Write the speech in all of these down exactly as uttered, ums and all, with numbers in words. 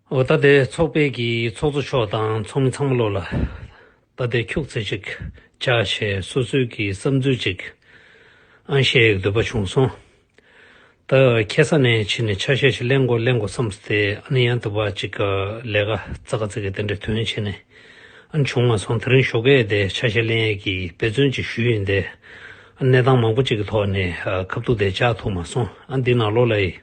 འོ། ད་ལྟའི་ཚོགས་པའི་གི་ཚོགས་གཙོ་མཆོག་དང་ཚོགས་མི་ཚང་མ་ལོ་ལ་ད་ལྟའི་ཁྱུག་ཙེ་ཅིག་བཅར་བྱས་སོ་སོའི་གི་བསམ་ཚུལ་ཅིག་ཨང་བཤད་ཡག་འདོད་པ་བྱུང་སོང་། ད་ཁ་སང་ནས་ཕྱིན་ནས་ཆ་ཤས་ཤིག་ལེན་དགོས་ལེན་དགོས་བསམས་ཏེ། ཨ་ནི་ཡང་དུ་བ་ཅིག་ལས་ཀ་ཙག་ཙིག་གི་དེ་འདྲ་དོན་བྱས་ནས་ཨ་ནི་བྱུང་མ་སོང་། དེ་རིང་ཞོགས་ཀས་དེ་ཆ་ཤས་ལེན་ཡས་ཀྱི་འབད་བརྩོན་ཅིག་ཞུས་ཡིན་ཏེ། ཨ་གནས་སྟངས་མང་པོ་ཅིག་གི་ཐོག་ནས་ཨ་ཁ་ཐུག་དེ་བཅར་ཐུབ་མ་སོང་། ཨ་འདི་ནང་ལོགས་ལ་ཡི་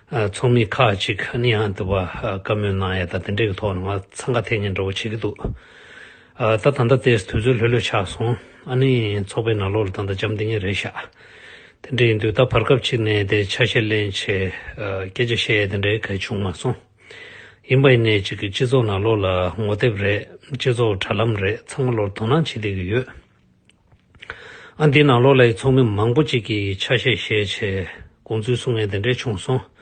ཨ་ཚོགས་མི་ཁག་ཅིག་ཨ་ནི་ཡང་དུ་བ་ཨ་བཀའ་མོལ་གནང་ཡ་དང་དེ་འདྲའི་གི་ཐོག་ནས་ང་འཚང་ཁ་འཐེན་མཁན་འདྲ་བོ་བྱེད་ཀྱི་འདུག། ཨ་ད་ད་ལྟ་དེ་དུས་ཚོད་ལྷོད་ལྷོད་ཆགས་སོང་། ཨ་ནི་ཚོགས་པའི་ནང་ལོགས་ལ་ད་ལྟ་འཇམ་ཐིང་ངེ་རེད་ཤག། དེ་འདྲ་ཡིན་དུས་ད་བར་སྐབས་ཅིག་ནས་དེ་ཆ་ཤས་ལེན་བྱས་ཨ་སྐད་ཆ་བཤད་ཡ་དེ་འདྲའི་ག་བྱུང་མ་སོང་། ཡིན་པ་ཡིན་ནའི་ཅིག་གི་སྤྱི་ཚོགས་ནང་ལོགས་ལ་ངོ་དེབ་རེད། སྤྱི་ཚོགས་དྲ་ལམ་རེད། ཚང་མ་ལོགས་དོ་སྣང་བྱེད་བསྡད་ཀྱི་ཡོད། ཨ་འདི་ནང་ལོགས་ལ་ཡི་ཚོགས་མི་མང་པོ་ཅིག་གིས་ཆ་ཤས་བཞེས་བྱས་དགོངས་ཚུལ་གསུང་མཁན་དེ་འདྲས་བྱུང་སོང་།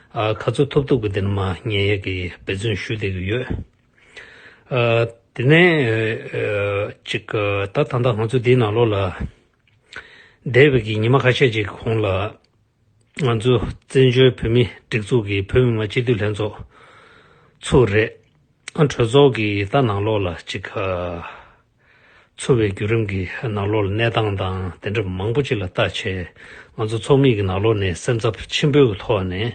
ཨ་ག་ཚོད་ཐུབ་ཐུབ་ཀྱི་དེ་ནི་མ་ཉན་ཡས་ཀྱི་འབད་བརྩོན་ཞུ་བསྡད་ཀྱི་ཡོད། ཨ་དེ་ནས་ཨ་ཅིག་ད་ད་ལྟ་ང་ཚོ་འདིའི་ནང་ལོགས་ལ་འདས་པའི་གི་ཉི་མ་ཁ་ཤས་ཅིག་གོང་ལ་ང་ཚོ་བཙན་བྱོལ་བོད་མི་སྒྲིག་འཛུགས་ཀྱི་བོད་མི་མང་སྤྱི་འཐུས་ལྷན་ཚོགས་ཚུགས་རེད། ཨ་གྲོས་ཚོགས་ཀྱི་ད་ནང་ལོགས་ལ་ཅིག་ཨ། འཚོ་བའི་བརྒྱུད་རིམ་གྱི་ནང་ལོགས་ལ་གནས་སྟངས་དང་དེ་འདྲ་མང་པོ་ཅིག་ལ་ལྟ་བྱས། ང་ཚོ་ཚོགས་མི་གི་ནང་ལོགས་ནས་སེམས་འཚབ་ཆེན་པོའི་གི་ཐོག་ནས་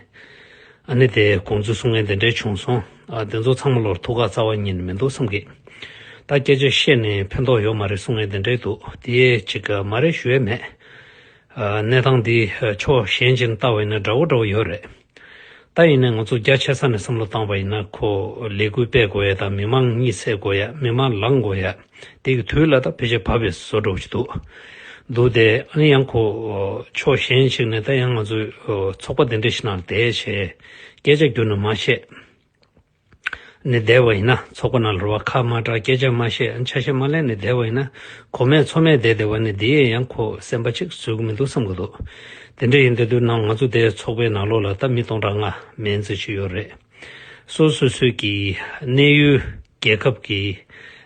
ཨ་ནི་དེ་དགོངས་ཚུལ་གསུང་མཁན་དེ་འདྲས་བྱུང་སོང་། ཨ་དེ་ཚོ་ཚང་མ་ལོར་ཐུགས་ཁག་རྩ་བ་ཉིད་ནས་མི་འདུག་བསམ་གི། ད་སྐད་ཆ་བཤད་ནས་ཕན་ཐོགས་ཡོད་མ་རེད་གསུང་མཁན་དེ་འདྲས་འདུག། དེ་ཅིག་མ་རེད་ཞུ་ཡས་མེད། ཨ་གནས་སྟངས་འདི་ཕྱོགས་གཞན་ཅིག་ནས་ལྟ་བ་ཡིན་ན་འདྲ་བོ་འདྲ་བོ་ཡོད་རེད། ད་ཡིན་ནའི་ང་ཚོ་རྒྱ་ཆེ་ས་ནས་བསམ་བློ་བཏང་བ་ཡིན་ན། ཁོ་ལས་འགུལ་སྤེལ་དགོས་ཡ་དང་མི་མང་གཉིད་སད་དགོས་ཡ། མི་མང་ལངས་དགོས་ཡ། དེ་གི་དུས་ལ་ད་ཕལ་ཆེར་བབས་པའི་བཟོ་འདྲ་བོ་ཞིག་འདུག། འདུག་སྟེ་ཨ་ནི་ཡང་ཁོ་ཕྱོགས་གཞན་ཞིག་ནས་ད་ཡང་ང་ཚོའི་ཚོགས་པ་འདི་འདྲ་ཞིག་ནང་བསྡད་བྱས་སྐད་ཆ་བསྒྱུར་ནས་མ་བཤད། ནས་བསྡད་པ་ཡིན་ན། ཚོགས་པ་ནང་ལ་རུ་བ་ཁ་མ་གྲག། སྐད་ཆ་མ་བཤད། ཆ་ཤས་མ་ལེན་ནས་བསྡད་པ་ཡིན་ན། གོ་མེད་ཚོར་མེད་བསྡད་བསྡད་པ་ནི་འདི་ཡས་ཡང་ཁོ་སེམས་པ་གཅིག་བཟོད་ཀྱི་མི་འདུག་བསམ་གྱི་འདུག། དེ་འདྲ་ཡིན་དུས་དུས་ནང་ང་ཚོ་དེ་ཚོགས་པའི་ནང་ལོགས་ལ་ད་མི་སྟོང་ཕྲག་ལྔ་མན་ཙམ་ཅིག་ཡོད་རེད། སོ་སོ་སོའི་གི་གནས་ཡུལ་རྒྱལ་ཁབ་ཀྱི་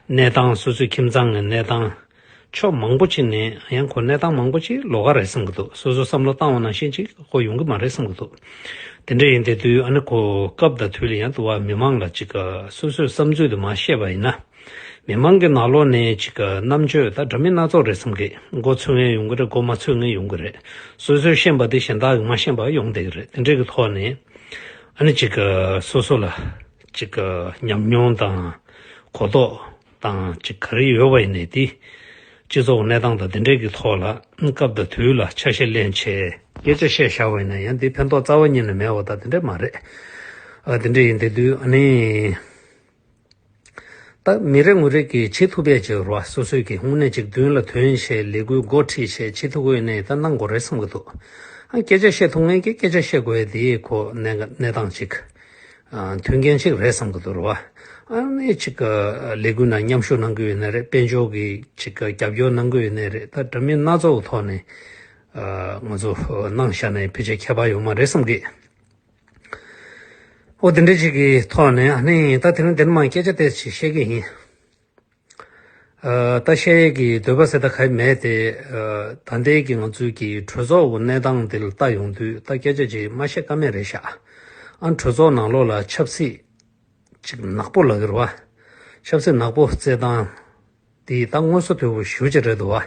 གནས་སྟངས། སོ་སོའི་ཁྱིམ་ཚང་གི་གནས་སྟངས། ཕྱོགས་མང་པོ་ཅིག་ནས་ཡང་ཁོ་གནས་སྟངས་མང་པོ་ཅིག་ལོགས་ཀ་རེད་བསམ་གྱི་འདུག། སོ་སོ་བསམ་བློ་བཏང་བ་ནང་བཞིན་ཅིག་ཁོ་ཡོང་གི་མ་རེད་བསམ་གྱི་འདུག། དེ་འདྲ་ཡིན་དེ་དུས་ཨ་ནི་ཁོ་སྐབས་དང་དུས་ལ་ཡང་དུ་བ་མི་མང་ལ་ཅིག་སོ་སོའི་བསམ་ཚུལ་དུ་མ་བཤད་པ་ཡིན་ན། མི་མང་གི་ནང་ལོགས་ནས་ཅིག་རྣམ་དཔྱོད་ད་འདྲ་མིན་སྣ་ཚོགས་རེད་བསམ་གི། མགོ་ཚོས་མཁན་ཡོང་གི་རེད། མགོ་མ་ཚོས་མཁན་ཡོང་གི་རེད། སོ་སོས་ཤེས་པ་དེ་གཞན་དག་གིས་མ་ཤེས་པ་ཡོང་བསྡད་ཀྱི་རེད། དེ་འདྲ་གི་ཐོག་ནས་ཨ་ནི་ཅིག་སོ་སོ་ལ་ཅིག་ཉམས་མྱོང་དང་གོ་རྟོགས་དང་ཅིག་ག་རེ་ཡོད་པ་ཡིན་ནའི་དེ། སྤྱི་ཚོགས་གནས་སྟངས་དང་དེ་འདྲས་ཀྱི་ཐོག་ལ་སྐབས་དང་དུས་ལ་ཆ་ཤས་ལེན་བྱས་སྐད་ཆ་བཤད་བཞག་པ་ཡིན་ན་ཡང་དེ་ཕན་ཐོགས་རྩ་བ་ཉིད་ནས་མེད་པ་དང་དེ་འདྲས་མ་རེད། ཨ་དེ་འདྲས་ཡིན་དེ་དུས་ཨ་ནི། ད་མི་རེ་ངོ་རེ་གིས་བྱེད་ཐུབ་པའི་བྱེད་རོགས། སོ་སོས་ཀྱི་དངོས་གནས་ཅིག་མདུན་ལ་ཐོན་བྱས་ལས་འགུལ་འགོ་ཁྲིད་བྱས་བྱེད་ཐུབ་དགོས་ནས་ད་གནང་དགོས་རེད་བསམ་གྱི་འདུག། ཨ་སྐད་ཆ་བཤད་ཐུབ་མཁན་གྱིས་སྐད་ཆ་བཤད་དགོས་ཡ་དེ་ཁོ་གནས་གནས་སྟངས་ཅིག། ཨ་མཐུན་རྐྱེན་ཅིག་རེད་བསམ་གྱི་འདུག་རེད་བ། ཨ་ནི་ཅིག་ལས་འགུལ་ནང་མཉམ་ཞུགས་གནང་གི་ཡོད་ནའི་རེད། དཔལ་འབྱོར་གྱི་ཅིག་རྒྱབ་སྐྱོར་གནང་གི་ཡོད་ནའི་རེད། ད་འདྲ་མིན་སྣ་ཚོགས་ཀྱི་ཐོག་ནས་ཨ་ང་ཚོ་གནང་བཞག་ནའི་ཕལ་ཆེར་ཁྱད་པར་ཡོད་མ་རེད་བསམ་གི། ཨོ་དེ་འདྲ་ཅིག་གི་ཐོག་ནས་ཨ་ནི་ད་དེ་རིང་དེ་ནས་མར་སྐད་ཆ་དེ་ཅིག་བཤད་གི་ཡིན། ཨ་ད་བཤད་ཡས་ཀྱི་འདོད་པ་ཟེར་ད་ག་ཡི་མེད་དེ། ཨ་ད་ལྟའི་གི་ང་ཚོའི་གི་གྲོས་ཚོགས་ཀྱི་གནས་སྟངས་འདི་ལ་ལྟ་ཡོང་དུས་ད་སྐད་ཆ་ཅིག་མ་བཤད་ཀ་མེད་རེད་ཤག། ཨ་གྲོས་ཚོགས་ནང་ལོགས་ལ་ཆབ་སྲིད་ཅིག་ནག་པོ་ལབ་ཀྱི་རེད་བ། ཆབ་སྲིད་ནག་པོ་རྩེད་སྟངས་འདི་ད་དངོས་སུ་དོད་པོ་ཞེ་པོ་ཅིག་རེད་འདུག་བ།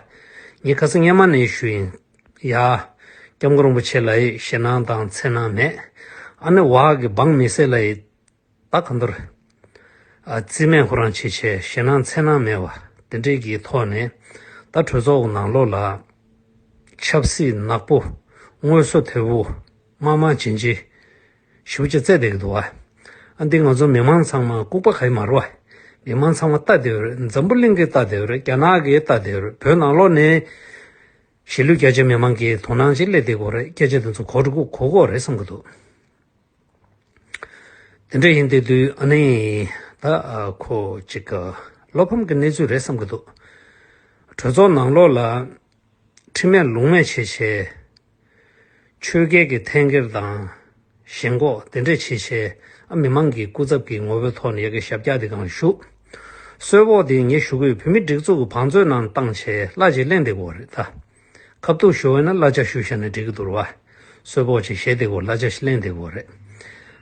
ངས་ཁ་སང་སྔོན་མ་ནས་ཞུས་ཡིན། ཡ། སྐྱབས་མགོན་རིན་པོ་ཆེ་ལ་ཡི་ཞེད་སྣང་དང་འཚེར་སྣང་མེད། ཨ་ནི་བག་གི་འབངས་མི་སེར་ལ་ཡི་ད་གང་ལྟར། ཨ་རྩིས་མེད་ཁོ་རང་བྱེད་བྱས་ཞེད་སྣང་འཚེར་སྣང་མེད་པ་དེ་འདྲས་ཀྱི་ཐོག་ནས། ད་གྲོས་ཚོགས་ནང་ལོགས་ལ་ཆབ་སྲིད་ནག་པོ་དངོས་སུ་དོད་པོ་དམར་དམར་ལྗང་ལྗང་ཞེ་པོ་ཅིག་རྩེད་བསྡད་ཀྱི་འདུག་བ། ཨ་འདི་ང་ཚོ་མི་མང་ཚང་མ་ལྐུགས་པ་ག་ཡི་མ་རེད་བ། མི་མང་ཚང་མ་ལྟ་བསྡད་ཡོད་རེད། འཛམ་བུ་གླིང་གིས་ལྟ་བསྡད་ཡོད་རེད། རྒྱ་ནག་གིས་ལྟ་བསྡད་ཡོད་རེད། བོད་ནང་ལོགས་ནས་གཞིས་ལུས་རྒྱ་ཆེ་མི་མང་གིས་དོ་སྣང་ཅིག་སླེབས་བསྡད་ཀྱི་ཡོད་རེད། སྐད་ཆ་དེ་ཚོ་གོ་དགོས་གོ་གི་ཡོད་རེད་བསམ་གྱི་འདུག། དེ་འདྲ་ཡིན་དེ་དུས་ཨ་ནི་ད་ཨ་ཁོ་ཅིག་ག་བློ་ཕམ་གྱི་གནས་ཚུལ་རེད་བསམ་གྱི་འདུག། གྲོས་ཚོགས་ནང་ལོགས་ལ་ཁྲིམས་མེད་ལུགས་མེད་བྱས་བྱས་ཆོས་རྒྱལ་གྱི་འཐེན་འཁྱེར་དང་ཞེན་ཁོག་དེ་འདྲས་བྱས་བྱས་ཨ་མི་མང་གི་སྐུ་ཚབ་ཀྱི་ངོ་བོའི་ཐོག་ནས་ཡ་གི་ཞབས་བཀྱག་དེ་གང་ཞུ། གསོལ་ཕོགས་དེ་ངས་ཞུ་གི་ཡོད། བོད་མི་སྒྲིག་འཛུགས་ཀྱི་བང་མཛོད་ནང་བཏང་བྱས་གླ་ཅིག་ལེན་བསྡད་ཀྱི་ཡོད་རེད་ད། ཁ་ཐུག་ཞུ་བ་ཡིན་ན་གླ་ཆ་ཞུ་བཞག་ན་འགྲིག་གི་འདུག་རེད་བ། གསོལ་ཕོགས་ཅིག་བཞེས་བསྡད་ཀྱི་ཡོད། གླ་ཆ་ཞིག་ལེན་བསྡད་ཀྱི་ཡོད་རེད།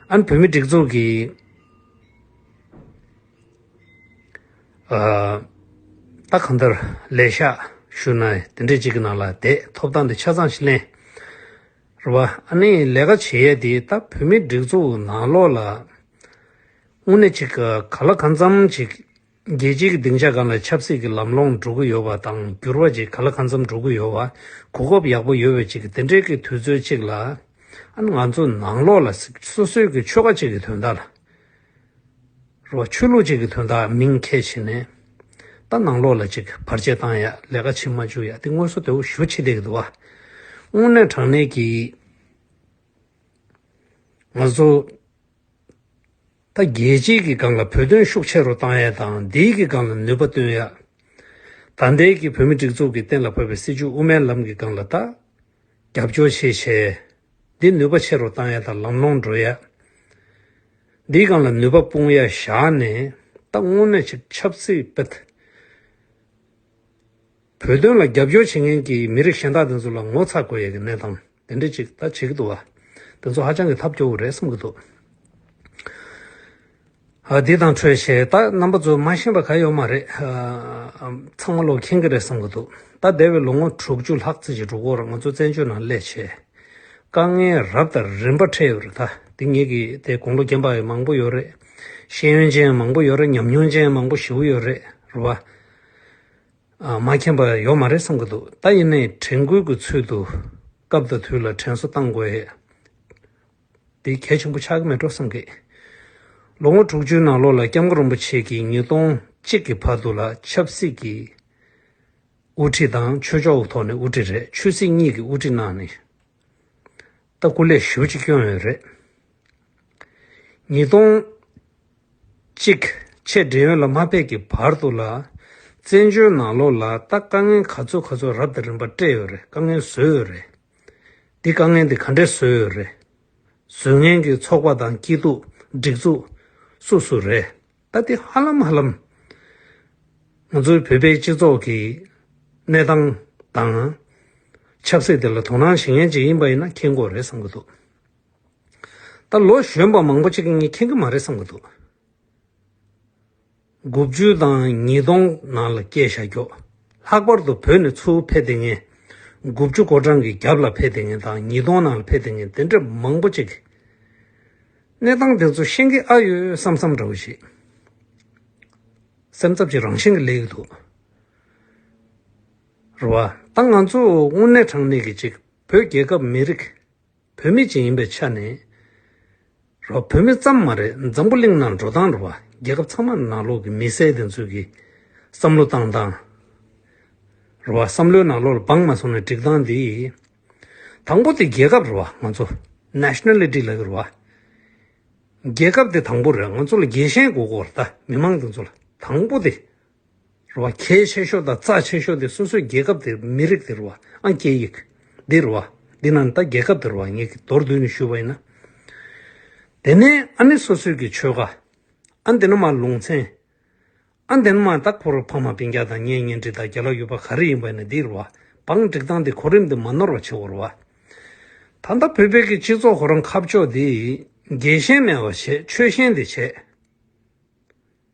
ཨ་ནི་བོད་མི་སྒྲིག་འཛུགས་ཀྱི་ ཨ། ད་གང་ལྟར་ལས་ཤག་ཞུ་ན་དེ་འདྲས་ཅིག་གི་ནང་ལ་བསྡད་ཐོབ་ཐང་དེ་ཆ་ཚང་ཞིག་ལེན། རེད་བ། ཨ་ནི་ལས་ཀ་བྱེད་ཡས་དེ་ད་བོད་མིའི་སྒྲིག་འཛུགས་ནང་ལོགས་ལ་དངོས་གནས་ཅིག་ག་ལ་གང་འཚམ་ཅིག་རྒྱལ་སྤྱིའི་སྡིངས་ཆ་སྒང་ལ་ཆབ་སྲིད་ཀྱི་ལམ་ལྷོང་འགྲོ་གི་ཡོད་པ་དང་འགྱུར་བ་ཅིག་ག་ལ་གང་འཚམ་འགྲོ་གི་ཡོད་པ། གོ་སྐབས་ཡག་པོ་ཡོད་པ་ཅིག་གི་དེ་འདྲས་ཀྱི་དུས་ཚོད་ཅིག་ལ། ཨ་ནི་ང་ཚོ་ནང་ལོགས་ལ་སོ་སོའི་གི་ཆོལ་ཁ་ཅིག་གི་དོན་དག་ལ། རེད་བ། ཆོས་ལུགས་གཅིག་གི་དོན་དག་མིང་འཁྱེར་བྱས་ནས། ད་ནང་ལོགས་ལ་ཅིག་བར་ཆད་བཏང་ཡ། ལས་ཀ་བྱེད་མ་བཅུག་ཡ་དེ་དངོས་སུ་དེ་བོ་ཞུ་བྱེད་བསྡད་ཀྱི་འདུག་བ། དངོས་གནས་དྲང་གནས་ཀྱི་ང་ཚོ་ད་རྒྱལ་སྤྱིའི་གི་སྒང་ལ་བོད་དོན་ཤུགས་ཆེ་རུ་བཏང་ཡ་དང་འདིའི་གི་སྒང་ལ་ནུས་པ་བཏོན་ཡ། ད་ལྟའི་གི་བོད་མི་སྒྲིག་འཛུགས་ཀྱི་གཏན་ལ་ཕབ་པའི་སྲིད་བྱུས་དབུ་མའི་ལམ་གྱི་སྒང་ལ་ད། རྒྱབ་སྐྱོར་བྱེད་བྱས། འདི་ནུས་པ་ཆེ་རུ་བཏང་ཡ་དང་ལམ་ལྷོང་འགྲོ་ཡ། འདིའི་སྒང་ལ་ནུས་པ་སྤུངས་ཡ་བཞག་ནས། ད་དངོས་གནས་ཅིག་ཆབ་སྲིད་པད། བོད་དོན་ལ་རྒྱབ་སྐྱོར་བྱེད་མཁན་གྱི་མི་རིགས་གཞན་དག་དེ་ཚོ་ལ་ངོ་ཚ་དགོས་ཡ་གི་གནས་སྟངས་དེ་འདྲ་ཅིག་ད་བྱེད་ཀྱི་འདུག་བ། དེ་ཚོ་ཧ་ཅང་གི་ཐབས་སྐྱོ་བོ་རེད་བསམ་གྱི་འདུག་ཨ། འདི་དང་འཕྲོས་བྱས་ད་རྣམ་པ་ཚོ་མ་ཤེས་པ་ག་ཡོད་མ་རེད། ཨ། ཚང་མ་ལོག་མཁྱེན་གྱི་རེད་བསམ་གྱི་འདུག་ད་འདས་པའི་ལོ་ངོ་དྲུག་ཅུ་ལྷག་ཙམ་ཅིག་འགྲོ་གི་ཡོད་རེད། ང་ཚོ་བཙན་བྱོལ་ནང་སླེབས་བྱས། དཀའ་ངལ་རབ་དང་རིམ་པ་འཕྲད་ཡོད་རེད། ད་འདི་ངེད་ཀྱི་དེ་དགུང་ལོ་རྒན་པ་ཡང་མང་པོ་ཡོད་རེད། ཤེས་ཡོན་ཅན་ཡང་མང་པོ་ཡོད་རེད། ཉམས་མྱོང་ཅན་ཡང་མང་པོ་ཞེ་པོ་ཡོད་རེད། རེད་བ། ཨ། མ་མཁྱེན་པ་ཡོད་མ་རེད་བསམ་གྱི་འདུག་ད་ཡིན་ནའི་དྲན་སྐུལ་གྱི་ཚུལ་དུ་སྐབས་དང་དུས་ལ་དྲན་གསོ་བཏང་དགོས་ཡས་དེ་གལ་ཆེན་པོ་ཆགས་ཀྱི་མེད་འགྲོ་བསམ་གི། ལོ་ངོ་དྲུག་ཅུའི་ནང་ལོགས་ལ་སྐྱབས་མགོན་རིན་པོ་ཆེ་གིས་ཉིས་སྟོང་གཅིག་གི་བར་དུ་ལ་ཆབ་སྲིད་ཀྱི་དབུ་ཁྲིད་དང་ཆོས་ཕྱོགས་ཀྱི་ཐོག་ནས་དབུ་ཁྲིད་རེད། ཆོས་སྲིད་གཉིས་ཀྱི་དབུ་ཁྲིད་གནང་ནས། ད་སྐུ་ལས་ཞེ་པོ་ཅིག་བསྐྱོན་ཡོད་རེད། ཉིས་སྟོང་གཅིག་ཆེས་བགྲེས་ཡོལ་ལ་མ་ཕེབས་ཀྱི་བར་དུ་ལ། བཙན་བྱོལ་ནང་ལོགས་ལ་ད་དཀའ་ངལ་ག་ཚོད་ག་ཚོད་རབ་དང་རིམ་པ་སྤྲད་ཡོད་རེད། དཀའ་ངལ་བཟོས་ཡོད་རེད། འདི་དཀའ་ངལ་འདི་ག་འདྲས་བཟོས་ཡོད་རེད། བཟོ་མཁན་གྱི་ཚོགས་པ་དང་སྐྱིད་སྡུག་སྒྲིག་འཛུགས་སུ་སུ་རེད། ད་འདི་ཧ་ལམ་ཧ་ལམ་ང་ཚོའི་བོད་པའི་སྤྱི་ཚོགས་ཀྱི་གནས་སྟངས་དང་ཆབ་སྲིད་དེ་ལ་དོ་སྣང་བྱེད་མཁན་ཅིག་ཡིན་པ་ཡིན་ན་མཁྱེན་གྱི་ཡོད་རེད་བསམ་གྱི་འདུག་ད་ལོ་གཞོན་པ་མང་པོ་ཅིག་གིས་ངས་མཁྱེན་གྱི་མ་རེད་བསམ་གྱི་འདུག་དགུ་བཅུ་དང་ཉིས་སྟོང་ནང་ལ་སྐྱེས་བཞག་ཀྱོག་ལྷག་པར་དུ་བོད་ནས་ཚུར་ཕེབས་བསྡད་མཁན། དགུ་བཅུ་གོ་གྲངས་ཀྱི་རྒྱབ་ལ་ཕེབས་བསྡད་མཁན་དང་ཉིས་སྟོང་ནང་ལ་ཕེབས་བསྡད་མཁན་དེ་འདྲ་མང་པོ་ཅིག་གནས་སྟངས་དེ་ཚོ་ཤེས་ཀྱི་ཨ་ཡོད་བསམ་བསམ་འདྲ་བོ་ཞིག་སེམས་འཚབ་ཀྱི་རང་བཞིན་གྱི་སླེབས་ཀྱི་འདུག་རེད་བ། ད་ང་ཚོ་དངོས་གནས་དྲང་གནས་ཀྱི་ཅིག་བོད་རྒྱལ་ཁབ་མི་རིགས་བོད་མི་ཅིག་ཡིན་པའི་ཆ་ནས། རོ། བོད་མི་ཙམ་མ་རེད། འཛམ་བུ་གླིང་ནང་འགྲོ་སྟངས་རེད་བ། རྒྱལ་ཁབ་ཚང་མ་ནང་ལོགས་ཀྱི་མི་སེར་དེ་ཚོས་ཀྱི་བསམ་བློ་བཏང་སྟངས་རེད་བ། བསམ་བློའི་ནང་ལོགས་ལ་སྦངས་མ་སོང་ནས་སྒྲིག་སྟངས་འདི། དང་པོ་དེ་རྒྱལ་ཁབ་རེད་བ། ང་ཚོ་ནེ་ཤ་ནལ་ཊི་ལབ་ཀྱི་རེད་བ། རྒྱལ་ཁབ་དེ་དང་པོ་རེད། ང་ཚོ་ལ་རྒྱལ་ཞེན་དགོས་ཀྱི་ཡོད་རེད། ད་མི་མང་དེ་ཚོ་ལ་དང་པོ་དེ། རེད་བ། གལ་ཆེ་ཤོས་དང་རྩ་ཆེ་ཤོས་དེ་སོ་སོའི་རྒྱལ་ཁབ་དེ། མི་རིགས་དེ་རེད་བ། ཨ། སྐད་ཡིག་འདི་རེད་བ། འདི་ནང་ད་རྒྱལ་ཁབ་དེ་རེད་བ། ངས་ཀྱི་མདོར་བསྡུས་ནས་ཞུས་པ་ཡིན་ན། དེ་ནས་ཨ་ནི་སོ་སོའི་གི་ཆོལ་ཁ། ཨ། འདི་ནས་མར་ལུང་ཚན། ཨ། འདི་ནས་མར་ད་ཁོ་རང་ཕ་མ་སྤུན་ཀྱག་དང་གཉེན་ཉེ་འབྲེལ་དང་རྒྱ་ལོ་ཡུལ་པ་ག་རེ་ཡིན་པ་ཡིན་ན་འདི་རེད་བ། བང་སྒྲིག་སྟངས་འདི་གོ་རིམ་འདི་མ་ནོར་བ་བྱེད་དགོས་རེད་བ། ད་ལྟ་བོད་པའི་གི་སྤྱི་ཚོགས་ཁོ་རང་ཁ་ཕྱོགས་འདི་རྒྱལ་ཞེན་མེད་པ་བྱས། ཆོལ་ཞེན་འདི་བྱས།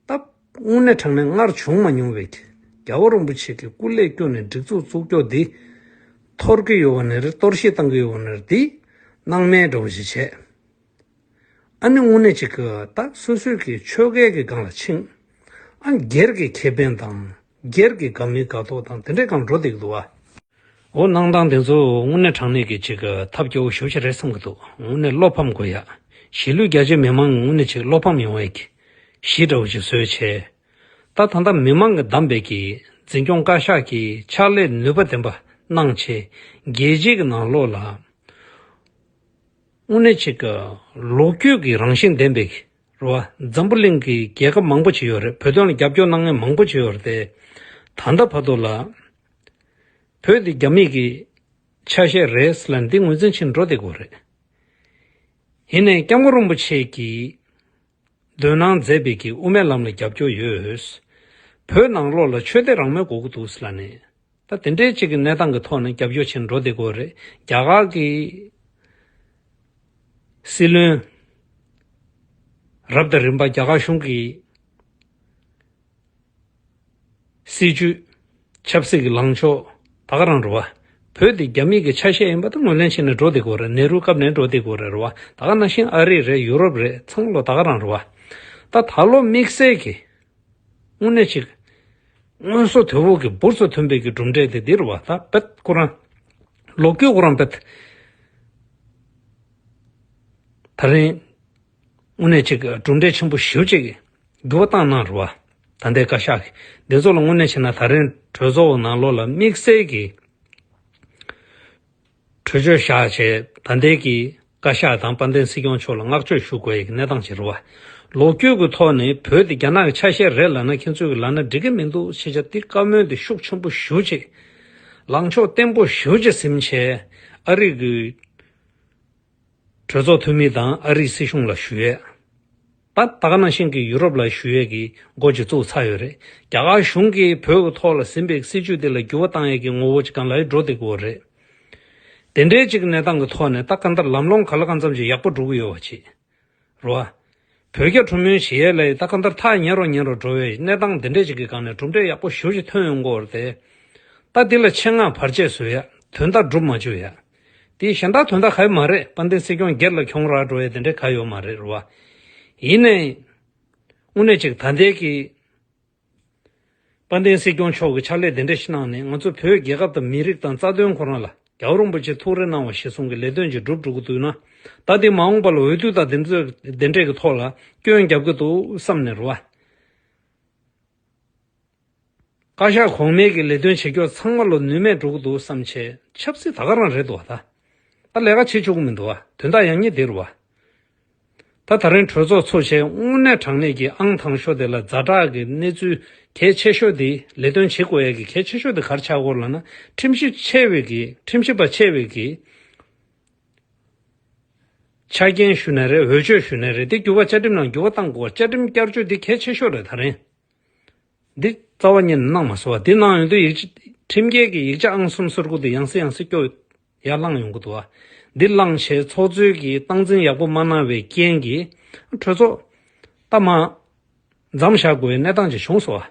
ད་དངོས་གནས་དྲང་གནས་སྔར་བྱུང་མ་མྱོང་བའི་རྒྱལ་བ་རིན་པོ་ཆེ་གི་སྐུ་ལས་བསྐྱོན་ནས་སྒྲིག་འཛུགས་བཙུགས་ཀྱོག་འདི་འཐོར་གྱི་ཡོད་པ་ནི་རེད། གཏོར་བཤིག་བཏང་གི་ཡོད་པ་ནི་རེད། འདི་སྣང་མེད་འདྲ་བོ་ཞིག་བྱས། ཨ་ནི་དངོས་གནས་ཅིག་གི་ད་སོ་སོའི་གི་ཆོལ་ཁའི་གི་སྒང་ལ་ཕྱིན། ཨ། སྒེར་གྱི་ཁེ་ཕན་དང་སྒེར་གྱི་དགའ་མི་དགའ་ཐོག་དང་དེ་འདྲའི་སྒང་འགྲོ་བསྡད་ཀྱི་འདུག་བ། འོ། གནང་སྟངས་དེ་ཚོ་དངོས་གནས་དྲང་གནས་ཀྱི་ཅིག་གི་ཐབས་སྐྱོ་བོ་ཞེ་པོ་ཅིག་རེད་བསམ་གྱི་འདུག་དངོས་གནས་བློ་ཕམ་དགོས་ཡ། གཞིས་ལུས་རྒྱ་ཆེ་མི་མང་དངོས་གནས་ཅིག་བློ་ཕམ་ཡོང་བའི་གི་གཞི་འདྲ་བོ་ཅིག་བཟོས་བྱས། ད་ད་ལྟ་མི་མང་གིས་བདམས་པའི་གི་འཛིན་སྐྱོང་བཀའ་ཤག་གིས་ཕྱག་ལས་ནུས་པ་ལྡན་པ་གནང་བྱས། རྒྱལ་སྤྱིའི་གི་ནང་ལོགས་ལ་དངོས་གནས་ཅིག་གི་ལོ་རྒྱུས་ཀྱི་རང་བཞིན་ལྡན་པའི་གི་རེད་བ། འཛམ་བུ་གླིང་གི་རྒྱལ་ཁབ་མང་པོ་ཅིག་ཡོད་རེད། བོད་དོན་ལ་རྒྱབ་སྐྱོར་གནང་མཁན་མང་པོ་ཅིག་ཡོད་རེད་དེ། ད་ལྟ་བར་དུ་ལ་བོད་འདི་རྒྱ་མིའི་གི་ཆ་ཤས་རེད་ཟེར་ལབ་ནས་འདི་ངོས་འཛིན་བྱས་འགྲོ་བསྡད་ཀྱི་ཡོད་རེད། ཡིན་ནའི་སྐྱབས་མགོན་རིན་པོ་ཆེ་གིས་འདོན་གནང་མཛད་པའི་གི་དབུ་མའི་ལམ་ལ་རྒྱབ་སྐྱོར་ཡོད། བོད་ནང་ལོགས་ལ་ཆོས་དད་རང་མོས་དགོས་ཀྱི་འདུག་ཟེར་ལབ་ནས། ད་དེ་འདྲའི་ཅིག་གི་གནས་སྟངས་ཀྱི་ཐོག་ནས་རྒྱབ་སྐྱོར་བྱས་འགྲོ་བསྡད་ཀྱི་ཡོད་རེད། རྒྱ་གར་གྱི་སྲིད་བློན་རབ་དང་རིམ་པ། རྒྱ་གར་གཞུང་གི་ སྲིད་ཇུས། ཆབ་སྲིད་ཀྱི་ལངས་ཕྱོགས་ད་ག་རང་རེད་བ། བོད་དེ་རྒྱ་མི་གི་ཆ་ཤས་ཡིན་པ་དེ་ངོས་ལེན་བྱས་ནས་འགྲོ་བསྡད་ཀྱི་ཡོད་རེད། ནེ་རུ་སྐབས་ནས་འགྲོ་བསྡད་ཀྱི་ཡོད་རེད་རེད་བ། ད་ག་ནང་བཞིན་ཨ་རི་རེད། ཡུ་རོབ་རེད། ཚང་མ་ལོ་ད་ག་རང་རེད་བ། ད་ད་ལོ་དམིགས་བསལ་གྱི་དངོས་གནས་ཅིག་སྔོན་སོ་དོད་པོ་གི་འབུར་སོ་ཐོན་པའི་གི་གྲུབ་འབྲས་དེ་འདི་རེད་བ། ད་བེད་ཁོ་རང་ལོ་རྒྱུས་ཁོ་རང་བེད། ད་རིང་དངོས་གནས་ཅིག་གྲུབ་འབྲས་ཆེན་པོ་ཞེ་པོ་ཅིག་འགྱུར་བ་བཏང་གནང་རེད་བ། ད་ལྟའི་བཀའ་ཤག་གི་འདི་ཚོ་ལ་དངོས་གནས་བྱས་ན་ད་རིང་གྲོས་ཚོགས་ནང་ལོགས་ལ་དམིགས་བསལ་གྱི་གྲོས་ཆོད་བཞག་བྱས། ད་ལྟའི་གི་བཀའ་ཤག་དང་དཔལ་ལྡན་སྲིད་སྐྱོང་མཆོག་ལ་བསྔགས་བརྗོད་ཞུ་དགོས་ཡ་གི་གནས་སྟངས་ཅིག་རེད་བ། ལོ་རྒྱུས་ཀྱི་ཐོག་ནས་བོད་དེ་རྒྱ་ནག་གི་ཆ་ཤས་རེད་ལབ་ན་ཁྱེད་ཚོས་ཀྱི་ལབ་ན་འགྲིག་གི་མི་འདུག་ཞེས་བྱ་དེ་བཀའ་མོལ་དེ་ཤུགས་ཆེན་པོ་ཞེ་པོ་ཅིག་ལངས་ཕྱོགས་བརྟན་པོ་ཞེ་པོ་ཅིག་ཟིན་བྱས། ཨ་རི་གི་གྲོས་ཚོགས་འཐུས་མི་དང་ཨ་རིའི་སྲིད་གཞུང་ལ་ཞུ་ཡས། ད་ད་ག་ནང་བཞིན་གྱི་ཡུ་རོབ་ལ་ཞུ་ཡས་ཀྱི་འགོ་ཅིག་བཙུགས་ཚར་ཡོད་རེད། རྒྱ་གར་གཞུང་གིས་བོད་ཀྱི་ཐོག་ལ་ཟིན་པའི་སྲིད་ཇུས་དེ་ལ་འགྱུར་བ་བཏང་ཡས་ཀྱི་ངོ་བོ་ཅིག་སྒང་ལ་འགྲོ་བསྡད་ཀྱི་ཡོད་རེད། དེ་འདྲའི་ཅིག་གནས་སྟངས་ཀྱི་ཐོག་ནས་ད་གང་ལྟར་ལམ་ལྷོང་ག་ལ་གང་འཚམ་ཅིག་ཡག་པོ་འགྲོ་གི་ཡོད་པ་ཅིག་རེད་བ། བོད་རྒྱ་གྲོས་མོལ་བྱེད་ཡས་ལ་ད་གང་ལྟར་ཐག་ཉེ་རུ་ཉེ་རུ་འགྲོ་བའི་གནས་སྟངས་དེ་འདྲའི་ཅིག་གི་སྒང་ནས་གྲུབ་འབྲས་ཡག་པོ་ཞེ་པོ་ཅིག་ཐོན་ཡོང་གི་ཡོད་རེད་དེ། ད་འདི་ལ་ཆེད་མངགས་བར་ཆད་བཟོ་ཡ། དོན་དག་སྒྲུབ་མ་བཅུག་ཡ། དེ་གཞན་དག་དོན་དག་ག་ཡོད་མ་རེད། དཔལ་ལྡན་སྲིད་སྐྱོང་སྒེར་ལ་གྱོང་རག་འགྲོ་ཡ་དེ་འདྲ་ག་ཡོད་མ་རེད་རེད་བ། ཡིན་ནའི། དངོས་གནས་ཅིག་ད་ལྟའི་གི་དཔལ་ལྡན་སྲིད་སྐྱོང་མཆོག་གི་ཕྱག་ལས་དེ་འདྲ་ཞིག་གནང་ནས་ང་ཚོ་བོད་རྒྱལ་ཁབ་དང་མི་རིགས་དང་རྩ་དོན་ཁོ་རང་ལ་རྒྱལ་བ་རིན་པོ་ཆེ་ཐུགས་རེ་གནང་བ་གཞིར་བཟུང་གི་ལས་དོན་ཅིག་སྒྲུབ་འགྲོ་གི་འདུག་ན། ད་དེ་མ་འོངས་པ་ལ་འོས་བསྡུ་དང་དེ་ཚོ་དེ་འདྲས་ཀྱི་ཐོག་ལ་སྐྱོན་རྒྱབ་ཀྱི་འདུག་བསམ་ནས་རེད་བ། བཀའ་ཤག་གོང་མའི་གི་ལས་དོན་བྱེད་རྒྱུ་ཚང་མ་ལོ་ནུས་མེད་འགྲོ་གི་འདུག་བསམ་བྱས། ཆབ་སྲིད་ད་ག་རང་རེད་འདུག་བ། ད་ད་ལས་ཀ་བྱེད་ཆོག་གི་མི་འདུག་བ། དོན་དག་ཡག་ཉེས་དེ་རེད་བ། ད་ད་རིང་གྲོས་ཚོགས་ཚོགས་བྱས་དངོས་གནས་དྲང་གནས་ཀྱི་ཨང་དང་ཤོས་དེ་ལ་ཛ་དྲག་གི་གནས་ཚུལ་གལ་ཆེ་ཤོས་དེ་ལས་དོན་བྱེད་དགོས་ཡ་གི་གལ་ཆེ་ཤོས་དེ་ག་རེ་ཆགས་ཀྱི་ཡོད་ལབ་ན། ཁྲིམས་ཞིབ་ཆེ་བའི་གི་ཁྲིམས་ཞིབ་པ་ཆེ་བའི་གི་ཆ་རྐྱེན་ཞུ་ནའི་རེད། འོས་ཆོས་ཞུ་ནའི་རེད། དེ་འགྱུར་བ་བཅའ་ཁྲིམས་ནང་འགྱུར་བ་བཏང་དགོས། བཅའ་ཁྲིམས་བསྐྱར་བཅོས་འདི་གལ་ཆེ་ཤོས་རེད་ད་རིང་། འདི་རྩ་བ་ཉིད་ནས་གནང་མ་སོང་བ། འདི་གནང་ཡོང་དུས་ཡིག་ཆ་ཁྲིམས་འགལ་གྱི་ཡིག་ཆ་ཨང་གསུམ་སོ་དགུ་འདི་ཡང་སེ་ཡང་སེ་སྐྱོ་ཡར་ལངས་ཡོང་གི་འདུག་བ། འདི་བླངས་བྱས་ཚོགས་གཙོས་ཀྱི་སྟངས་འཛིན་ཡག་པོ་མ་གནང་བའི་རྐྱེན་གྱིས་གྲོས་ཚོགས་ད་མ་མཚམས་བཞག་དགོས་པའི་གནས་སྟངས་ཅིག་བྱུང་སོང་བ།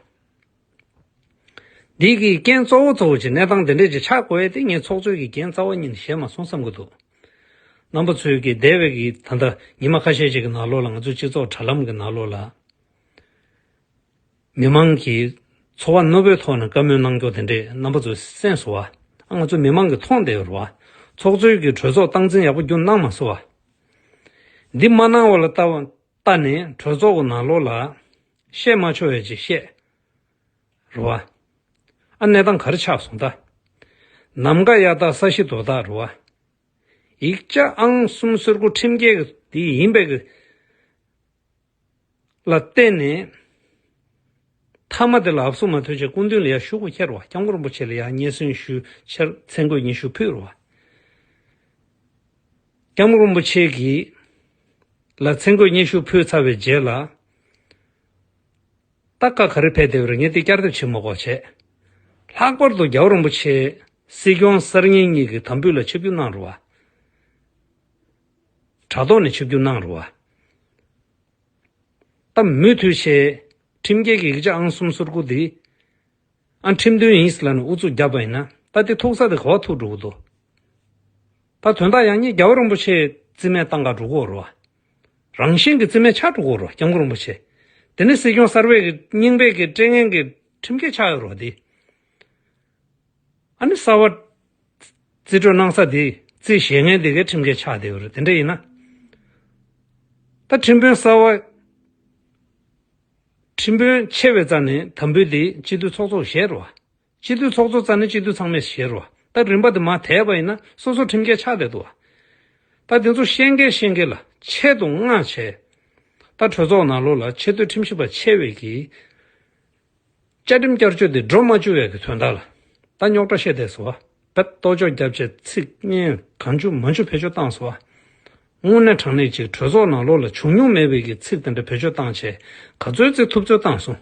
འདི་གི་རྐྱེན་གཙོ་བོ་གཙོ་བོ་ཅིག་གནས་སྟངས་འདི་འདྲས་ཅིག་ཆགས་དགོས་ཡས་དེ་ངས་ཚོགས་གཙོས་ཀྱི་འགན་རྩ་བ་ཉིད་ནས་བཞེས་མ་སོང་བསམ་གྱི་འདུག་རྣམ་པ་ཚོས་ཀྱི་འདས་པའི་གི་ད་ལྟ་ཉི་མ་ཁ་ཤས་ཤིག་གི་ནང་ལོགས་ལ་ང་ཚོའི་སྤྱི་ཚོགས་དྲ་ལམ་གྱི་ནང་ལོགས་ལ། མི་མང་གིས་ཚོར་བ་རྣོ་པོའི་ཐོག་ནས་བཀའ་མོལ་གནང་རྒྱུ་དེ་འདྲས་རྣམ་པ་ཚོས་གསན་སོང་བ། ཨ་ང་ཚོ་མི་མང་གིས་མཐོང་བསྡད་ཡོད་རེད་བ། ཚོགས་གཙོས་ཀྱི་གྲོས་ཚོགས་སྟངས་འཛིན་ཡག་པོ་རྒྱུ་གནང་མ་སོང་བ། འདི་མ་གནང་བ་ལ་ལྟ་བ་ལྟ་ནས་གྲོས་ཚོགས་ཀྱི་ནང་ལོགས་ལ་བཤད་མ་ཆོག་ཡ་ཅིག་བཤད་རེད་བ། ཨ་གནས་སྟངས་ག་རེ་ཆགས་སོང་ད། ནམ་མཁའ་གཡའ་དག་ས་གཞི་རྡོ་དག་རེད་བ། ཡིག་ཆ་ཨང་གསུམ་སོ་དགུ་ཁྲིམས་འགལ་གྱི་དེ་ཡིན་པའི་གི་ལ་བརྟེན་ནས། མཐའ་མ་དེ་ལ་ཨབ་སུ་མ་ཐོན་ཆེད་སྐུ་མདུན་ལ་ཡར་ཞུ་དགོས་ཁྱེར་བ། སྐྱབས་མགོན་རིན་པོ་ཆེ་ལ་ཡར་སྙན་སེང་ཞུ་ཕྱིར་མཚན་བཀོད་སྙན་ཞུ་ཕུལ་བ། སྐྱབས་མགོན་རིན་པོ་ཆེ་གིས་ལ་མཚན་བཀོད་སྙན་ཞུ་ཕུལ་ཚར་བའི་རྗེས་ལ། ད་བཀའ་ག་རེ་ཕེབས་བསྡད་པ་རེད། ངས་དེ་བསྐྱར་ཟློས་བྱེད་མ་དགོས་བྱས། ལྷག་པར་དུ་རྒྱལ་བ་རིན་པོ་ཆེ་སྲིད་སྐྱོང་གསར་རྙིང་གཉིས་ཀྱི་དམ་འབུལ་ལ་ཆིབས་བསྒྱུར་གནང་རེད་བ། དྲ་ཐོག་ནས་ཆིབས་བསྒྱུར་གནང་རེད་བ། ད་མུ་མཐུད་བྱས་ཁྲིམས་འགལ་གྱི་ཡིག་ཆ་ཨང་གསུམ་སོ་དགུ་འདི། ཨ་ཁྲིམས་མཐུན་ཡིན་ཟེར་ལབ་ནས་ཨུ་ཚུགས་བརྒྱབ་པ་ཡིན་ན། ད་དེ་ཐུག་ས་དེ་ག་པར་ཐུག་འགྲོ་གི་འདུག་ད་དོན་དག་ཡང་སྙིང་རྒྱལ་བ་རིན་པོ་ཆེ་རྩིས་མེད་བཏང་ག་འགྲོ་གི་ཡོད་རེད་བ། རང་བཞིན་གྱི་རྩིས་མེད་ཆགས་འགྲོ་གི་ཡོད་རེད་བ། སྐྱབས་མགོན་རིན་པོ་ཆེ། དེ་ནི་སྲིད་སྐྱོང་གསར་པའི་གི་རྙིང་པའི་གི་སྤྲད་མཁན་གི་ཁྲིམས་འགལ་ཆགས་ཡོད་རེད་བ་དེ། ཨ་ནི་གསར་པ་རྩིས་སྤྲོད་གནང་ས་དེ་རྩིས་བཞེས་མཁན་དེ་གའི་ཁྲིམས་འགལ་ཆགས་བསྡད་ཡོད་རེད། དེ་འདྲ་ཡིན་ན། ད་ཁྲིམས་དཔོན་གསར་པ། ཁྲིམས་དཔོན་ཆེ་བའི་རྩ་ནས་དམ་འབུལ་དེ་སྤྱི་འཐུས་ཚོགས་གཙོས་བཞེས་རེད་བ། སྤྱི་འཐུས་ཚོགས་གཙོ་རྩ་ནས་སྤྱི་འཐུས་ཚང་མས་བཞེས་རེད་བ། ད་རིམ་པ་དེ་མར་དེད་པ་ཡིན་ན་སོ་སོ་ཁྲིམས་འགལ་ཆགས་བསྡད་འདུག་བ། ད་དེ་ཚོ་ཤེས་མཁན་ཤེས་མཁན་ལ་ཆེད་དུ་མངགས་བྱས། ད་གྲོས་ཚོགས་ནང་ལོགས་ལ་ཆེས་མཐོའི་ཁྲིམས་ཞིབ་པ་ཆེ་བས་ཀྱིས། བཅའ་ཁྲིམས་བསྐྱར་བཅོས་དེ་འགྲོ་མ་བཅུག་ཡས་ཀྱི་དོན་དག་ལ། ད་རྙོག་དྲ་བཤད་བསྡད་སོང་བ། བེད་ལྟོ་ཅོག་བརྒྱབ་བྱས་ཚིག་སྙན་གང་བཅུག་མ་བཅུག་བེད་སྤྱོད་བཏང་སོང་བ། དངོས་གནས་དྲང་གནས་ཅིག་གྲོས་ཚོགས་ནང་ལོགས་ལ་བྱུང་མྱོང་མེད་པའི་གི་ཚིག་དེ་འདྲ་བེད་སྤྱོད་བཏང་བྱས་ག་ཚོད་ཅིག་ཐུབ་ཚོད་བཏང་སོང་།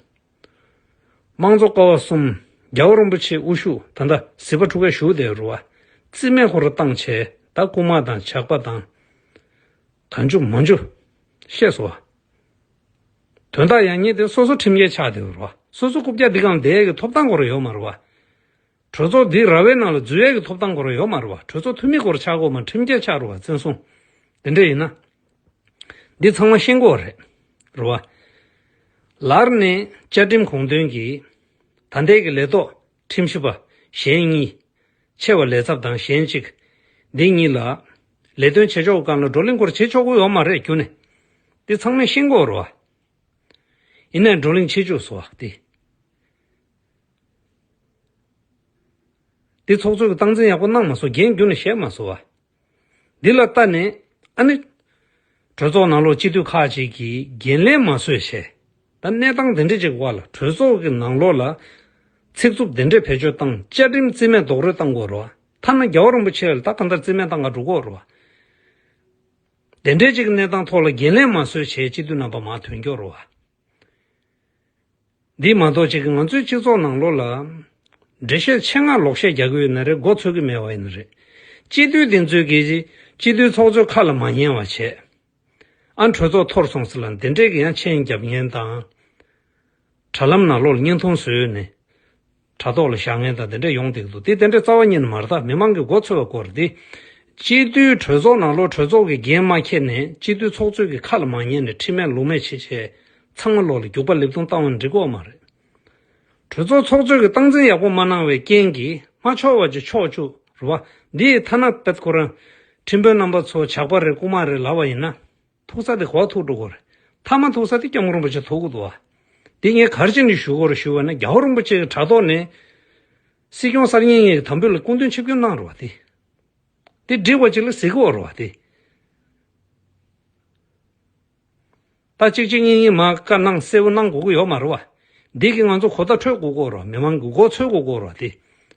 དམངས་གཙོ་ཀ་བ་གསུམ། རྒྱལ་བ་རིན་པོ་ཆེ་དབུ་བཞུགས་ད་ལྟ་གཟིགས་པ་ཕྲུ་གུ་བཞུགས་བསྡད་རེད་བ། རྩིས་མེད་ཁོ་རང་བཏང་བྱས་ད་རྐུ་མ་དང་ཇག་པ་དང་། གང་བཅུག་མ་བཅུག་བཤད་སོང་བ། དོན་དག་ཡང་སྙིང་དེ་སོ་སོ་ཁྲིམས་འགལ་ཆགས་བསྡད་ཡོད་རེད་བ། སོ་སོ་རྐུབ་བཀྱག་འདི་སྒང་བསྡད་ཡས་ཀྱི་ཐོབ་ཐང་ཁོ་རང་ཡོད་མ་རེད་བ། གྲོས་ཚོགས་འདི་ར་བའི་ནང་ལ་འཛུལ་ཡས་ཀྱི་ཐོབ་ཐང་ཁོ་རང་ཡོད་མ་རེད་བ། གྲོས་ཚོགས་འཐུས་མི་སྐོར་ཆགས་དགོས་མ། ཁྲིམས་འགལ་ཆགས་རེད་བ། བཙན་བཟུང་དེ་འདྲ་ཡིན་ན། འདི་ཚང་མ་ཤེས་དགོས་རེད། རེད་བ། ལར་ནས་བཅའ་ཁྲིམས་དགོངས་དོན་གྱིས། ད་ལྟའི་གི་ལས་ཐོག་ཁྲིམས་ཞིབ་པ་གཞན་གཉིས། ཆེ་བ་ལས་ཚབ་དང་གཞན་གཅིག་འདི་གཉིས་ལ། ལས་དོན་བྱེད་ཕྱོགས་སྒང་ལ་བགྲོ་གླེང་སྐོར་བྱེད་ཆོག་གི་ཡོད་མ་རེད་རྒྱུ་ནས། འདི་ཚང་མས་ཤེས་དགོས་རེད་བ། ཡིན་ནའི་བགྲོ་གླེང་བྱེད་བཅུག་སོང་བ་དེ། འདི་ཚོགས་གཙོས་ཀྱི་སྟངས་འཛིན་ཡག་པོ་གནང་མ་སོང་། འགན་རྒྱུན་ནས་བཞེས་མ་སོང་བ། འདི་ལ་ལྟ་ནས་ཨ་ནི། གྲོས་ཚོགས་ནང་ལོགས་སྤྱི་འཐུས་ཁག་ཅིག་གིས་འགན་ལེན་མ་བཟོས་བྱས། ད་གནས་སྟངས་དེ་འདྲ་ཅིག་འོག་ལ་གྲོས་ཚོགས་ཀྱི་ནང་ལོགས་ལ། ཚིག་རྩུབ་དེ་འདྲ་བེད་སྤྱོད་བཏང་། བཅའ་ཁྲིམས་རྩིས་མེད་རྡོག་རོལ་བཏང་དགོས་རེད་བ། ཐ་ན་རྒྱལ་བ་རིན་པོ་ཆེ་ལ་ད་གང་ལྟར་རྩིས་མེད་བཏང་ག་འགྲོ་དགོས་རེད་བ། དེ་འདྲའི་ཅིག་གནས་སྟངས་ཐོག་ལ་འགན་ལེན་མ་བཟོས་བྱས་སྤྱི་འཐུས་རྣམ་པ་མར་ཐོན་རྒྱུ་རེད་བ། འདི་མ་གཏོགས་ཅིག་ང་ཚོའི་སྤྱི་ཚོགས་ནང་ལོགས་ལ། འགྲེལ་བཤད་ཆེད་མངགས་ལོག་བཤད་རྒྱག་གི་ཡོད་ན་རེད། མགོ་ཚོད་ཀྱི་མེད་པ་ཡིན་ན་རེད། སྤྱི་འཐུས་དེ་ཚོས་ཀྱིས་སྤྱི་འཐུས་ཚོགས་གཙོའི་ཁ་ལ་མ་ཉན་པ་བྱས། ཨ་གྲོས་ཚོགས་འཐོར་སོང་ཟེར་ལ་འདི་འདྲས་ཀྱི་ཡང་མཆན་རྒྱབ་མཁན་དང་། དྲ་ལམ་ནང་ལོགས་ལ་བརྙན་ཐུང་བཟོས་ནས། དྲ་ཐོག་ལ་བཞག་མཁན་དང་དེ་འདྲས་ཡོང་བསྡད་ཀྱི་འདུག་དེ་དེ་འདྲས་རྩ་བ་ཉིད་ནས་མ་རེད། ད་མི་མང་གི་མགོ་ཚོས་པ་སྐོར་དེ། སྤྱི་འཐུས་གྲོས་ཚོགས་ནང་ལོགས་གྲོས་ཚོགས་ཀྱི་འགན་མ་འཁྱེར་ནས་སྤྱི་འཐུས་ཚོགས་གཙོས་ཀྱི་ཁ་ལ་མ་ཉན་ནས་ཁྲིམས་མེད་ལུགས་མེད་བྱེད་བྱས། ཚང་མ་ལོག་ལ་རྒྱུག་པ་ལེབ་རྡུང་བཏང་བ་འགྲིག་གི་ཡོད་མ་རེད། གྲོས་ཚོགས་ཚོགས་གཙོས་ཀྱི་སྟངས་འཛིན་ཡག་པོ་མ་གནང་བའི་རྐྱེན་གྱིས་མ་ཆོག་པ་ཅིག་ཆོག་བཅུག་རེད་བ། འདི་ཐ་ན་དཔེ་ཁོ་རང་། ཁྲིམས་དཔོན་རྣམ་པ་ཚོ་ཇག་པ་རེད་རྐུ་མ་རེད་ལབ་པ་ཡིན་ན། ཐུག་ས་དེ་གོ་བ་ཐུག་འགྲོ་གི་རེད། ཐ་མ་ཐུག་ས་དེ་སྐྱབས་མགོན་རིན་པོ་ཆེ་ཐུག་གི་འདུག་བ། འདི་ངས་ག་རེ་བྱས་ནས་ཞུ་དགོས་རེད་ཞུས་པ་ན། རྒྱལ་བ་རིན་པོ་ཆེ་གི་དྲ་ཐོག་ནས། སྲིད་སྐྱོང་གསར་རྙིང་གཉིས་ཀྱི་དམ་འབུལ་ལ་སྐུ་མདུན་ཆིབས་བསྒྱུར་གནང་རེད་བ་དེ། དེ་འགྲིག་པ་ཅིག་ལ་ཟེར་གི་ཡོད་རེད་བ་དེ། ད་གཅིག་གཅིག་གཉིས་གཉིས་མ་བཀའ་གནང་གསལ་པོ་གནང་དགོས་ཀྱི་ཡོད་མ་རེད་བ། འདི་གི་ང་ཚོ་གོ་བརྡ་འཕྲོད་དགོས་ཀྱི་ཡོད་རེད་བ། མི་མང་གི་མགོ་ཚོས་དགོས་ཀྱི་ཡོད་རེད་བ་དེ།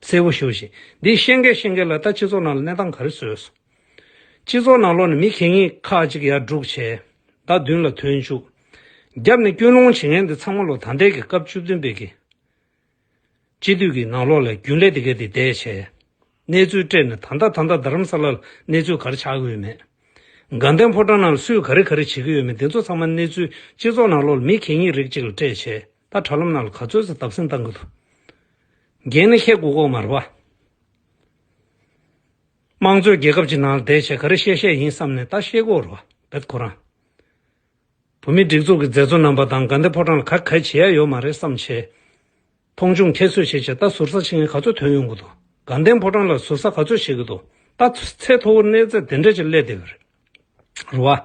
གསལ་པོ་ཞུ་བཞིན་འདི་ཤེས་མཁན་ཤེས་མཁན་ལ་ད་སྤྱི་ཚོགས་ནང་ལ་གནས་སྟངས་ག་རེ་བཟོས་སོང་། སྤྱི་ཚོགས་ནང་ལོགས་ནས་མི་གད་སྙིགས་ཁག་ཅིག་ཡར་སྒྲུག་བྱས། ད་མདུན་ལ་ཐོན་བཅུག་རྒྱབ་ནས་སྐྱོན་སློང་བྱེད་མཁན་འདི་ཚང་མ་ལོ་ད་ལྟའི་གི་སྐབས་བཅུ་བདུན་པའི་གི་སྤྱི་འཐུས་ཀྱི་ནང་ལོགས་ལ་རྒྱུན་ལས་དེ་གས་དེ་བསྡད་བྱས། གནས་ཚུལ་སྤྲད་ནས་ད་ལྟ་ད་ལྟ་རྡ་རམ་ས་ལ་ལ་གནས་ཚུལ་ག་རེ་ཆགས་ཀྱི་ཡོད་མེད། དགའ་ལྡན་ཕོ་བྲང་ནང་ལ་སུས་ག་རེ་ག་རེ་བྱེད་ཀྱི་ཡོད་མེད་དེ་ཚོ་ཚང་མ་གནས་ཚུལ་སྤྱི་ཚོགས་ནང་ལོགས་ལ་མི་གད་སྙིགས་རིགས་གཅིག་ལ་སྤྲད་བྱས། ད་དྲ་ལམ་ནང་ལ་ག་ཚོད་ཙམ་བརྡབ་གསིག་བཏང་གི་འདུག་འགན་ནི་འཁྱེར་དགོས་ཀྱི་ཡོད་མ་རེད་བ། དམངས་གཙོའི་རྒྱལ་ཁབ་ཅིག་ནང་ལ་བསྡད་བྱས་ག་རེ་བཤད་བཤད་ཡིན་བསམ་ནས་ད་བཤད་ཀྱི་ཡོད་རེད་བ། བེད་ཁོ་རང་། བོད་མིའི་སྒྲིག་འཛུགས་ཀྱི་མཛད་གཙོ་རྣམ་པ་དང་དགའ་ལྡན་ཕོ་བྲང་ལ་ག་ག་བྱེད་ཡ་ཡོད་མ་རེད་བསམ་བྱས། མཐོང་ཆུང་ཁྱད་གསོད་བྱེད་བྱས་ད་ཟུར་ཟ་བྱེད་མཁན་ག་ཚོད་ཐོན་ཡོང་གི་འདུག་དགའ་ལྡན་ཕོ་བྲང་ལ་ཟུར་ཟ་ག་ཚོད་བྱེད་ཀྱི་འདུག་ད་ཚད་མཐོ་བོ་གནས་ཚད་དེ་འདྲ་ཅིག་སླེབས་བསྡད་པ་རེད། རེད་བ།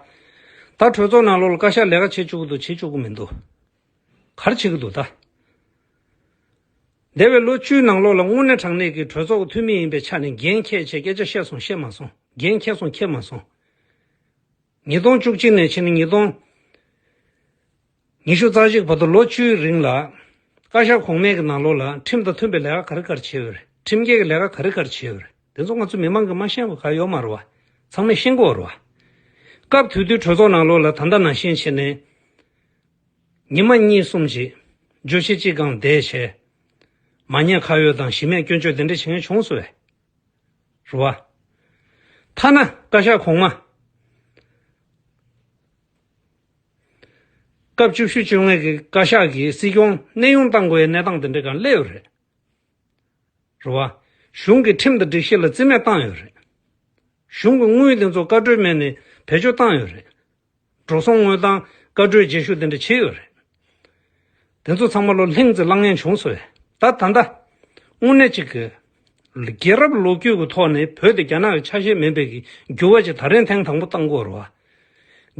ད་གྲོས་ཚོགས་ནང་ལོགས་ལ་བཀའ་ཤག་ལས་ཀ་བྱེད་བཅུག་གི་འདུག་བྱེད་བཅུག་གི་མི་འདུག་ག་རེ་བྱེད་ཀྱི་འདུག་ད། འདས་པའི་ལོ་བཅུའི་ནང་ལོགས་ལ་དངོས་གནས་དྲང་གནས་ཀྱི་གྲོས་ཚོགས་ཀྱི་འཐུས་མི་ཡིན་པའི་ཆ་ནས་འགན་འཁྱེར་བྱས་སྐད་ཆ་བཤད་སོང་བཤད་མ་སོང་། འགན་འཁྱེར་སོང་འཁྱེར་མ་སོང་། ཉིས་སྟོང་བཅུ་གཅིག་ནས་ཕྱིན་ནས་ཉིས་སྟོང་ཉི་ཤུ་རྩ་གཅིག་བར་དུ་ལོ་བཅུའི་རིང་ལ། བཀའ་ཤག་གོང་མའི་གི་ནང་ལོགས་ལ་ཁྲིམས་དང་མཐུན་པའི་ལས་ཀ་ག་རེ་ག་རེ་བྱས་ཡོད་རེད། ཁྲིམས་འགལ་གྱི་ལས་ཀ་ག་རེ་ག་རེ་བྱས་ཡོད་རེད། དེ་ཚོ་ང་ཚོ་མི་མང་གིས་མ་ཤེས་པ་ག་ཡོད་མ་རེད་བ། ཚང་མས་ཤེས་ཀྱི་ཡོད་རེད་བ། སྐབས་དེ་དུས་གྲོས་ཚོགས་ནང་ལོགས་ལ་ད་ལྟ་ནང་བཞིན་བྱས་ནས། ཉི་མ་གཉིས་གསུམ་ཅིག་བརྗོད་གཞི་གཅིག་སྒང་བསྡད་བྱས། མ་ཉེས་ཁ་གཡོགས་དང་གཞི་མེད་སྐྱོན་བརྗོད་དེ་འདྲ་བྱེད་མཁན་བྱུང་སོང་བས། རེད་བ། ཐ་ན་བཀའ་ཤག་གོང་མ། སྐབས་བཅུ་བཞི་བཅོ་ལྔའི་གི་བཀའ་ཤག་གིས་སྲིད་སྐྱོང་གནས་དབྱུང་བཏང་དགོས་པའི་གནས་སྟངས་དེ་འདྲ་གང་སླེབས་ཡོད་རེད། རེད་བ། གཞུང་གི་ཁྲིམས་དང་སྒྲིག་གཞི་ལ་རྩིས་མེད་བཏང་ཡོད་རེད། གཞུང་གི་དངུལ་དེ་ཚོ་བཀའ་འཁྲོལ་མེད་ནས་བེད་སྤྱོད་བཏང་ཡོད་རེད། འགྲོ་སོང་དངུལ་བཏང་བཀའ་འཁྲོལ་རྗེས་ཤུལ་དེ་འདྲ་བྱས་ཡོད་རེད། དེ་ཚོ་ཚང་མ་ལོ་ལྷིང་ཙི་ལངས་ངན་བྱུང་སོང་བས། ད་ད་ལྟ། དངོས་གནས་གཅིག་གི་རྒྱལ་རབས་ལོ་རྒྱུས་ཀྱི་ཐོག་ནས་བོད་དེ་རྒྱ་ནག་གི་ཆ་ཤས་མིན་པའི་གི་འགྱུར་བ་ཅིག་ད་རིང་ཐེངས་དང་པོ་བཏང་དགོས་རེད་བ།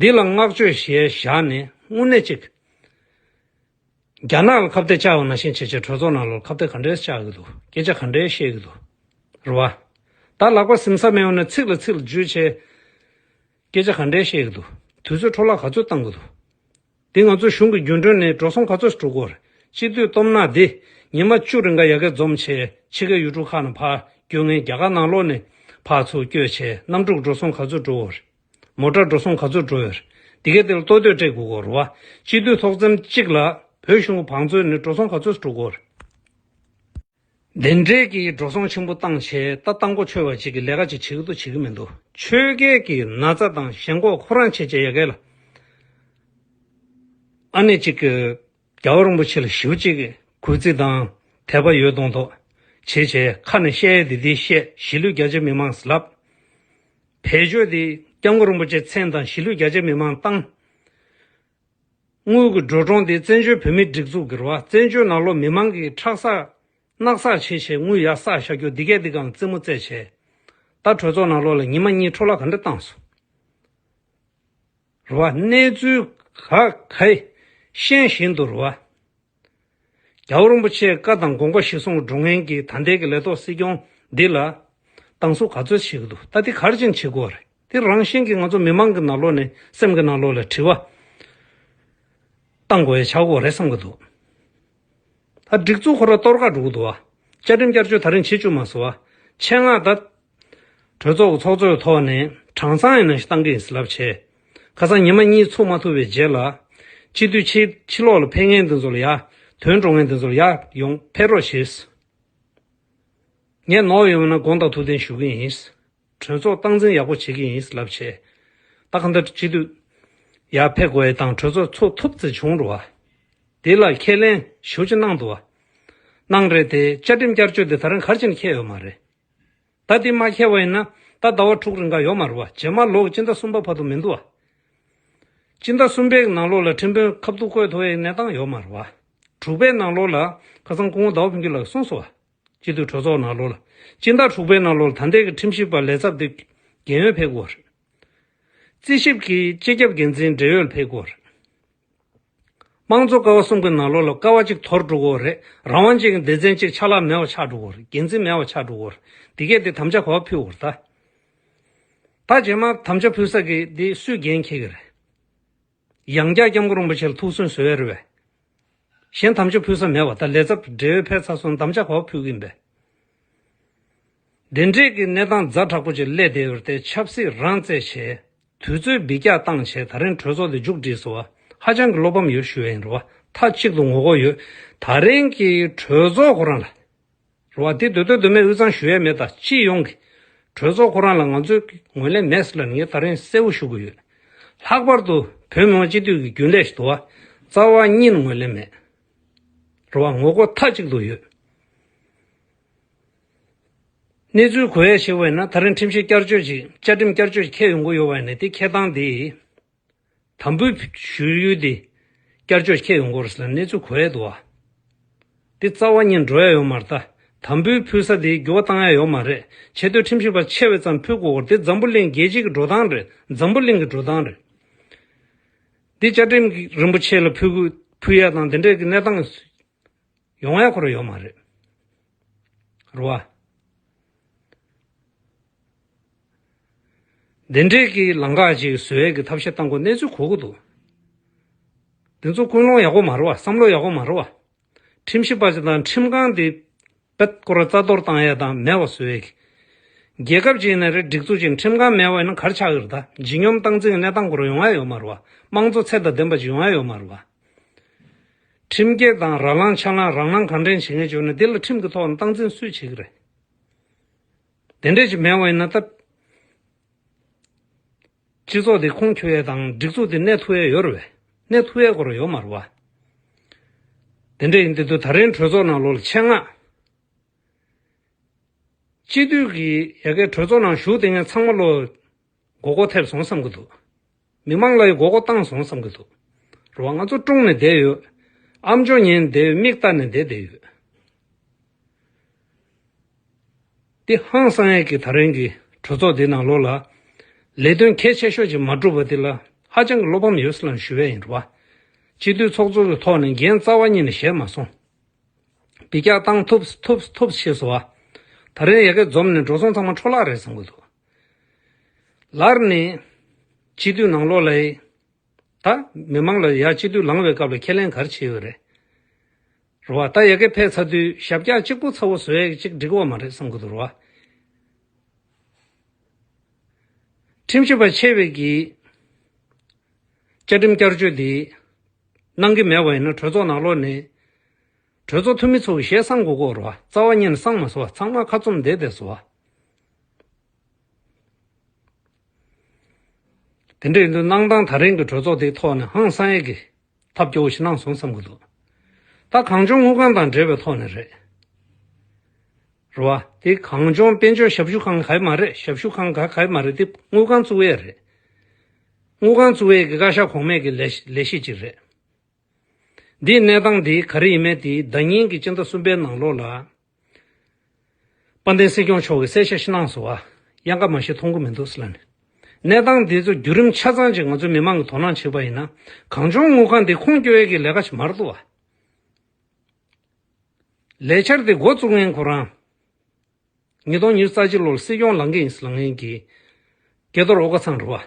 འདི་ལ་བསྔགས་བརྗོད་བྱས་བཞག་ནས་དངོས་གནས་གཅིག་རྒྱ་ནག་ལ་ཁ་གཏད་བཅག་པ་ནང་བཞིན་བྱས་བྱས་གྲོས་ཚོགས་ནང་ལོགས་ཁ་གཏད་ག་འདྲས་བཅག་གི་འདུག་སྐད་ཆ་ག་འདྲས་བཤད་གི་འདུག་རེད་བ། ད་ལག་པ་ཟིན་ས་མེད་པ་ནས་ཚིག་ལ་ཚིག་ལ་འཇུས་བྱས། སྐད་ཆ་ག་འདྲས་བཤད་གི་འདུག་དུས་ཚོད་འཕྲོ་བརླག་ག་ཚོད་བཏང་གི་འདུག་འདི་ང་ཚོ་གཞུང་གི་རྒྱུན་གྲོན་ནས་འགྲོ་སོང་ག་ཚོད་འགྲོ་གི་ཡོད་རེད། སྤྱི་འཐུས་སྟོབས་ན་འདི་ཉི་མ་བཅུ་རིང་ག་ཡ་གི་འཛོམས་བྱས་ཕྱི་རྒྱལ་ཡུལ་གྲུ་ཁག་ནང་ཕར་སྐྱོད་མཁན་རྒྱ་གར་ནང་ལོགས་ནས་ཕར་ཚུར་སྐྱོད་བྱས་གནམ་གྲུ་གི་འགྲོ་སོང་ག་ཚོད་འགྲོ་གི་ཡོད་རེད། མོ་ཊ་འགྲོ་སོང་ག་ཚོད་འགྲོ་ཡོད་རེད། འདི་གའི་དེ་ལ་ལྟོ་ལྡོད་སྤྲད་དགོས་ཀྱི་ཡོད་རེད་བ། སྤྱི་འཐུས་ཚོགས་ཆེན་གཅིག་ལ་བོད་གཞུང་གི་བང་མཛོད་ནས་འགྲོ་སོང་ག་ཚོད་འགྲོ་གི་ཡོད་རེད། འདི་འདྲའི་གི་འགྲོ་སོང་ཆེན་པོ་བཏང་བྱས་ད་རྟ་མགོ་མཆོད་པ་ཅིག་གི་ལས་ཀ་ཅིག་བྱེད་ཀྱི་འདུག་བྱེད་ཀྱི་མི་འདུག་ཆོལ་ཁའི་གི་ན་ཚ་དང་ཞེན་ཁོག་ཁོ་རང་བྱེད་བྱེད་ཡ་གི་ལ། ཨ་ནི་ཅིག་གི་ རྒྱལ་བ་རིན་པོ་ཆེ་ལ་ཞེ་པོ་ཅིག་གི་གུས་བརྩི་དང་དད་པ་ཡོད་མདོག་མདོག་བྱེད་བྱས། ཁ་ནས་བཤད་ཡས་དེ་འདི་བཤད། གཞིས་ལུས་རྒྱ་ཆེ་མི་མང་ཟེར་ལབ། བེད་སྤྱོད་དེ་སྐྱབས་མགོན་རིན་པོ་ཆེ་མཚན་དང་གཞིས་ལུས་རྒྱ་ཆེ་མི་མང་བཏང་། དངུལ་གྱི་འགྲོ་གྲོན་དེ་བཙན་བྱོལ་བོད་མིའི་སྒྲིག་འཛུགས་ཀྱི་རེད་བ། བཙན་བྱོལ་ནང་ལོགས་མི་མང་གིས་ཁྲག་བསགས་རྣག་བསགས་བྱས་བྱས་དངུལ་ཡར་བསགས་བཞག་རྒྱུ་འདི་གས་འདི་གང་རྩེད་མོ་རྩེད་བྱས། ད་གྲོས་ཚོགས་ནང་ལོགས་ལ་ཉི་མ་གཉིས་འཕྲོ་བརླག་ག་འདྲ་བཏང་སོང་། རེད་བ། གནས་ཚུལ་ག་ག་ཤེས་བཞིན་དུ་རེད་བ། རྒྱལ་བ་རིན་པོ་ཆེའི་བཀའ་དང་དགོངས་པ་གཞིར་བཟུང་འགྲོ་མཁན་གྱི་ད་ལྟའི་གི་ལས་ཐོག་སྲིད་སྐྱོང་འདི་ལ་སྡང་ཟུག་ག་ཚོད་བྱེད་ཀྱི་འདུག་ད་འདི་ག་རེ་བྱས་ནས་བྱེད་དགོས་རེད། འདི་རང་བཞིན་གྱིས་ང་ཚོ་མི་མང་གི་ནང་ལོགས་ནས་སེམས་ཀྱི་ནང་ལོགས་ལ་དྲི་བ་བཏང་དགོས་ཡ་ཆགས་ཀྱི་ཡོད་རེད་བསམ་གྱི་འདུག་ད་སྒྲིག་འཛུགས་ཁོ་རང་གཏོར་བརླག་འགྲོ་གི་འདུག་བ། བཅའ་ཁྲིམས་བསྐྱར་བཅོས་ད་རིང་བྱེད་བཅུག་མ་སོང་བ། ཆེད་མངགས་ད་གྲོས་ཚོགས་ཀྱི་ཚོགས་གཙོའི་ཐོག་ནས་གྲངས་ཚང་ཡིན་ན་ཞིག་བཏང་གི་ཡིན་ཟེར་ལབ་བྱས། ཁ་སང་ཉི་མ་གཉིས་ཚུགས་མ་ཐུབ་པའི་རྗེས་ལ། སྤྱི་འཐུས་ཕྱི་ཕྱི་ལོགས་ལ་ཕེབས་མཁན་དེ་ཚོ་ལ་ཡ། ཐོན་འགྲོ་མཁན་དེ་ཚོ་ལ་ཡ་ཡོང་ཕེབས་རོགས་བྱེད། ངས་ནོར་ཡོད་ན་དགོངས་དག་ཐུགས་བདེན་ཞུ་གི་ཡིན། གྲོས་ཚོགས་སྟངས་འཛིན་ཡག་པོ་བྱེད་ཀྱི་ཡིན་ལབ་བྱས། ད་གང་ལྟར་སྤྱི་འཐུས་ཡར་ཕེབས་དགོས་ཡས་དང་གྲོས་ཚོགས་ཚུགས་ཐུབ་ཙམ་བྱུང་འགྲོ་བ། དེ་ལ་ཁས་ལེན་ཞེ་པོ་ཅིག་གནང་འདུག་བ། གནང་རེད་དེ། བཅའ་ཁྲིམས་བསྐྱར་བཅོས་དེ་ད་རིང་ག་རེ་བྱས་ནས་འཁྱེར་ཡོད་མ་རེད། ད་དེ་མ་འཁྱེར་བ་ཡིན་ན་ད་ཟླ་བ་དྲུག་རིང་ག་ཡོད་མ་རེད་བ། རྗེས་མ་ལོ་གི་སྤྱི་ཟླ་གསུམ་པ་བར་དུ་མི་འདུག་བ། སྤྱི་ཟླ་གསུམ་པའི་ནང་ལོགས་ལ་ཁྲིམས་དཔོན་ཁ་ཐུག་བསྐོ་ཐུབ་པའི་གནས་སྟངས་ཡོད་མ་རེད་བ། དྲུག་པའི་ནང་ལོགས་ལ་ཁ་སང་སྐུ་ངོ་ཟླ་བ་ཕུན་སྐྱིད་ལགས་གསུངས་སོང་བ། སྤྱི་འཐུས་གྲོས་ཚོགས་ནང་ལོགས་ལ། སྤྱི་ཟླ་དྲུག་པའི་ནང་ལོགས་ལ་ད་ལྟའི་གི་ཁྲིམས་ཞིབ་པ་ལས་ཚབ་དེ་རྒན་ཡོལ་ཕེབས་ཀྱི་ཡོད་རེད། རྩིས་ཞིབ་ཀྱི་སྤྱི་ཁྱབ་འགན་འཛིན་བགྲེས་ཡོལ་ཕེབས་ཀྱི་ཡོད་རེད། དམངས་གཙོ་ཀ་བ་གསུམ་གྱི་ནང་ལོགས་ལ་ཀ་བ་གཅིག་དོར་འགྲོ་གི་ཡོད་རེད། རང་དབང་ཅན་གྱི་སྡེ་ཚན་གཅིག་ཆ་ལག་མེད་པ་ཆགས་འགྲོ་གི་ཡོད་རེད། འགན་འཛིན་མེད་པ་ཆགས་འགྲོ་གི་ཡོད་རེད། འདི་གས་དེ་དམ་བཅའ་ག་པར་ཕུལ་དགོས་རེད་ད། ད་རྗེས་མ་དམ་བཅའ་ཕུལ་ས་གི་འདི་སུས་འགན་འཁྱེར་གི་རེད། ཡང་བསྐྱར་སྐྱབས་མགོན་རིན་པོ་ཆེ་ལ་ཐུགས་སུན་གསོལ་བ་རེད་པས། གཞན་དམ་བཅའ་ཕུལ་ས་མེད་པ། ད་ལས་ཚབ་བགྲེས་ཡོལ་ཕེབས་ཚར་སོང་། དམ་བཅའ་ག་པར་ཕུལ་གི་ཡིན་པས། འདི་འདྲས་ཀྱི་གནས་སྟངས་ཛ་དྲག་པོ་ཅིག་སླེབས་བསྡད་ཡོད་རེད་དེ། ཆབ་སྲིད་རང་རྩོད་བྱས། དུས་ཚོད་འཕྲོ་བརླག་བཏང་བྱས། ད་རིང་གྲོས་ཚོགས་འདི་མཇུག་སྒྲིལ་སོང་བ། ཧ་ཅང་གི་བློ་ཕམ་ཡོད་ཞུ་ཡ་ཡིན། རེད་བ། མཐའ་གཅིག་ཏུ་ངོ་རྒོལ་ཡོད། ད་རིང་གི་གྲོས་ཚོགས་ཁོ་རང་ལ། རེད་བ། དེ་འདོད་འདོད་འདོད་མེད་དབུས་གཙང་ཞུ་ཡ་མེད། ད་སྤྱི་ཡོངས་ཀྱི་གྲོས་ཚོགས་ཁོ་རང་ལ་ང་ཚོས་ངོས་ལེན་མེད་ཟེར་ལབ་ནས་ངས་ད་རིང་གསལ་པོ་ཞུ་གི་ཡོད། ལྷག་པར་དུ་བོད་མི་མང་སྤྱི་འཐུས་ཀྱི་རྒྱུན་ལས་ཞིག་འདུག་བ། རྩ་བ་ཉིད་ནས་ངོས་ལེན་མེད། རེད་བ། ངོ་རྒོལ་མཐའ་གཅིག་ཏུ་ཡོད། གནས་ཚུལ་གོ་ཡ་ཞིག་བྱས་ན། ད་རིང་ཁྲིམས་ཞིབ་བསྐྱར་བཅོས་ཤིག་བཅའ་ཁྲིམས་བསྐྱར་བཅོས་ཤིག་འཁྱེར་ཡོང་གི་ཡོད་པ་ནི་དེ་འཁྱེར་སྟངས་དེ། དམ་འབུལ་ཞུ་ཡུལ་དེ་བསྐྱར་བཅོས་འཁྱེར་ཡོང་གི་ཡོད་རེད་ཟེར་ལབ་གནས་ཚུལ་གོ་ཡ་འདུག་བ། དེ་རྩ་བ་ཉིད་འགྲོ་ཡ་ཡོད་མ་རེད་ད། དམ་འབུལ་ཕུལ་ས་དེ་འགྱུར་བ་བཏང་ཡ་ཡོད་མ་རེད། ཆེས་མཐོའི་ཁྲིམས་ཞིབ་པ་ཆེ་བའི་ཙམ་ཕུལ་དགོས་རེད། དེ་འཛམ་བུ་གླིང་རྒྱལ་སྤྱི་གི་འགྲོ་སྟངས་རེད། འཛམ་བུ་གླིང་གི་འགྲོ་སྟངས་རེད། འདི་བཅའ་ཁྲིམས་རིན་པོ་ཆེ་ལ་ཕུལ་དགོས། ཕུལ་ཡ་དང་དེ་འདྲའི་གི་གནས་སྟངས་ཡོང་ཡ་ཁོ་རང་ཡོད་མ་རེད། རེད་བ། དེ་འདྲའི་གི་ལམ་ཁ་ཅིག་བཟོ་ཡས་ཀྱི་ཐབས་ཤེས་བཏང་དགོས་གནས་ཚུལ་གོ་གི་འདུག་དེ་ཚོ་ཀུན་སློང་ཡག་པོ་མ་རེད་བ། བསམ་བློ་ཡག་པོ་མ་རེད་བ། ཁྲིམས་ཞིབ་པ་ཅིག་དང་ཁྲིམས་ཁང་དེ་བེད་ཁོ་ར་རྩ་གཏོར་བཏང་ཡས་དང་མེད་པ་བཟོ་ཡས་ཀྱི། རྒྱལ་ཁབ་ཅིག་ཡིན་ན་རེད། སྒྲིག་འཛུགས་ཅིག་ཁྲིམས་ཁང་མེད་པ་ཡིན་ན་ག་རེ་ཆགས་ཀྱི་རེད་ད། ལྗིད་སྙོམས་སྟངས་འཛིན་གྱི་གནས་སྟངས་ཁོ་ར་ཡོང་ཡ་ཡོད་མ་རེད་བ། དམངས་གཙོ་ཚད་དང་ལྡན་པ་ཅིག་ཡོང་ཡ་ཡོད་མ་རེད་བ། ཁྲིམས་འགལ་དང་ར་ལངས་ཆ་ལངས་རང་ལངས་གང་དྲན་བྱེད་མཁན་བྱུང་ན་འདི་ལ་ཁྲིམས་ཀྱི་ཐོག་ནས་སྟངས་འཛིན་སུས་བྱེད་ཀྱི་རེད། དེ་འདྲས་ཅིག་མེད་པ་ཡིན་ན་ད། སྤྱི་ཚོགས་འདི་ཁུངས་འཁྱོལ་ཡས་དང་སྒྲིག་འཛུགས་འདི་གནས་ཐུབ་ཡས་ཡོད་རེད་པས། གནས་ཐུབ་ཡས་ཁོ་རང་ཡོད་མ་རེད་བ། དེ་འདྲས་ཡིན་དུས་ད་རིང་གྲོས་ཚོགས་ནང་ལོགས་ལ་ཆེད་མངགས། སྤྱི་འཐུས་ཀྱི་ཡ་གི་གྲོས་ཚོགས་ནང་བཞུགས་བསྡད་མཁན་ཚང་མ་ལོ། མགོ་སྐོར་ཐེབས་སོང་བསམ་གྱི་འདུག་མི་མང་ལ་ཡང་མགོ་སྐོར་བཏང་སོང་བསམ་གྱི་འདུག་རེད་བ། ང་ཚོ་ཀྲུང་ནས་བསྡད་ཡོད། ཨ་མཆོག་ཉན་བསྡད་ཡོད། མིག་ལྟ་ནས་བསྡད་བསྡད་ཡོད། འདི་ཧང་སང་ཡས་ཀྱི་ད་རིང་གི་གྲོས་ཚོགས་འདི་ནང་ལོགས་ལ་ལས་དོན་གལ་ཆེ་ཤོས་ཅིག་མ་གྲུབ་པ་འདི་ལ་ཧ་ཅང་གི་བློ་ཕམ་ཡོད་ཟེར་ལབ་ཞུ་ཡས་ཡིན། རེད་བ། སྤྱི་འཐུས་ཚོགས་གཙོ་གི་ཐོག་ནས་འགན་རྩ་བ་ཉིད་ནས་བཞེས་མ་སོང་། འབུད་རྒྱག་བཏང་ཐུབ་ཐུབ་ཐུབ་ཤེས་སོང་བ། ད་རིང་ཡ་གི་འཛོམས་ནས་འགྲོ་སོང་ཚང་མ་འཕྲོ་བརླག་རེད་བསམ་གྱི་འདུག་ལར་ནས་སྤྱི་འཐུས་ནང་ལོགས་ལ་ད་མི་མང་ལ་ཡ་སྤྱི་འཐུས་ལངས་པའི་སྐབས་ལ་ཁས་ལེན་ག་རེ་བྱས་ཡོད་རེད། རེད་བ། ད་ཡ་གི་ཕེབས་ཚར་དུས་ཞབས་བཀྱག་གཅིག་པུ་ཚ་བོ་བཟོ་ཡ་གཅིག་འགྲིག་གི་ཡོད་མ་རེད་བསམ་གྱི་འདུག་རེད་བ། ཁྲིམས་ཞིབ་པ་ཆེ་བའི་གི་བཅའ་ཁྲིམས་བསྐྱར་བཅོས་འདི་གནང་གི་མེད་པ་ཡིན་ན་གྲོས་ཚོགས་ནང་ལོགས་ནས། གྲོས་ཚོགས་འཐུས་མི་ཚོ་གི་ཞལ་གསང་དགོས་ཀྱི་ཡོད་རེད་བ། རྩ་བ་ཉིད་ནས་གསང་མ་སོང་བ། ཚང་མ་ཁ་བཙུམ་བསྡད་བསྡད་སོང་བ། དེ་འདྲ་ཡིན་དུས་གནང་སྟངས་ད་རིང་གི་གྲོས་ཚོགས་དེའི་ཐོག་ནས་ཧང་སང་ཡས་ཀྱི་ཐབས་སྐྱོ་བོ་ཞིག་གནང་སོང་བསམ་གྱི་འདུག་ད་གངས་ལྗོངས་དངུལ་ཁང་དང་འབྲེལ་བའི་ཐོག་ནས་རེད། རེད་བ། དེ་གངས་ལྗོངས་དཔལ་འབྱོར་ཞབས་ཞུ་ཁང་ག་ཡི་མ་རེད། ཞབས་ཞུ་ཁང་ག་ག་ཡི་མ་རེད། དེ་དངུལ་ཁང་བཙུགས་ཡས་རེད། དངུལ་ཁང་བཙུགས་ཡས་ཀྱི་བཀའ་ཤག་གོང་མས་ཀྱི་ལས་ལས་གཞི་ཅིག་རེད། འདིའི་གནས་སྟངས་འདི་ག་རེ་ཡིན་མིན་དེ་ཟླ་ཉིན་གྱི་སྤྱི་ཟླ་གསུམ་པའི་ནང་ལོགས་ལ། དཔལ་ལྡན་སྲིད་སྐྱོང་མཆོག་གིས་གསལ་བཤད་ཞིག་གནང་སོང་བ། གཡང་ཁ་མ་བཞེས་མཐོང་གི་མི་འདུག་ཟེར་ལབ་ནས། གནས་སྟངས་འདི་ཚོ་བརྒྱུད་རིམ་ཆ་ཚང་ཅིག་ང་ཚོའི་མི་མང་གིས་དོ་སྣང་བྱེད་པ་ཡིན་ན། གངས་ལྗོངས་དངུལ་ཁང་འདི་ཁུངས་སྐྱོལ་ཡས་ཀྱི་ལས་ཀ་ཞིག་མ་རེད་འདུག་བ། ལས་འཆར་དེ་འགོ་བཙུགས་མཁན་ཁོ་རང་། ཉིས་སྟོང་ཉི་ཤུ་རྩ་གཅིག་ལོར་སྲིད་སྐྱོང་ལངས་ཀྱི་ཡིན་ལངས་མཁན་གྱི་སྐལ་རྡོར་ཨོ་དཀར་ཚང་རེད་བ།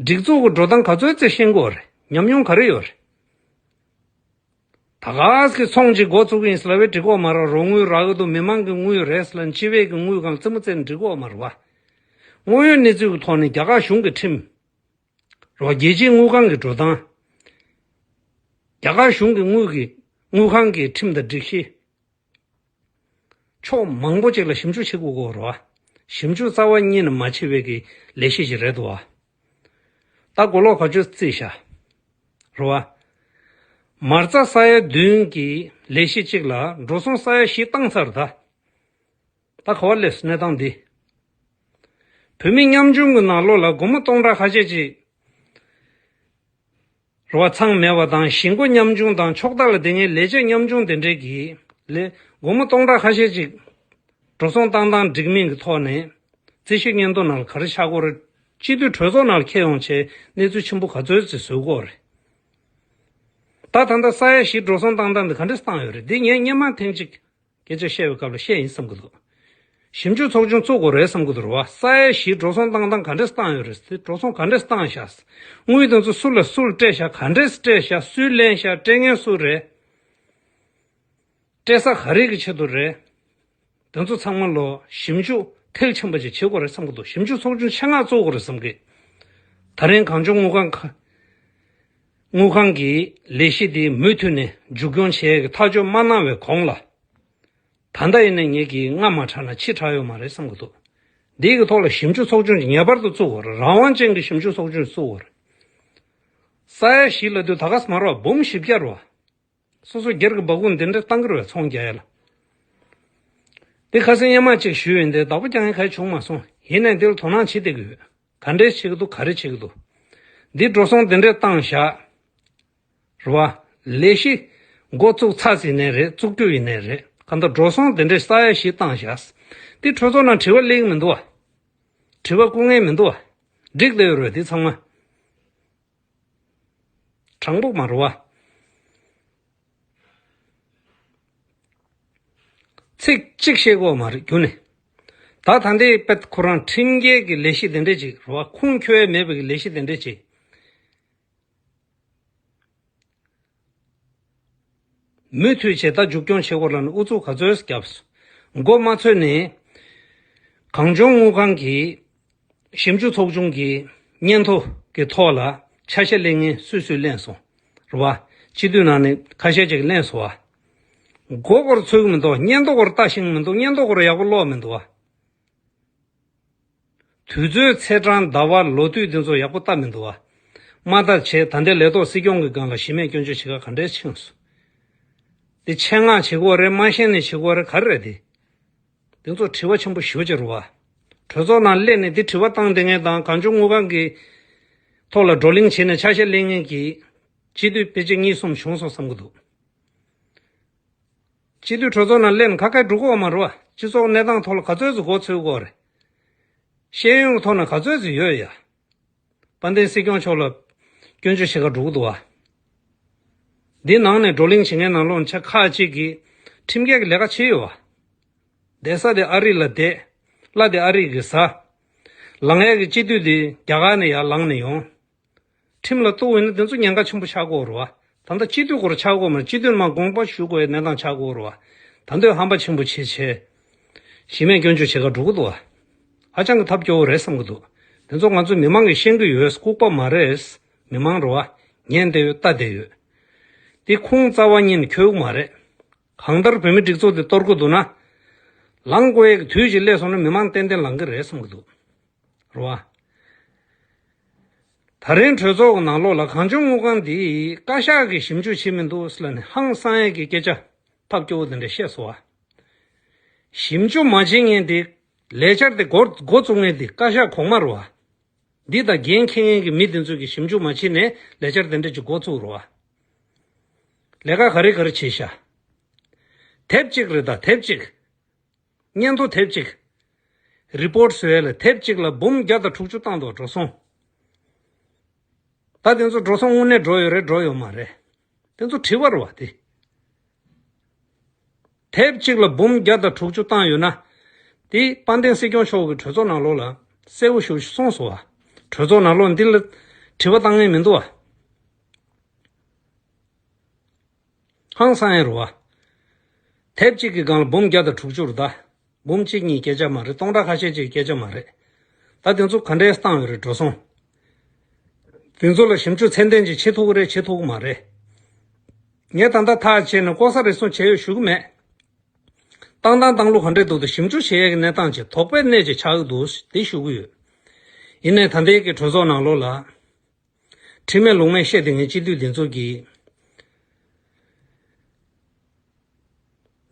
སྒྲིག་འཛུགས་ཀྱི་འགྲོ་སྟངས་ག་ཚོད་ཙམ་ཤེས་ཀྱི་ཡོད་རེད། ཉམས་མྱོང་ག་རེ་ཡོད་རེད། ད་ག་ཟེ་གི་ཚོང་ཅིག་འགོ་བཙུགས་ཀྱི་ཡིན་ལབ་པས་འགྲིག་གི་ཡོད་མ་རེད། རོགས་དངུལ་རག་གི་འདུག་མི་མང་གི་དངུལ་རེད་ལབ་ནས་སྤྱི་པའི་གི་དངུལ་སྒང་རྩེད་མོ་རྩེ་ནས་འགྲིག་གི་ཡོད་མ་རེད་བ། དངོས་ཡོད་གནས་ཚུལ་གྱི་ཐོག་ནས་རྒྱ་གར་གཞུང་གི་ཁྲིམས། རོགས་རྒྱལ་སྤྱིའི་དངུལ་ཁང་གི་འགྲོ་སྟངས། རྒྱ་གར་གཞུང་གི་དངུལ་གྱི་དངུལ་ཁང་གི་ཁྲིམས་དང་སྒྲིག་གཞི། ཕྱོགས་མང་པོ་ཅིག་ལ་ཞིབ་འཇུག་བྱེད་དགོས་ཀྱི་ཡོད་རེད་བ། ཞིབ་འཇུག་རྩ་བ་ཉིད་ནས་མ་བྱས་པའི་གི་ལས་གཞི་ཞིག་རེད་འདུག་བ། ད་གོ་ལོག་ག་ཚོད་རྩིས་བཞག་རེད་བ། མ་རྩ་ས་ཡ་བདུན་གྱི་ལས་གཞི་གཅིག་ལ་འགྲོ་སོང་ས་ཡ་བཞི་བཏང་ཚར་ད། ད་ག་བ་སླེབས་སོང་གནས་སྟངས་འདི། བོད་མི་ཉམ་ཆུང་གི་ནང་ལོགས་ལ་སྒོར་མོ་སྟོང་ཕྲག་ཁ་ཤས་ཅིག་རེད་བ། ཚང་མེད་པ་དང་གཞིས་འགོ་ཉམ་ཆུང་དང་ཕྱོགས་མཐའ་ལ་བསྡད་མཁན་ལས་བྱེད་ཉམ་ཆུང་དེ་འདྲས་ཀྱིས་ལས་སྒོར་མོ་སྟོང་ཕྲག་ཁ་ཤས་ཅིག་འགྲོ་སོང་བཏང་སྟངས་འགྲིག་མིན་གྱི་ཐོག་ནས་རྩིས་ཞིབ་སྙན་ཐོ་ནང་ལ་ག་རེ་ཆགས་ཀྱི་ཡོད་རེད། སྤྱི་འཐུས་གྲོས་ཚོགས་ནང་ལ་འཁྱེར་ཡོང་བྱས་གནས་ཚུལ་ཆེན་པོ་ག་ཚོད་ཅིག་བཟོ་གི་ཡོད་རེད། ད་ད་ལྟ་ས་ཡ་བཞི་འགྲོ་སོང་བཏང་སྟངས་འདི་ག་འདྲས་བཏང་ཡོད་རེད། འདི་ངས་སྔོན་མ་ཐེངས་གཅིག་སྐད་ཆ་བཤད་པའི་སྐབས་ལ་བཤད་ཡིན་བསམ་གྱི་འདུག་ཞིབ་འཇུག་ཚོགས་ཆུང་བཙུགས་དགོས་རེད་བསམ་གྱི་འདུག་རེད་བ། ས་ཡ་བཞི་འགྲོ་སོང་བཏང་སྟངས་ག་འདྲས་བཏང་ཡོད་རེད། དེ་འགྲོ་སོང་ག་འདྲས་བཏང་ཤག་དངུལ་དེ་ཚོ་སུ་ལ་སུ་ལ་སྤྲད་ཤག་ག་འདྲས་སྤྲད་ཤག་སུས་ལེན་ཤག་སྤྲད་མཁན་སུ་རེད། སྤྲད་ས་ག་རེ་གི་ཆེད་དུ་རེད། དེ་ཚོ་ཚང་མ་ལོ་ཞིབ་འཇུག་མཐིལ་ཕྱིན་པ་ཅིག་བྱེད་དགོས་རེད་བསམ་གྱི་འདུག་ཞིབ་འཇུག་ཚོགས་ཆུང་ཆེད་མངགས་བཙུགས་དགོས་རེད་བསམ་གི། ད་རིང་གངས་ལྗོངས་དངུལ་ཁང་ཁ་དངུལ་ཁང་གི་ལས་གཞི་དེ་མུ་མཐུད་ནས་མཇུག་སྐྱོང་བྱེད་ཡག་གི་ཐག་གཅོད་མ་གནང་བའི་གོང་ལ། ད་ལྟ་ཡིན་ན་ངེད་ཀྱིས་སྔ་མ་དྲག་ན་ཕྱི་དྲག་ཡོད་མ་རེད་བསམ་གྱི་འདུག་འདི་གི་ཐོག་ལ་ཞིབ་འཇུག་ཚོགས་ཆུང་ངེས་པར་དུ་བཙུགས་དགོས་རེད། རང་དབང་ཅན་གྱི་ཞིབ་འཇུག་ཚོགས་ཆུང་བཙུགས་དགོས་རེད། ས་ཡ་བཞི་ལབ་དུས་ད་ག་སེ་མ་རེད་བ། འབུམ་བཞི་བརྒྱ་རེད་བ། སོ་སོ་སྒེར་གྱི་འབབ་ཁུངས་འདི་འདྲ་བཏང་གི་རེད་བས། ཚོང་རྒྱག་ཡ་ལ། འདི་ཁ་སང་སྔོན་མ་གཅིག་ཞུས་ཡིན་ཏེ་བདག་པོ་རྒྱག་མཁན་ག་ཡེ་བྱུང་མ་སོང་། ཡིན་ནའི་འདི་ལ་དོ་སྣང་བྱེད་བསྡད་ཀྱི་ཡོད། ག་འདྲས་བྱེད་ཀྱི་འདུག་ག་རེ་བྱེད་ཀྱི་འདུག་འདི་འགྲོ་སོང་འདི་འདྲས་བཏང་བཞག་རེད་བ། ལས་གཞི་འགོ་བཙུགས་ཚར་ཟིན་ནའི་རེད། བཙུགས་རྒྱུ་ཡིན་ནའི་རེད། གང་ལྟར་འགྲོ་སོང་འདི་འདྲས་ས་ཡ་བཞི་བཏང་བཞག་འདི་གྲོས་ཚོགས་ནང་དྲི་བ་སླེབས་ཀྱི་མི་འདུག་བ། དྲི་བ་བསྐུར་མཁན་མི་འདུག་བ། འགྲིག་བསྡད་ཡོད་རེད་འདི་ཚང་མ། དྲང་པོ་མ་རེད་བ། ཚིག་གཅིག་བཤད་དགོས་མ་རེད་རྒྱུ་ནི། ད་ད་ལྟའི་དཔེ་ཁོ་རང་ཁྲིམས་འགལ་གྱི་ལས་གཞི་དེ་འདྲས་ཅིག་རེད་བ། ཁུངས་འཁྱོལ་ཡས་མེད་པའི་གི་ལས་གཞི་དེ་འདྲས་ཅིག་མུ་མཐུད་བྱས་ད་མཇུག་སྐྱོང་བྱེད་དགོས་ལབ་ནས་ཨུ་ཚུགས་ག་ཚོད་བརྒྱབ་སོང་། མགོ་མ་ཚོས་ནས་གངས་ལྗོངས་དངུལ་ཁང་གི་ཞིབ་འཇུག་ཚོགས་ཆུང་གི་སྙན་ཐོ་གི་ཐོག་ལ་ཆ་ཤས་ལེན་མཁན་སུས་སུས་ལེན་སོང་། རེད་བ། སྤྱི་འཐུས་ནང་ནས་ཁ་ཤས་ཅིག་ལེན་སོང་བ། མགོ་སྐོར་ཚོས་ཀྱི་མི་འདུག་སྙན་ཐོ་སྐོར་ལྟ་ཤེས་ཀྱི་མི་འདུག་སྙན་ཐོ་སྐོར་ཡག་པོ་ཀློག་མི་འདུག་བ། དུས་ཚོད་ཚེས་གྲངས་ཟླ་བ་ལོ་དུས་འདི་ཚོ་ཡག་པོ་ལྟ་མི་འདུག་བ། མ་ལྟ་བྱས་ད་ལྟའི་ལས་ཐོག་སྲིད་སྐྱོང་གི་སྒང་ལ་གཞི་མེད་སྐྱོན་བརྗོད་བྱེད་ཀ་ག་འདྲས་ཕྱིན་སོང་། འདི་ཆེད་མངགས་བྱེད་དགོས་རེད། མ་ཤེས་ནས་བྱེད་དགོས་རེད། ག་རེ་རེད་འདི། དེ་ཚོ་དྲི་བ་ཆེན་པོ་ཞེ་པོ་ཅིག་རེད་བ། གྲོས་ཚོགས་ནང་སླེབས་ནས་འདི་དྲི་བ་བཏང་བསྡད་མཁན་དང་གངས་ལྗོངས་དངུལ་ཁང་གི་ཐོག་ལ་བགྲོ་གླེང་བྱས་ནས་ཆ་ཤས་ལེན་མཁན་གྱི་སྤྱི་འཐུས་ཕལ་ཆེར་གཉིས་གསུམ་བྱུང་སོང་བསམ་གྱི་འདུག་སྤྱི་འཐུས་གྲོས་ཚོགས་ནང་སླེབས་ནས་ཁ་ཁ་འགྲོ་གི་ཡོད་མ་རེད་བ། སྤྱི་ཚོགས་གནས་སྟངས་ཐོག་ལ་ག་ཚོད་ཙམ་མགོ་ཚོས་ཀྱི་ཡོད་རེད། ཤེས་ཡོན་གྱི་ཐོག་ནས་ག་ཚོད་ཙམ་ཡོད་ཡ། དཔལ་ལྡན་སྲིད་སྐྱོང་མཆོག་ལ་སྐྱོན་བརྗོད་བྱེད་ག་འགྲོ་གི་འདུག་བ། འདི་ནང་ནས་བགྲོ་གླེང་བྱེད་མཁན་ནང་ལོགས་ཆ་ཁག་ཅིག་གིས་ཁྲིམས་འགལ་གྱི་ལས་ཀ་བྱས་ཡོད་བ། བསྡད་ས་དེ་ཨ་རི་ལ་བསྡད། གླ་དེ་ཨ་རི་གིས་ཟ། ལངས་ཡས་ཀྱི་སྤྱི་འཐུས་དེ་རྒྱ་གར་ནས་ཡར་ལངས་ནས་ཡོང་། ཁྲིམས་ལ་གཏུགས་ཡོད་ན་དེ་ཚོ་ཉེན་ཁ་ཆེན་པོ་ཆགས་ཀྱི་ཡོད་རེད་བ། ད་ལྟ་སྤྱི་འཐུས་སྐོར་ཆགས་ཀྱི་ཡོད་མ་རེད། སྤྱི་འཐུས་ནང་དགོངས་པ་ཞུ་དགོས་པའི་གནས་སྟངས་ཆགས་ཀྱི་ཡོད་རེད་བ། ད་འདོད་ཧམ་པ་ཆེན་པོ་བྱེད་བྱས། གཞི་མེད་སྐྱོན་བརྗོད་བྱེད་ག་འགྲོ་གི་འདུག་བ། ཧ་ཅང་གི་ཐབས་སྐྱོ་བོ་རེད་བསམ་གྱི་འདུག་དེ་ཚོ་ང་ཚོ་མི་མང་གིས་ཤེས་ཀྱི་ཡོད། ལྐུགས་པ་མ་རེད། མི་མང་རེད་བ། ཉན་བསྡད་ཡོད། ལྟ་བསྡད་ཡོད། འདི་ཁུངས་རྩ་བ་ཉིད་ནས་འཁྱོལ་གྱི་མ་རེད། གང་ལྟར་བོད་མིའི་སྒྲིག་འཛུགས་འདི་གཏོར་གྱི་འདུག་ན། ལངས་དགོས་ཡས་ཀྱི་དུས་ཅིག་སླེབས་སོང་ན་མི་མང་ཏན་ཏན་ལངས་ཀྱི་རེད་བསམ་གྱི་འདུག་རེད་བ། ད་ ད་རིང་གྲོས་ཚོགས་ཀྱི་ནང་ལོགས་ལ་གངས་ལྗོངས་དངུལ་ཁང་འདི་བཀའ་ཤག་གིས་ཞིབ་འཇུག་བྱེད་མི་འདུག་ཟེར་ལབ་ནས་ཧང་སང་ཡས་ཀྱི་སྐད་ཆ་ཐབས་སྐྱོ་བོ་དེ་འདྲ་བཤད་སོང་བ། ཞིབ་འཇུག་མ་བྱེད་མཁན་དེ། ལས་འཆར་དེ་འགོ་འགོ་བཙུགས་མཁན་དེ་བཀའ་ཤག་གོང་མ་རེད་བ། འདི་དང་འགན་འཁྱེར་མཁན་གྱི་མི་དེ་ཚོས་ཀྱི་ཞིབ་འཇུག་མ་བྱས་ནས་ལས་འཆར་དེ་འདྲ་ཅིག་འགོ་བཙུགས་རེད་བ། ལས་ཀ་ག་རེ་ག་རེ་བྱས་ཤག་དེབ་གཅིག་རེད་ད། དེབ་གཅིག་སྙན་ཐོ་དེབ་གཅིག་རི་པོར་ཊི་བཟོ་ཡས་ལ་དེབ་གཅིག་ལ་འབུམ་བརྒྱ་དང་དྲུག་ཅུ་བཏང་འདུག་འགྲོ་སོང་། ད་དེ་ཚོ་འགྲོ་སོང་དངོས་གནས་འགྲོ་ཡོད་རེད་འགྲོ་ཡོད་མ་རེད། དེ་ཚོ་དྲི་བ་རེད་བ་དེ། དེབ་གཅིག་ལ་འབུམ་བརྒྱ་དང་དྲུག་ཅུ་བཏང་ཡོད་ན། དེ་དཔལ་ལྡན་སྲིད་སྐྱོང་མཆོག་གིས་གྲོས་ཚོགས་ནང་ལོགས་ལ་གསལ་བོ་ཞེ་པོ་ཞིག་གསུངས་སོང་བ། གྲོས་ཚོགས་ནང་ལོགས་འདི་ལ་དྲི་བ་བཏང་མཁན་མི་འདུག་བ། ཧང་སང་ཡས་རེད་བ། དེབ་གཅིག་གི་སྒང་ལ་འབུམ་བརྒྱ་དང་དྲུག་ཅུ་རེད་ད། འབུམ་གཅིག་གཉིས་སྐད་ཆ་མ་རེད། སྟོང་ཕྲག་ཁ་ཤས་ཅིག་སྐད་ཆ་མ་རེད། ད་དེ་ཚོ་ག་འདྲས་བཏང་ཡོད་རེད་འགྲོ་སོང་། དེ་ཚོ་ལ་ཞིབ་འཇུག་ཚད་ལྡན་ཅིག་བྱེད་ཐུབ་ཀྱི་རེད་བྱེད་ཐུབ་ཀྱི་མ་རེད། ངས་ད་ལྟ་ཐག་བཅད་ནས་ལྐོག་ཟ་རེ་ཟུང་བྱས་ཡོད་ཞུ་གི་མེད། བཏང་སྟངས་བཏང་ལུགས་ག་འདྲས་འདུག་དང་ཞིབ་འཇུག་བྱེད་ཡས་ཀྱི་གནས་སྟངས་ཅིག་དོགས་པའི་གནས་ཅིག་ཆགས་ཀྱི་འདུག་དེ་ཞུ་གི་ཡོད། ཡིན་ནའི་ད་ལྟའི་གི་གྲོས་ཚོགས་ནང་ལོགས་ལ། ཁྲིམས་མེད་ལུགས་མེད་བཤད་བསྡད་མཁན་སྤྱི་འཐུས་འདི་ཚོ་གིས།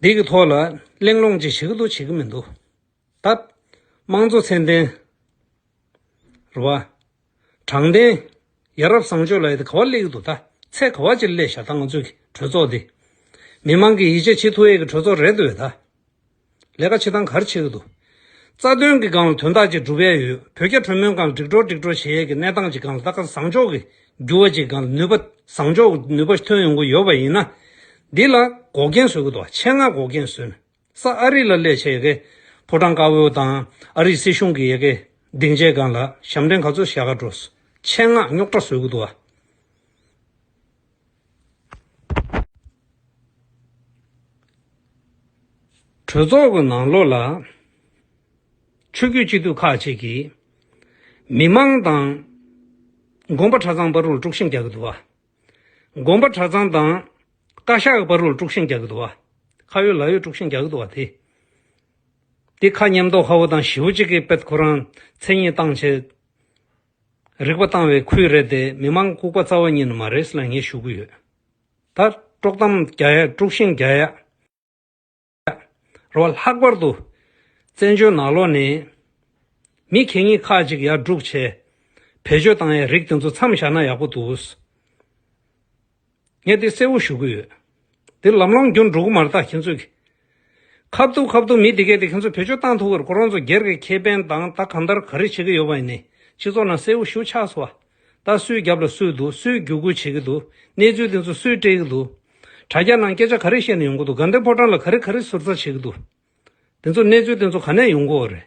འདི་གི་ཐོག་ལ་གླེང་སློང་ཅིག་བྱེད་ཀྱི་འདུག་བྱེད་ཀྱི་མི་འདུག་ད། དམངས་གཙོ་ཚད་ལྡན། རེད་བ། དྲང་བདེན། ཡ་རབས་བཟང་སྤྱོད་ལབ་ཡ་དེ་ག་བ་སླེབས་ཀྱི་འདུག་ད། ཚད་ག་བ་ཅིག་སླེབས་ཤག་ད་ང་ཚོའི་གི་གྲོས་ཚོགས་འདི། མི་མང་གི་ཡིད་ཆེས་བྱེད་ཐུབ་ཡས་ཀྱི་གྲོས་ཚོགས་རེད་འདུག་ད། ལས་ཀ་བྱེད་སྟངས་ག་རེ་བྱེད་ཀྱི་འདུག་རྩ་དོན་གྱི་སྒང་ལ་དོན་དག་ཅིག་སྒྲུབ་ཡས་ཡོད། བོད་རྒྱ་གྲོས་མོལ་སྒང་ལ་འགྲིག་འགྲོ་འགྲིག་འགྲོ་བྱེད་ཡས་ཀྱི་གནས་སྟངས་ཅིག་སྒང་ལ་ད་ག་བཟང་ཕྱོགས་ཀྱི་འགྱུར་བ་ཅིག་སྒང་ལ་ནུས་པ་བཟང་ཕྱོགས་ཀྱི་ནུས་པ་ཐོན་ཡོང་གི་ཡོད་པ་ཡིན་ན། འདི་ལ་འགོག་རྐྱེན་བཟོ་གི་འདུག་ཆེད་མངགས་འགོག་རྐྱེན་བཟོས་ནས། ས་ཨ་རི་ལ་སླེབས་བྱས་ཡ་གི་ཕོ་བྲང་དཀར་པོ་དང་ཨ་རིའི་སྲིད་གཞུང་གི་ཡ་གི་སྡིངས་ཆའི་སྒང་ལ་ཞབས་འདྲེན་ག་ཚོད་བཞག་ག་འགྲོ། ཆེད་མངགས་རྙོག་དྲ་བཟོ་གི་འདུག་བ། གྲོས་ཚོགས་ཀྱི་ནང་ལོགས་ལ་ཆོས་བརྒྱུད་སྤྱི་འཐུས་ཁག་ཅིག་གིས་མི་མང་དང་དགོན་པ་གྲྭ་ཚང་བར་དུ་དཀྲུག་ཤིང་རྒྱག་གི་འདུག་བ། དགོན་པ་གྲྭ་ཚང་དང་བཀའ་ཤག་གི་བར་དུ་དཀྲུག་ཤིང་རྒྱག་གི་འདུག་བ། ཁ་ཡོད་ལག་ཡོད་དཀྲུག་ཤིང་རྒྱག་གི་འདུག་བ་དེ། དེ་ཁ་མཉམ་དུ་ཁ་བོ་དང་ཞེ་པོ་ཅིག་གིས་དཔེ་ཁོ་རང་མཚན་ཉིད་བཏང་བྱས། རིག་པ་བཏང་བའི་ཁུལ་རེད་དེ་མི་མང་ལྐུགས་པ་རྩ་བ་ཉིད་ནས་མ་རེད་ཟེར་ལ་ངས་ཞུ་གི་ཡོད། ད་དཀྲོག་གཏམ་རྒྱག་ཡ་དཀྲུག་ཤིང་རྒྱག་ཡ། རེད་བ། ལྷག་པར་དུ་བཙན་བྱོལ་ནང་ལོགས་ནས་མི་གད་སྙིགས་ཁག་ཅིག་ཡར་སྒྲུག་བྱས་བེད་སྤྱོད་བཏང་ཡའི་རིགས་དེ་ཚོ་མཚམས་བཞག་ན་ཡག་པོ་འདུག་ངས་དེ་གསལ་བོ་ཞུ་གི་ཡོད། དེ་ལམ་ལྷོང་རྒྱུ་འགྲོ་གི་མ་རེད་ད་ཁྱེད་ཚོས་ཀྱི། ཁ་ཐུག་ཁ་ཐུག་མི་དེ་གས་དེ་ཁྱེད་ཚོས་བེད་སྤྱོད་བཏང་ཐུབ་ཀྱི་རེད། ཁོ་རང་ཚོ་སྒེར་གྱི་ཁེ་ཕན་དང་ད་གང་ལྟར་ག་རེ་བྱེད་ཀྱི་ཡོད་པ་ཡིན་ནའི་སྤྱི་ཚོགས་ནང་གསལ་བོ་ཞེ་པོ་ཆགས་སོང་བ། ད་སུའི་རྒྱབ་ལ་སུ་འདུག་སུས་བརྒྱུད་སྐུལ་བྱེད་ཀྱི་འདུག་གནས་ཚུལ་དེ་ཚོ་སུས་སྤྲད་ཀྱི་འདུག་དྲ་རྒྱ་ནང་སྐད་ཆ་ག་རེ་བཤད་ནས་ཡོང་གི་འདུག་དགའ་ལྡན་ཕོ་བྲང་ལ་ག་རེ་ག་རེ་ཟུར་ཟ་བྱེད་ཀྱི་འདུག་དེ་ཚོ་གནས་ཚུལ་དེ་ཚོ་ག་ནས་ཡོང་གི་ཡོད་རེད།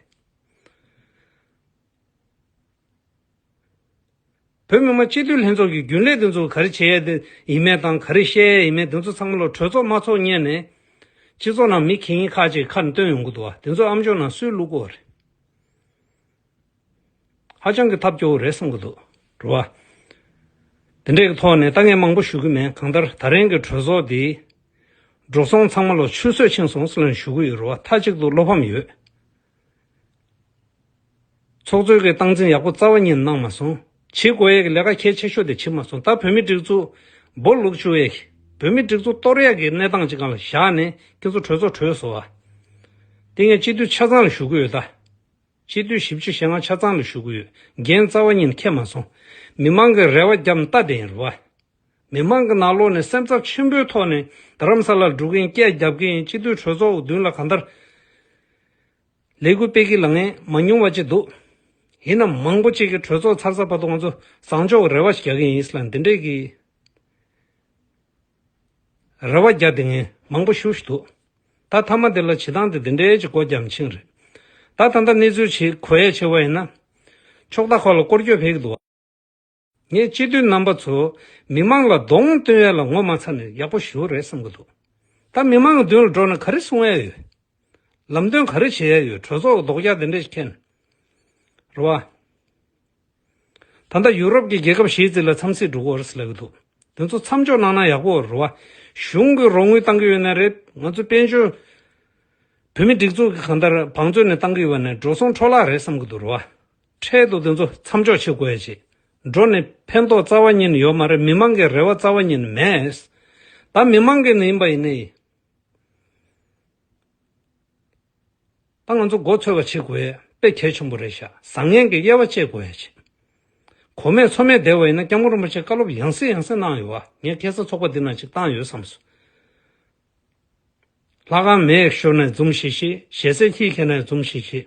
བོད་མི་མང་སྤྱི་འཐུས་ལྷན་ཚོགས་ཀྱི་རྒྱུན་ལས་དེ་ཚོ་ག་རེ་བྱེད་ཡས་དེ་ཡིན་མིན་དང་ག་རེ་བཤད་ཡས་ཡིན་མིན་དེ་ཚོ་ཚང་མ་ལ་གྲོས་ཚོགས་དམངས་གཙོ་གཉེར་ནས་སྤྱི་ཚོགས་ནང་མི་གད་སྙིགས་ཁག་ཅིག་ཁ་ནས་བཏོན་ཡོང་གི་འདུག་བ། དེ་ཚོ་ཨ་མཆོག་ནང་སུས་བླུག་གི་ཡོད་རེད། ཧ་ཅང་གི་ཐབས་སྐྱོ་བོ་རེད་བསམ་གི་འདུག་རེད་བ། དེ་འདྲའི་གི་ཐོག་ནས་ད་ངས་མང་པོ་ཞུ་གི་མེད། གང་ལྟར་ད་རིང་གི་གྲོས་ཚོགས་འདི་འགྲོ་སོང་ཚང་མ་ལོ་ཆུད་ཟོས་ཕྱིན་སོང་ཟེར་ལབ་ནས་ཞུ་གི་ཡོད་རེད་བ། མཐའ་གཅིག་ཏུ་བློ་ཕམ་ཡོད། ཚོགས་གཙོས་ཀྱི་སྟངས་འཛིན་ཡག་པོ་རྩ་བ་ཉིད་གནང་མ་སོང་། བྱེད་དགོས་ཡས་ཀྱི་ལས་ཀ་གལ་ཆེ་ཤོས་དེ་བྱེད་མ་སོང་། ད་བོད་མི་སྒྲིག་འཛུགས་སྦོ་ལུག་བཅུག་ཡས་ཀྱི་བོད་མི་སྒྲིག་འཛུགས་གཏོར་ཡས་ཀྱི་གནས་སྟངས་ཅིག་སྒང་ལ་བཞག་ནས་ཁྱེད་ཚོ་གྲོས་ཚོགས་གྲོལ་སོང་བ། དེ་ངས་སྤྱི་འཐུས་ཆ་ཚང་ལ་ཞུ་གི་ཡོད་ད། སྤྱི་འཐུས་བཞི་བཅུ་ཞེ་ལྔ་ཆ་ཚང་ལ་ཞུ་གི་ཡོད། འགན་རྩ་བ་ཉིད་ནས་འཁྱེར་མ་སོང་། མི་མང་གི་རེ་བ་བརྒྱབ་ནས་ལྟ་བསྡད་ཡིན་རེད་བ། མི་མང་གི་ནང་ལོགས་ནས་སེམས་འཚབ་ཆེན་པོའི་ཐོག་ནས་རྡ་རམ་ས་ལར་འགྲོ་གི་ཡིན། སྐད་རྒྱབ་ཀྱི་ཡིན། སྤྱི་འཐུས་གྲོས་ཚོགས་མདུན་ལ་གང་ལྟར་ལས་འགུལ་སྤེལ་གྱི་ལ་ངས་མ་ཉུང་བ་ཅིག་འདུག་ཡིན་ནའང་མང་པོ་ཅིག་གིས་གྲོས་ཚོགས་ཚར་ཚར་བར་དུ་ང་ཚོ་བཟང་ཕྱོགས་རེ་བ་ཞིག་རྒྱག་གི་ཡིན་ཟེར་ལ་འདི་འདྲས་ཀྱི་རེ་བ་རྒྱག་བསྡད་མཁན་མང་པོ་ཞེ་པོ་ཅིག་འདུག་ད་མཐའ་མ་དེ་ལ་བྱེད་སྟངས་དེ་འདི་འདྲའི་ཅིག་སྒོ་རྒྱབ་ཕྱིན་རེད། ད་ད་ལྟ་གནས་ཚུལ་ཅིག་གོ་ཡས་བྱས་པ་ཡིན་ན། ཕྱོགས་མཐའ་ཁག་ལ་སྐོར་སྐྱོད་ཕེབས་ཀྱི་འདུག་བ། ངས་སྤྱི་འཐུས་རྣམ་པ་ཚོ་མི་མང་ལ་གདོང་སྟོན་ཡས་ལ་ངོ་མ་ཚ་ནས་ཡག་པོ་ཞེ་པོ་རེད་བསམ་གྱི་འདུག་ད་མི་མང་གི་མདུན་ལ་འགྲོ་ན་ག་རེ་གསུང་ཡས་ཡོད། ལམ་སྟོན་ག་རེ་བྱེད་ཡས་ཡོད། གྲོས་ཚོགས་ཀྱི་རྡོག་རྒྱག་དེ་འདྲས་ཤིག་འཁྱེར་ནས། རེད་བ། ད་ལྟ་ཡུ་རོབ་ཀྱི་རྒྱལ་ཁབ་བཞི་ཙམ་ལ་འཚམས་གཟིགས་འགྲོ་གི་ཡོད་རེད་ཟེར་ལབ་ཀྱི་འདུག་དེ་ཚོ་མཚམས་འཇོག་གནང་ན་ཡག་པོ་རེད་བ། གཞུང་གིས་རོགས་དངུལ་བཏང་གི་ཡོད་ན་རེད། ང་ཚོ་དཔལ་འབྱོར་བོད་མི་སྒྲིག་འཛུགས་ཀྱིས་གང་ལྟར་བང་མཛོད་ནས་བཏང་གི་ཡོད་ན་འགྲོ་སོང་འཕྲོ་བརླག་རེད་བསམ་གྱི་འདུག་རེད་བ། འཕྲལ་དུ་དེ་ཚོ་མཚམས་འཇོག་བྱེད་དགོས་ཡ་ཅིག་འགྲོ་ནས་ཕན་ཐོགས་རྩ་བ་ཉིད་ནས་ཡོད་མ་རེད། མི་མང་གི་རེ་བ་རྩ་བ་ཉིད་ནས་མེད། ད་མི་མང་གི་ནས་ཡིན་པ་ཡིན་ནའི། ད་ང་ཚོ་མགོ་ཚོས་པ་བྱེད་དགོས་ཡས་དཔེ་གལ་ཆེན་པོ་རེད་ཤག་བཟང་ངན་གྱི་དབྱེ་བ་ཕྱེ་དགོས་ཡས་བྱེད། གོ་མེད་ཚོར་མེད་བསྡད་པ་ཡིན་ན་སྐྱབས་མགོན་རིན་པོ་ཆེས་བཀའ་སློབ་ཡང་སེ་ཡང་སེ་གནང་ཡོད་པ། ངས་ཁ་སང་ཚོགས་པ་འདི་ནང་ཅིག་བཏང་ཡོད་བསམ་སོང་། ལྷ་ཁང་མེ་ཤོར་ནས་འཛུམ་ཤིག་ཤིག་ཞེ་སའི་ཁྱི་ཁྱེར་ནས་འཛུམ་ཤིག་ཤིག་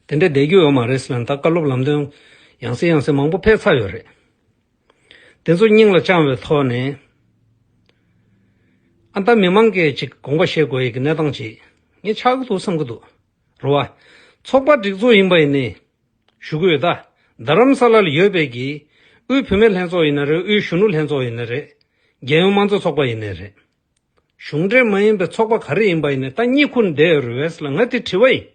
དེ་འདྲ་བསྡད་རྒྱུ་ཡོད་མ་རེད་ཟེར་ན། ད་བཀའ་སློབ་ལམ་སྟོན་ཡང་སེ་ཡང་སེ་མང་པོ་ཕེབས་ཚར་ཡོད་རེད། དེ་ཚོ་སྙིང་ལ་བཅངས་པའི་ཐོག་ནས། ཨ། ད་མི་མང་གིས་ཅིག་དགོངས་པ་བཞེས་དགོས་ཡས་ཀྱི་གནས་སྟངས་ཅིག་ངས་ཆགས་ཀྱི་འདུག་བསམ་གྱི་འདུག་རེད་བ། ཚོགས་པ་སྒྲིག་འཛུགས་ཡིན་པ་ཡིན་ནའི། ཞུ་གི་ཡོད་ད། རྡ་རམ་ས་ལ་ལ་ཡོད་པའི་གི། དབུས་བུད་མེད་ལྷན་ཚོགས་ཡིན་ན་རེད། དབུས་གཞོན་ནུ་ལྷན་ཚོགས་ཡིན་ན་རེད། རྒྱལ་ཡོངས་དམངས་གཙོ་ཚོགས་པ་ཡིན་ནའི་རེད། གཞུང་འབྲེལ་མ་ཡིན་པའི་ཚོགས་པ་ག་རེ་ཡིན་པ་ཡིན་ནའི་ད་གཉིད་ཁུག་བསྡད་ཡོད་རེད་བས་ལ་ང་དེ་དྲི་བ་ཡིན།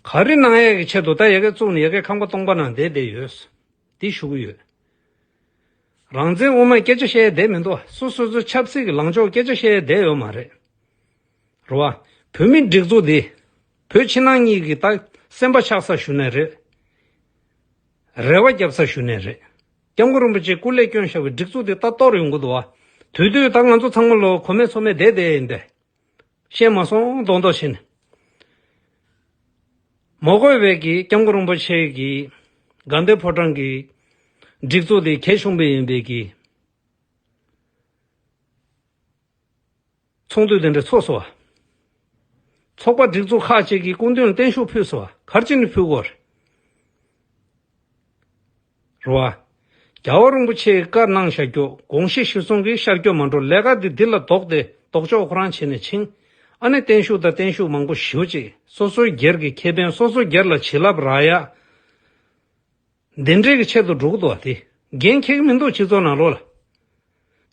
ག་རེ་གནང་ཡས་ཀྱི་ཆེད་དུ་ད་ཡ་གི་བཙུགས་ནས་ཡ་གི་ཁང་པ་སྟོང་པ་ནང་བསྡད་བསྡད་ཡོད། དེ་ཞུ་གི་ཡོད། རང་བཙན་དབུ་མའི་སྐད་ཆ་བཤད་ཡས་བསྡད་མི་འདུག་སོ་སོ་སོའི་ཆབ་སྲིད་ཀྱི་ལངས་ཕྱོགས་སྐད་ཆ་བཤད་ཡས་བསྡད་ཡོད་མ་རེད། རེད་བ། བོད་མི་སྒྲིག་འཛུགས་འདི། བོད་ཕྱི་ནང་གཉིས་ཀྱི་ད་སེམས་པ་ཆགས་ས་ཞུ་ནས་རེད། རེ་བ་རྒྱབ་ས་ཞུ་ནས་རེད། སྐྱབས་མགོན་རིན་པོ་ཆེས་སྐུ་ལས་བསྐྱོན་བཞག་པའི་སྒྲིག་འཛུགས་འདི་ད་གཏོར་ཡོང་གི་འདུག་བ། དུས་དུས་ད་ང་ཚོ་ཚང་མ་ལོ་གོ་མེད་ཚོར་མེད་བསྡད་བསྡད་ཡིན་པས། བཤད་མ་སོང་མདོག་མདོག་བྱས་ནས། མ་གོ་བའི་གི་སྐྱབས་མགོན་རིན་པོ་ཆེ་གི་དགའ་ལྡན་ཕོ་བྲང་གི་སྒྲིག་འཛུགས་དེ་གལ་ཆུང་པོ་ཡིན་པའི་གི་ཚོགས་འདུ་དེ་འདྲ་ཚོགས་སོང་བ། ཚོགས་པ་སྒྲིག་འཛུགས་ཁག་ཅིག་གི་སྐུ་མདུན་ལ་བརྟན་བཞུགས་ཕུལ་སོང་བ། ག་རེ་བྱས་ནས་ཕུལ་དགོས་རེད། རེད་བ། རྒྱལ་བ་རིན་པོ་ཆེས་བཀའ་གནང་བཞག་རྒྱུ་དགོངས་གཞི་གཞིར་བཟུང་གིས་ཤར་སྐྱོད་མ་འགྲོ། ལས་ཀ་འདི་འདི་ལ་ལྡོག་སྟེ་ལྡོག་ཕྱོགས་ཁོ་རང་བྱས་ནས་ཕྱིན། ཨ་ནི་བརྟན་བཞུགས་དང་བརྟན་བཞུགས་མང་པོ་ཞེ་པོ་ཅིག་སོ་སོའི་སྒེར་གྱི་ཁེ་ཕན། སོ་སོའི་སྒེར་ལ་བྱིན་རླབས་རག་ཡ། འདི་འདྲའི་གི་ཆེད་དུ་འགྲོ་གི་འདུག་བ། དེ་འགན་འཁྱེར་གི་མི་འདུག་སྤྱི་ཚོགས་ནང་ལོགས་ལ།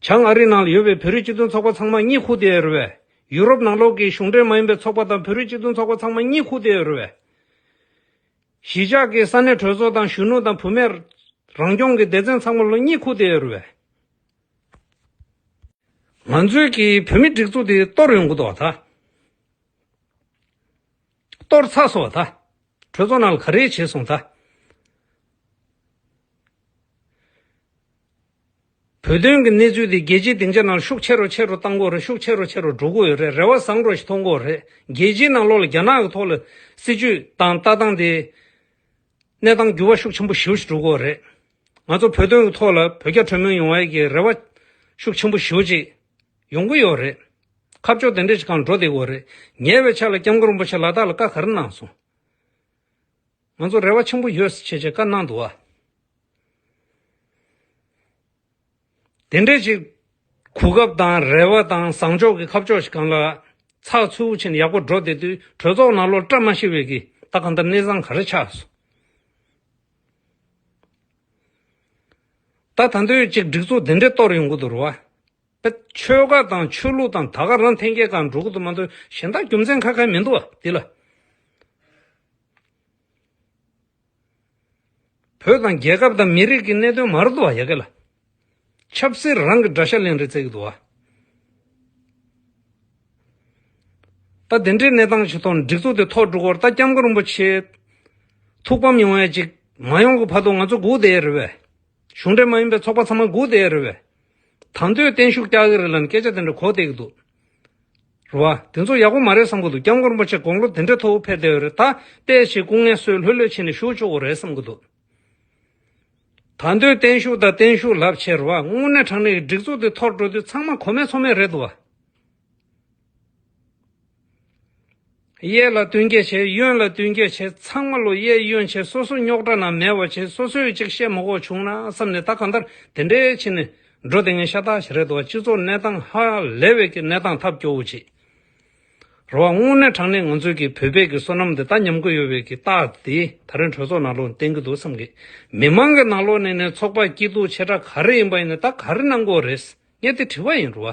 བྱང་ཨ་རི་ནང་ལ་ཡོད་པའི་བོད་རིགས་སྤྱི་མཐུན་ཚོགས་པ་ཚང་མ་གཉིད་ཁུག་བསྡད་ཡོད་རེད་བས། ཡུ་རོབ་ནང་ལོགས་ཀྱི་གཞུང་འབྲེལ་མ་ཡིན་པའི་ཚོགས་པ་དང་བོད་རིགས་སྤྱི་མཐུན་ཚོགས་པ་ཚང་མ་གཉིད་ཁུག་བསྡད་ཡོད་རེད་བས། གཞིས་ཆགས་ཀྱི་ས་གནས་གྲོས་ཚོགས་དང་གཞོན་ནུ་དང་བུད་མེད་རང་སྐྱོང་གི་སྡེ་ཚན་ཚང་མ་ལོ་གཉིད་ཁུག་བསྡད་ཡོད་རེད་བས། ང་ཚོའི་གི་བོད་མི་སྒྲིག་འཛུགས་དེ་གཏོར་ཡོང་གི་འདུག་བ་ད། གཏོར་ཚར་སོང་བ་ད། གྲོས་ཚོགས་ནང་ལ་ག་རེ་བྱས་སོང་ད། བོད་དོན་གྱི་གནས་ཚུལ་དེ་རྒྱལ་སྤྱིའི་སྡིངས་ཆ་ནང་ཤུགས་ཆེ་རུ་ཆེ་རུ་བཏང་དགོས་རེད། ཤུགས་ཆེ་རུ་ཆེ་རུ་འགྲོ་དགོས་ཡོད་རེད། རེ་བ་བཟང་རུ་ཞིག་མཐོང་དགོས་རེད། རྒྱལ་སྤྱིའི་ནང་ལོགས་ལ་རྒྱ་ནག་གི་ཐོག་ལ་སྲིད་ཇུས་དང་ལྟ་སྟངས་དེ་གནས་སྟངས་འགྱུར་བ་ཤུགས་ཆེན་པོ་ཞེ་པོ་ཞིག་འགྲོ་དགོས་རེད། ང་ཚོ་བོད་དོན་གྱི་ཐོག་ལ་བོད་རྒྱ་གྲོས་མོལ་ཡོང་བའི་གི་རེ་བ་ཤུགས་ཆེན་པོ་ཞེ་པོ་ཅིག་ཡོང་གི་ཡོད་རེད། ཁ་ཕྱོགས་དེ་འདྲ་ཞིག་གང་འགྲོ་བསྡད་ཡོད་རེད། ཉེ་བའི་ཆར་ལ་སྐྱབས་མགོན་རིན་པོ་ཆེ་ལ་དྭགས་ལ་བཀའ་ག་རེ་གནང་སོང་། ང་ཚོ་རེ་བ་ཆེན་པོ་ཡོད་ཟེར་བྱས་བྱས་བཀའ་གནང་འདུག་བ། དེ་འདྲས་ཅིག་གོ་སྐབས་དང་རེ་བ་དང་བཟང་ཕྱོགས་ཀྱི་ཁ་ཕྱོགས་ཤིག་གང་ལ་ཚགས་ཚུད་པོ་ཕྱིན་ཡག་པོ་འགྲོ་བསྡད་དུས་གྲོས་ཚོགས་ནང་ལོགས་བཀྲ་མ་ཤིས་པའི་གི་ད་གང་ལྟར་གནས་སྟངས་ག་རེ་ཆགས་སོང་། ད་ད་འདོད་ཅིག་སྒྲིག་འཛུགས་དེ་འདྲས་གཏོར་ཡོང་གི་འདུག་རེད་བ། པའི་ཆོལ་ཁ་དང་ཆོས་ལུགས་དང་ད་ག་རང་འཐེན་འཁྱེར་གང་འགྲོ་གི་འདུག་མ་གཏོགས་གཞན་དག་རྒྱུ་མཚན་ཁ་ཁ་མི་འདུག་བ་འདི་ལ། བོད་དང་རྒྱལ་ཁབ་དང་མི་རིགས་ཀྱི་གནད་དོན་མ་རེད་འདུག་བ་ཡ་གི་ལ། ཆབ་སྲིད་རང་གི་དགྲ་ཤ་ལེན་རེད་བརྩི་གི་འདུག་བ། ད་དེ་འདྲའི་གནས་སྟངས་ཤིག་ཐོག་ནས་སྒྲིག་འཛུགས་དེ་ཐོག་འགྲོ་གི་རེད། ད་སྐྱབས་མགོན་རིན་པོ་ཆེ་ཐུགས་ཕམ་ཡོང་ཡ་ཅིག་མ་ཡོང་གི་བར་དུ་ང་ཚོ་སྒུག་བསྡད་ཡ་རེད་བས། གཞུང་འབྲེལ་མ་ཡིན་པའི་ཚོགས་པ་ཚང་མ་སྒུག་བསྡད་ཡ་རེད་བས། ད་འདོད་བརྟན་བཞུགས་བསྐྱལ་གི་རེད་ལབ་ནས་སྐད་ཆ་དེ་འདྲ་གོ་བསྡད་ཀྱི་འདུག་རེད་བ། དེ་ཚོ་ཡག་པོ་མ་རེད་བསམ་གྱི་འདུག་སྐྱབས་མགོན་རིན་པོ་ཆེ་དགུང་ལོ་དེ་འདྲའི་མཐོ་པོ་ཕེབས་བསྡད་ཡོད་རེད། ད་ལྟས་ཤིག་སྐུ་ངལ་གསོས་ལྷོད་ལྷོད་བྱས་ནས་བཞུགས་ཆོག་གི་རེད་བསམ་གྱི་འདུག་ད་འདོད་བརྟན་བཞུགས་དང་བརྟན་བཞུགས་ལབ་བྱས་རེད་བ། དངོས་གནས་དྲང་གནས་ཀྱི་སྒྲིག་འཛུགས་དེ་ཐོག་འགྲོ་དུས་ཚང་མ་གོ་མེད་ཚོར་མེད་རེད་འདུག་བ། གཡས་ལ་བསྟུན་རྒྱུ་བྱས། གཡོན་ལ་བསྟུན་རྒྱུ་བྱས། ཚང་མ་ལོ་གཡས་གཡོན་བྱས། སོ་སོ་རྙོག་དྲ་ནང་མེད་པ་བྱས། སོ་སོས་ཅིག་བཤད་མ་དགོས་བྱུང་ན་བསམ་ནས་ད་གང་ལྟར་དེ་འདྲའི་ཕྱིན་ནས་འགྲོ་བསྡད་མཁན་ཤ་སྟག་ཞིག་རེད་འདུག་སྤྱི་ཚོགས་གནས་སྟངས་ཧ་ལས་པའི་གི་གནས་སྟངས་ཐབས་སྐྱོ་བོ་ཅིག་རེད་བ། དངོས་གནས་དྲང་གནས་ང་ཚོའི་གི་བོད་པའི་གི་བསོད་ནམས་དེ་ད་ཉམས་ཀྱི་ཡོད་པའི་གི་རྟགས་དེ་ད་རིང་གྲོས་ཚོགས་ནང་ལོགས་བསྟན་གྱི་འདུག་བསམ་གི། མི་མང་གི་ནང་ལོགས་ནས་ནས་ཚོགས་པ་སྐྱིད་སྡུག་ཆེ་ཕྲ་ག་རེ་ཡིན་པ་ཡིན་ན་ད་ག་རེ་གནང་དགོས་རེད། ངས་དེ་དྲི་བ་ཡིན་རེད་བ།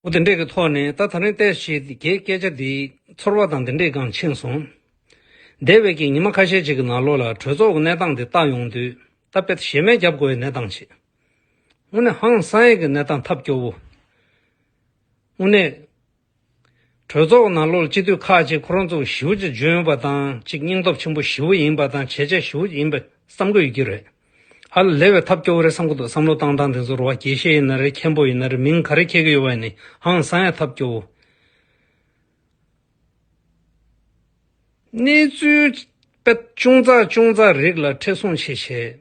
འོ་དེ་འདྲས་ཀྱི་ཐོག་ནས་ད་ད་རིང་བལྟས་ཤིག་དེ་གའི་སྐད་ཆ་འདི་ཚོར་བ་དང་དེ་འདྲས་གང་ཕྱིན་སོང་། འདས་པའི་གི་ཉི་མ་ཁ་ཤས་ཅིག་གི་ནང་ལོགས་ལ་གྲོས་ཚོགས་ཀྱི་གནས་སྟངས་འདི་བལྟ་ཡོང་དུས་ད་དཔེ་ཞེ་མེར་རྒྱབ་དགོས་པའི་གནས་སྟངས་ཤིག་དངོས་གནས་ཧང་སང་ཡས་ཀྱི་གནས་སྟངས་ཐབས་སྐྱོ་བོ། དངོས་གནས། གྲོས་ཚོགས་ནང་ལོགས་སྤྱི་འཐུས་ཁག་ཅིག་ཁོ་རང་ཚོ་ཞེ་པོ་ཅིག་འཇོན་པ་དང་ཅིག་སྙིང་སྟོབས་ཆེན་པོ་ཞེ་པོ་ཡིན་པ་དང་བྱས་རྗེས་ཞེ་པོ་ཡིན་པ་བསམ་གྱི་ཡོད་ཀྱི་རེད། ཨ་ལས་པའི་ཐབས་སྐྱོ་བོ་རེད་བསམ་གྱི་འདུག་བསམ་བློ་བཏང་སྟངས་དེ་ཚོ་རེད་བ། དགེ་བཤེས་ཡིན་ན་རེད། མཁན་པོ་ཡིན་ན་རེད། མིང་ག་རེ་འཁྱེར་གྱི་ཡོད་པ་ཡིན་ནའི་ཧང་སང་ཡ་ཐབས་སྐྱོ་བོ། གནས་ཚུལ་དཔེ་ཅུང་ཙག་ཅུང་ཙག་རིགས་ལ་ཁྲེལ་སྲུང་བྱེད་བྱེད།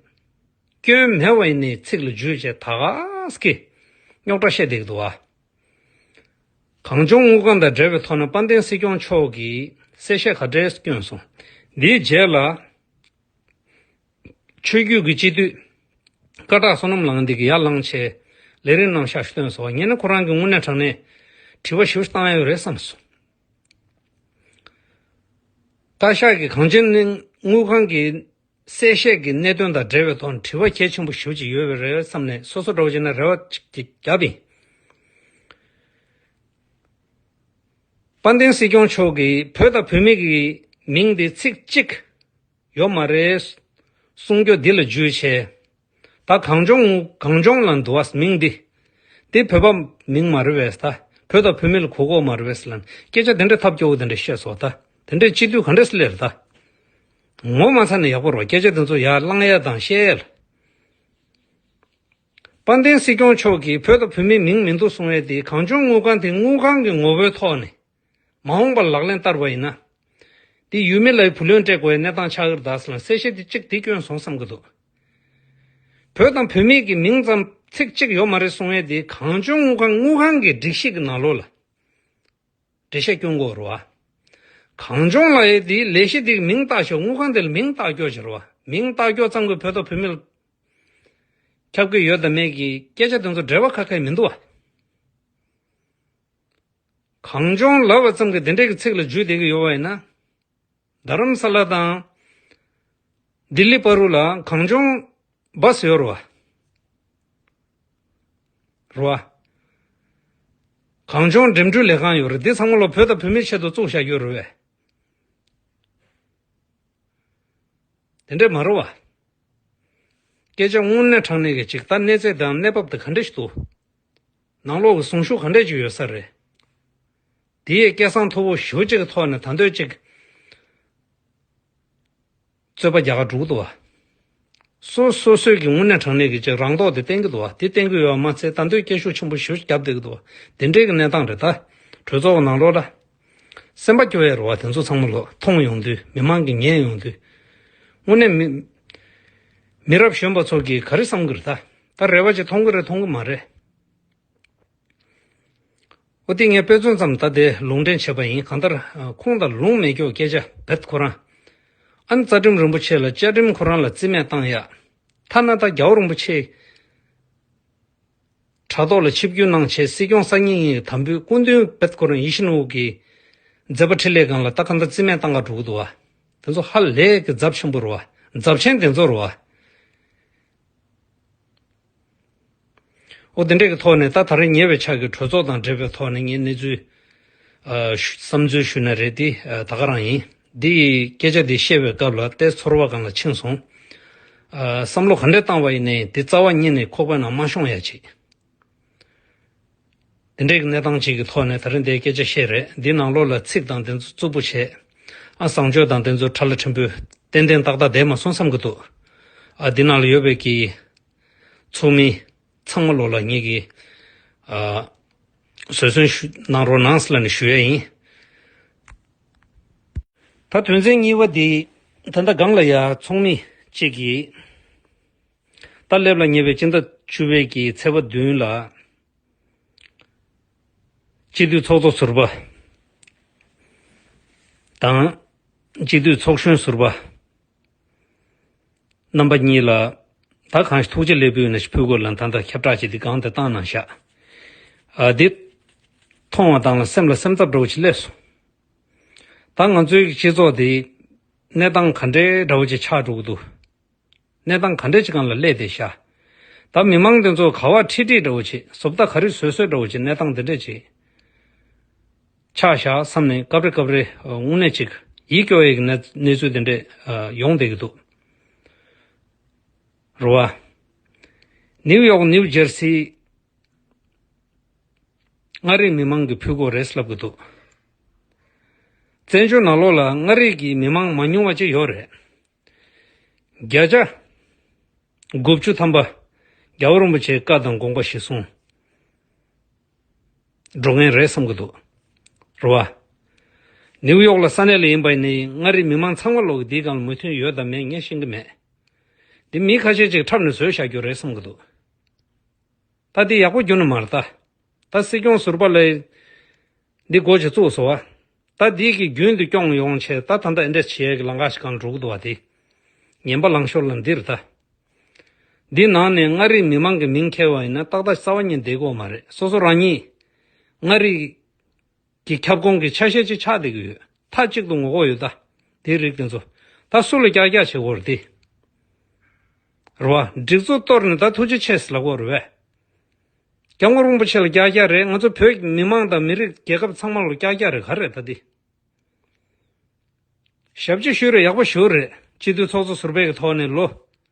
སྐྱོན་མེད་པ་ཡིན་ནའི་ཚིག་ལ་བརྗོད་བྱས་ད་ག་སྐད་རྙོག་དྲ་བཤད་བསྡད་ཀྱི་འདུག་བ། གངས་ལྗོངས་དངུལ་ཁང་དང་འབྲེལ་བའི་ཐོག་ནས་དཔལ་ལྡན་སྲིད་སྐྱོང་མཆོག་གིས་གསལ་བཤད་ག་འདྲས་བསྐྱོན་སོང་། འདིའི་རྗེས་ལ་ཆོས་བརྒྱུད་ཀྱི་སྤྱི་འཐུས་ཀ་བྲག་བསོད་ནམས་ལགས་འདི་གིས་ཡར་ལངས་བྱས་ལས་རིམ་རྣམས་ཤག་ཤུ་བཏོན་སོང་བ། ངས་ནི་ཁོ་རང་གི་དངོས་གནས་དྲང་གནས་དྲི་བ་ཞིབ་བཏང་ཡ་ཡོད་རེད་བསམ་སོང་། བཀའ་ཤག་གིས་གངས་ལྗོངས་དངུལ་ཁང་གི་གསལ་བཤད་ཀྱི་གནད་དོན་དང་འབྲེལ་བའི་ཐོག་ནས་དྲི་བ་གལ་ཆེན་པོ་ཞེ་པོ་ཅིག་ཡོད་པ་རེད་བསམ་ནས་སོ་སོ་འདྲ་བོ་ཅིག་ནས་རེ་བ་ཅིག་བརྒྱབ་ཡིན། དཔལ་ལྡན་སྲིད་སྐྱོང་མཆོག་གིས་བོད་དང་བོད་མི་གི་མིང་འདི་ཚིག་གཅིག་ཡོད་མ་རེད་གསུང་རྒྱུ་འདི་ལ་བརྒྱུད་བྱས། ད་གངས་ལྗོངས་གངས་ལྗོངས་ལ་འདུག་བ་མིང་འདི། འདི་བོད་པ་མིང་མ་རེད་པས། ད་བོད་དང་བོད་མི་ལ་གོ་གོ་མ་རེད་པས་ལབ་ནས་སྐད་ཆ་དེ་འདྲ་ཐབས་སྐྱོ་བོ་དེ་འདྲ་བཤད་སོང་། ད་དེ་འདྲའི་སྤྱི་འཐུས་ག་འདྲས་སླེབས་རེད། ད་ངོ་མ་ཚ་ནས་ཡག་པོ་རེད། སྐད་ཆ་དེ་ཚོ་ཡར་བསླང་ཡ་དང་བཤད་ཡ་ལ། དཔལ་ལྡན་སྲིད་སྐྱོང་མཆོག་གིས་བོད་དང་བོད་མིའི་མིང་མི་འདུག་གསུང་ཡས་དེ་གངས་ལྗོངས་དངུལ་ཁང་དེ་དངུལ་ཁང་གི་ངོ་བོའི་ཐོག་ནས་མ་འོངས་པར་ལག་ལེན་བསྟར་བ་ཡིན་ན། དེ་ཡུལ་མི་ལ་བུ་ལོན་སྤྲད་དགོས་པའི་གནས་སྟངས་ཆགས་ཀྱི་རེད་ད་ཟེར་ལ་གསལ་བཤད་དེ་གཅིག་དེ་བསྐྱོན་སོང་བསམ་གྱི་འདུག་བོད་དང་བོད་མིའི་གི་མིང་ཙམ་ཚིག་གཅིག་ཡོད་མ་རེད་གསུང་ཡས་དེ་གངས་ལྗོངས་དངུལ་ཁང་དངུལ་ཁང་གི་སྒྲིག་གཞི་གི་ནང་ལོགས་ལ་འགྲེལ་བཤད་སྐྱོན་དགོས་རེད་བ། གངས་ལྗོངས་ལབ་ཡས་དེ་ལས་གཞི་དེ་གི་མིང་བཏགས་ཤོག་དངུལ་ཁང་དེ་ལ་མིང་བཏགས་སྐྱོ་ཅིག་རེད་བ། མིང་བཏགས་སྐྱོ་ཙམ་གྱིས་བོད་དང་བོད་མི་ལ་ཁྱབ་ཀྱི་ཡོད་དམ་མེད་ཀྱི་སྐད་ཆ་དེ་ཚོ་འབྲེལ་བ་ཁ་ཁ་མི་འདུག་བ། གངས་ལྗོངས་ལབ་པ་ཙམ་གྱིས་དེ་འདྲས་ཀྱི་ཚིག་ལ་འཇུས་བསྡད་ཀྱི་ཡོད་པ་ཡིན་ན། རྡ་རམ་ས་ལ་དང་ལྡི་ལི་བར་དུ་ལ་གངས་ལྗོངས་བྷ་སི་ཡོད་རེད་བ། རེད་བ། གངས་ལྗོངས་འགྲིམ་འགྲུལ་ལས་ཁང་ཡོད་རེད། འདི་ཚང་མ་ལོ་བོད་དང་བོད་མིའི་ཆེད་དུ་བཙུགས་བཞག་རྒྱུ་རེད་བས། དེ་འདྲས་མ་རེད་བ། སྐད་ཆ་དངོས་གནས་དྲང་གནས་ཀྱི་ཅིག་ད་གནས་ཚད་དང་གནས་བབ་དེ་ག་འདྲས་ཞིག་འདུག་ནང་ལོགས་ཀྱི་གསུང་ཤུགས་ག་འདྲས་ཅིག་ཡོད་ས་རེད། དེ་ཡི་སྐད་གསང་མཐོ་པོ་ཞེ་པོ་ཅིག་གི་ཐོག་ནས་ད་འདོད་ཅིག་རྩོད་པ་རྒྱག་ག་འགྲོ་གི་འདུག་བ། སོ་སོ་སོས་ཀྱི་དངོས་གནས་དྲང་གནས་ཀྱི་ཅིག་རང་རྟོགས་དེ་བསྟན་གྱི་འདུག་བ། དེ་བསྟན་གྱི་ཡོད་པ་མ་ཚད་ད་འདོད་སྐད་ཤུགས་ཆེན་པོ་ཞེ་པོ་ཅིག་བརྒྱབ་བསྡད་ཀྱི་འདུག་བ། དེ་འདྲས་ཀྱི་གནས་སྟངས་རེད་ད། གྲོས་ཚོགས་ནང་ལོགས་ལ། སེམས་པ་སྐྱོ་ཡ་རེད་བ། དེ་ཚོ་ཚང་མ་ལོ་མཐོང་ཡོང་དུས་མི་མང་གིས་ཉན་ཡོང་དུས། དངོས་གནས་མི། མི་རབས་གཞོན་པ་ཚོ་གིས་ག་རེ་བསམ་གི་རེད་ད། ད་རེ་བ་ཅིག་མཐོང་གི་རེད་མཐོང་གི་མ་རེད། ཨོ་དེ་ངས་དཔེ་མཚོན་ཙམ་ད་དེ་ལུང་འདྲེན་བྱས་པ་ཡིན། གང་ལྟར་ཁུངས་དང་ལུང་མེད་ཀྱོག་སྐད་ཆ་བེད་ཁོ་རང་། ཨ་ནི་རྩ་ཁྲིམས་རིན་པོ་ཆེ་ལ་བཅའ་ཁྲིམས་ཁོ་རང་ལ་རྩིས་མེད་བཏང་ཡ། ཐ་ན་ད་རྒྱལ་བ་རིན་པོ་ཆེ་དྲ་ཐོག་ལ་ཆིབས་བསྒྱུར་གནང་བྱས་སྲིད་སྐྱོང་གསར་རྙིང་གི་དམ་འབུལ་སྐུ་མདུན་བེད་ཁོ་རང་ཡིད་བཞིན་ནོར་བུ་གི་མཛད་པ་འཕྲིན་ལས་སྒང་ལ་ད་གང་ལྟར་རྩིས་མེད་བཏང་ག་འགྲོ་གི་འདུག་བ། དེ་ཚོ་ཧ་ལས་ཀྱི་ཚབས་ཆེན་པོ་རེད་བ། ཚབས་ཆེན་དེ་ཚོ་རེད་བ། ཨོ་དེ་འདྲས་ཀྱི་ཐོག་ནས་ད་ད་རེས་ཉེ་བའི་ཆར་གྱི་གྲོས་ཚོགས་དང་འབྲེལ་བའི་ཐོག་ནས་ངས་གནས་ཚུལ་ཨ་ཞུ་བསམ་ཚུལ་ཞུས་ན་རེད་དེ་ཨ་ད་ག་རང་ཡིན། འདི་ཡི་སྐད་ཆ་འདི་བཤད་པའི་སྐབས་ལ་ཏོག་ཙམ་ཚོར་བ་སྒང་ལ་ཕྱིན་སོང་། ཨ་བསམ་བློ་ག་འདྲས་བཏང་བ་ཡིན་ནའི་འདི་རྩ་བ་ཉིད་ནས་ཁོག་པའི་ནང་མ་ཤོང་ཡ་ཅིག་དེ་འདྲས་ཀྱི་གནས་སྟངས་ཅིག་གི་ཐོག་ནས་ད་རེས་འདིའི་སྐད་ཆ་བཤད་རེད། འདི་ནང་ལོགས་ལ་ཚིག་དང་དེ་ཚོ་རྩུབ་པོ་བྱས། ཨ་བཟང་སྤྱོད་དང་དེ་ཚོ་ཁྲ་ལ་ཕྲན་བུ་ཏན་ཏན་ཏག་ཏག་བསྡད་མ་སོང་བསམ་གྱི་འདུག་ཨ་འདི་ནང་ལ་ཡོད་པའི་གི་ཚོགས་མི་ཚང་མ་ལོ་ལ་ངེད་ཀྱིས་ཨ་བཟོད་བསྲན་ཞུ་གནང་རོགས་གནང་ཟེར་ལབ་ནས་ཞུ་ཡ་ཡིན། ད་དོན་ཚན་གཉིས་པ་འདི་ད་ལྟ་སྒང་ལ་ཡ་ཚོགས་མི་གཅིག་གིས་ད་སླེབས་ལ་ཉེ་བའི་སྤྱི་ཟླ་བཅུ་པའི་གི་ཚེས་པ་བདུན་ལ་སྤྱི་འཐུས་ཚོགས་གཙོ་ཟུར་པ་དང་སྤྱི་འཐུས་ཚོགས་གཞོན་ཟུར་པ་རྣམ་པ་གཉིས་ལ་ད་གང་ཞིག་ཐུགས་རྗེ་ལེགས་འབུལ་ནས་ཕུལ་དགོས་ལ་ད་ལྟ་ཁྱབ་བསྒྲགས་ཅིག་འདི་སྒང་དེ་བཏང་གནང་ཤག་ཨ་འདི་མཐོང་བ་དང་ལ་སེམས་ལ་སེམས་འཚབ་འདྲ་བོ་ཅིག་སླེབས་སོང་། ད་ང་ཚོའི་སྤྱི་ཚོགས་འདི་གནས་སྟངས་ག་འདྲའི་འདྲ་བོ་ཅིག་ཆགས་འགྲོ་གི་འདུག་གནས་སྟངས་ག་འདྲ་ཅིག་སྒང་ལ་སླེབས་བསྡད་ཤག་ད་མི་མང་དེ་ཚོ་ག་བ་ཁྲིད་ཁྲིད་འདྲ་བོ་ཅིག་བཟོ་ལྟ་ག་རེ་བཟོས་བཟོས་འདྲ་བོ་ཅིག་གནས་སྟངས་དེ་འདྲ་ཅིག་ཆགས་བཞག་བསམ་ནས་སྐབས་རེ་སྐབས་རེ་དངོས་གནས་ཅིག་ཡིད་སྐྱོ་བའི་གནས་གནས་ཚུལ་དེ་འདྲས་ཡོང་བསྡད་ཀྱི་འདུག་རེད་བ། ནིའུ་ཡོག་ནིའུ་ཇར་སི་མངའ་རིས་མི་མང་གིས་ཕུལ་དགོས་རེད་ལབ་ཀྱི་འདུག་བཙན་བྱོལ་ནང་ལོགས་ལ་མངའ་རིས་ཀྱི་མི་མང་མང་ཉུང་བ་ཅིག་ཡོད་རེད། བརྒྱ་ཆ་དགུ་བཅུ་ཐམ་པ་རྒྱལ་བ་རིན་པོ་ཆེའི་བཀའ་དང་དགོངས་པ་གཞིར་བཟུང་འགྲོ་མཁན་རེད་བསམ་གྱི་འདུག་རེད་བ། ནིའུ་ཡོག་ལ་ས་གནས་ལ་ཡིན་པ་ཡིན་ནའི་མངའ་རིས་མི་མང་ཚང་མ་ལོག་གི་འདིའི་སྒང་ལ་མོས་མཐུན་ཡོད་དམ་མེད་ངས་ཤེས་ཀྱི་མེད། འདི་མི་ཁ་ཤས་ཅིག་འཁྲབ་ནས་བཟོས་བཞག་རྒྱུ་རེད་བསམ་གྱི་འདུག་ད་འདི་ཡག་པོ་རྒྱུ་ནི་མ་རེད་ད། ད་སྲིད་སྐྱོང་ཟུར་པ་ལ་འདི་འགོ་ཅིག་བཙུགས་སོང་བ། ད་འདི་གི་རྒྱུན་དུ་སྐྱོང་ཡོང་བྱས་ད་ད་ལྟ་འདི་འདྲ་བྱེད་ཡས་ཀྱི་ལམ་ཁ་ཞིག་གང་འགྲོ་གི་འདུག་བ། དེ་ངན་པ་ལངས་ཤོར་ལ་འདིར་ད། འདི་ནང་ནས་མངའ་རིས་མི་མང་གི་མིང་འཁྱེར་བ་ཡིན་ན་ཏག་ཏག་རྩ་བ་ཉིད་བསྡད་ཀྱི་ཡོད་མ་རེད། སོ་སོ་རང་ཉིད་མངའ་རིས་ཀྱི་ཁྱབ་ཁོངས་ཀྱི་ཆ་ཤས་ཅིག་ཆགས་བསྡད་ཀྱི་ཡོད། མཐའ་གཅིག་ཏུ་ངོ་རྒོལ་ཡོད་ད། དེའི་རིགས་དེ་ཚོ་ད་སུ་ལ་ཀྱག་ཀྱག་བྱེད་དགོས་རེད་དེ། རེད་བ། སྒྲིག་འཛུགས་གཏོར་ནས་ད་ཐུགས་རྗེ་ཆེ་ཟེར་ལབ་དགོས་རེད་བས། སྐྱབས་མགོན་རིན་པོ་ཆེ་ལ་ཀྱག་ཀྱག་རེད། ང་ཚོ་བོད་ཀྱི་མི་མང་དང་མི་རིགས་རྒྱལ་ཁབ་ཚང་མ་ལ་ཀྱག་ཀྱག་རེད། ག་རེད་ད་འདི། ཞབས་ཕྱི་ཞུས་རེད། ཡག་པོ་ཞུས་རེད། སྤྱི་འཐུས་ཚོགས་གཙོ་ཟུར་པའི་གི་ཐོག་ནས་ལོ་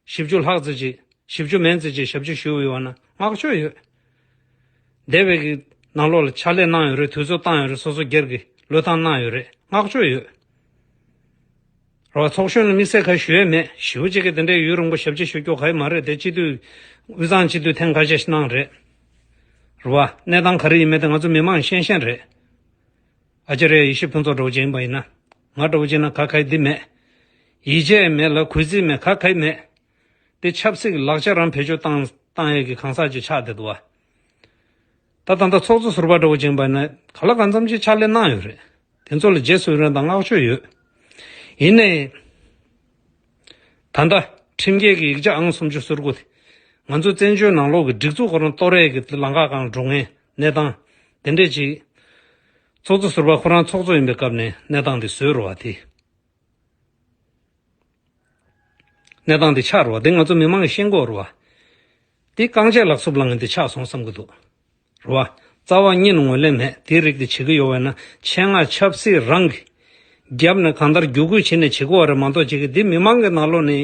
བཞི་བཅུ་ལྷག་ཙམ་ཅིག་བཞི་བཅུ་མན་ཙམ་ཅིག་ཞབས་ཕྱི་ཞུས་ཡོད་ན་བསྔགས་བརྗོད་ཡོད། འདས་པའི་གི་ནང་ལོགས་ལ་ཕྱག་ལས་གནང་ཡོད་རེད། དུས་ཚོད་བཏང་ཡོད་རེད། སོ་སོ་སྒེར་གྱི་བློས་བཏང་གནང་ཡོད་རེད། བསྔགས་བརྗོད་ཡོད། རེད་བ། ཚོགས་གཞོན་ལ་དམིགས་བསལ་ག་ཞུ་ཡས་མེད། ཞེ་པོ་ཅིག་གིས་དེ་འདྲའི་ཡུན་རིང་པོ་ཞབས་ཕྱི་ཞུ་རྒྱུ་ག་ཡི་མ་རེད་དེ། སྤྱི་འཐུས་དབུས་གཙང་སྤྱི་འཐུས་ཐེངས་ཁ་ཤས་ཤིག་གནང་རེད། རེད་བ། གནས་སྟངས་ག་རེ་ཡིན་མིན་དེ་ང་ཚོ་མི་མང་ཤེས་ཤེས་རེད། ཨ་ཅེ་རེ་ཡེ་ཤེས་ཕུན་ཚོགས་འདྲ་བོ་ཅིག་ཡིན་པ་ཡིན་ན། ང་འདྲ་བོ་ཅིག་ན་ག་ག་ཡི་འདི་མེད། ཡིད་ཆེས་མེད་ལ་གུས་བརྩི་མེད། ག་ག་ཡི་མེད། དེ་ཆབ་སྲིད་ཀྱི་ལག་ཆ་རང་བེད་སྤྱོད་བཏང་བཏང་ཡས་ཀྱི་གང་ཟག་ཅིག་ཆགས་བསྡད་འདུག་བ། ད་ད་ལྟ་ཚོགས་གཙོ་ཟུར་པ་འདྲ་བོ་ཅིག་ཡིན་པ་ན་ག་ལ་གང་འཚམ་ཅིག་ཕྱག་ལས་གནང་ཡོད་རེད། དེ་ཚོ་ལ་རྗེས་སུ་ཡི་རང་དང་བསྔགས་བརྗོད་ཡོད། ཡིན་ནའི། ད་ལྟ་ཁྲིམས་འགལ་གྱི་ཡིག་ཆ་ཨང་སུམ་ཅུ་སོ་དགུ་དེ། ང་ཚོ་བཙན་བྱོལ་ནང་ལོགས་ཀྱི་སྒྲིག་འཛུགས་ཁོ་རང་གཏོར་ཡས་ཀྱི་ལམ་ཁ་སྒང་འགྲོ་མཁན་གནས་སྟངས་དེ་འདྲས་ཅིག་ཚོགས་གཙོ་ཟུར་པ་ཁོ་རང་ཚོགས་གཙོ་ཡིན་པའི་སྐབས་ནས་གནས་སྟངས་དེ་བཟོས་རེད་བ་དེ། གནས་སྟངས་འདི་ཆགས་རེད་བ། འདི་ང་ཚོ་མི་མང་གིས་ཤེས་དགོས་རེད་བ། འདི་རྐང་རྗེས་ལག་སུབ་ལངས་འདི་ཆགས་སོང་བསམ་གྱི་འདུག་རེད་བ། རྩ་བ་ཉིད་ནས་ངོས་ལེན་མེད། དེའི་རིགས་འདི་བྱེད་ཀྱི་ཡོད་པ་ན་ཆེད་མངགས་ཆབ་སྲིད་རང་གི་རྒྱབ་ནས་གང་ལྟར་བརྒྱུད་སྐུལ་བྱས་ནས་བྱེད་དགོས་བ་རེད་མ་གཏོགས། ཅིག་གིས་འདི་མི་མང་གི་ནང་ལོགས་ནས་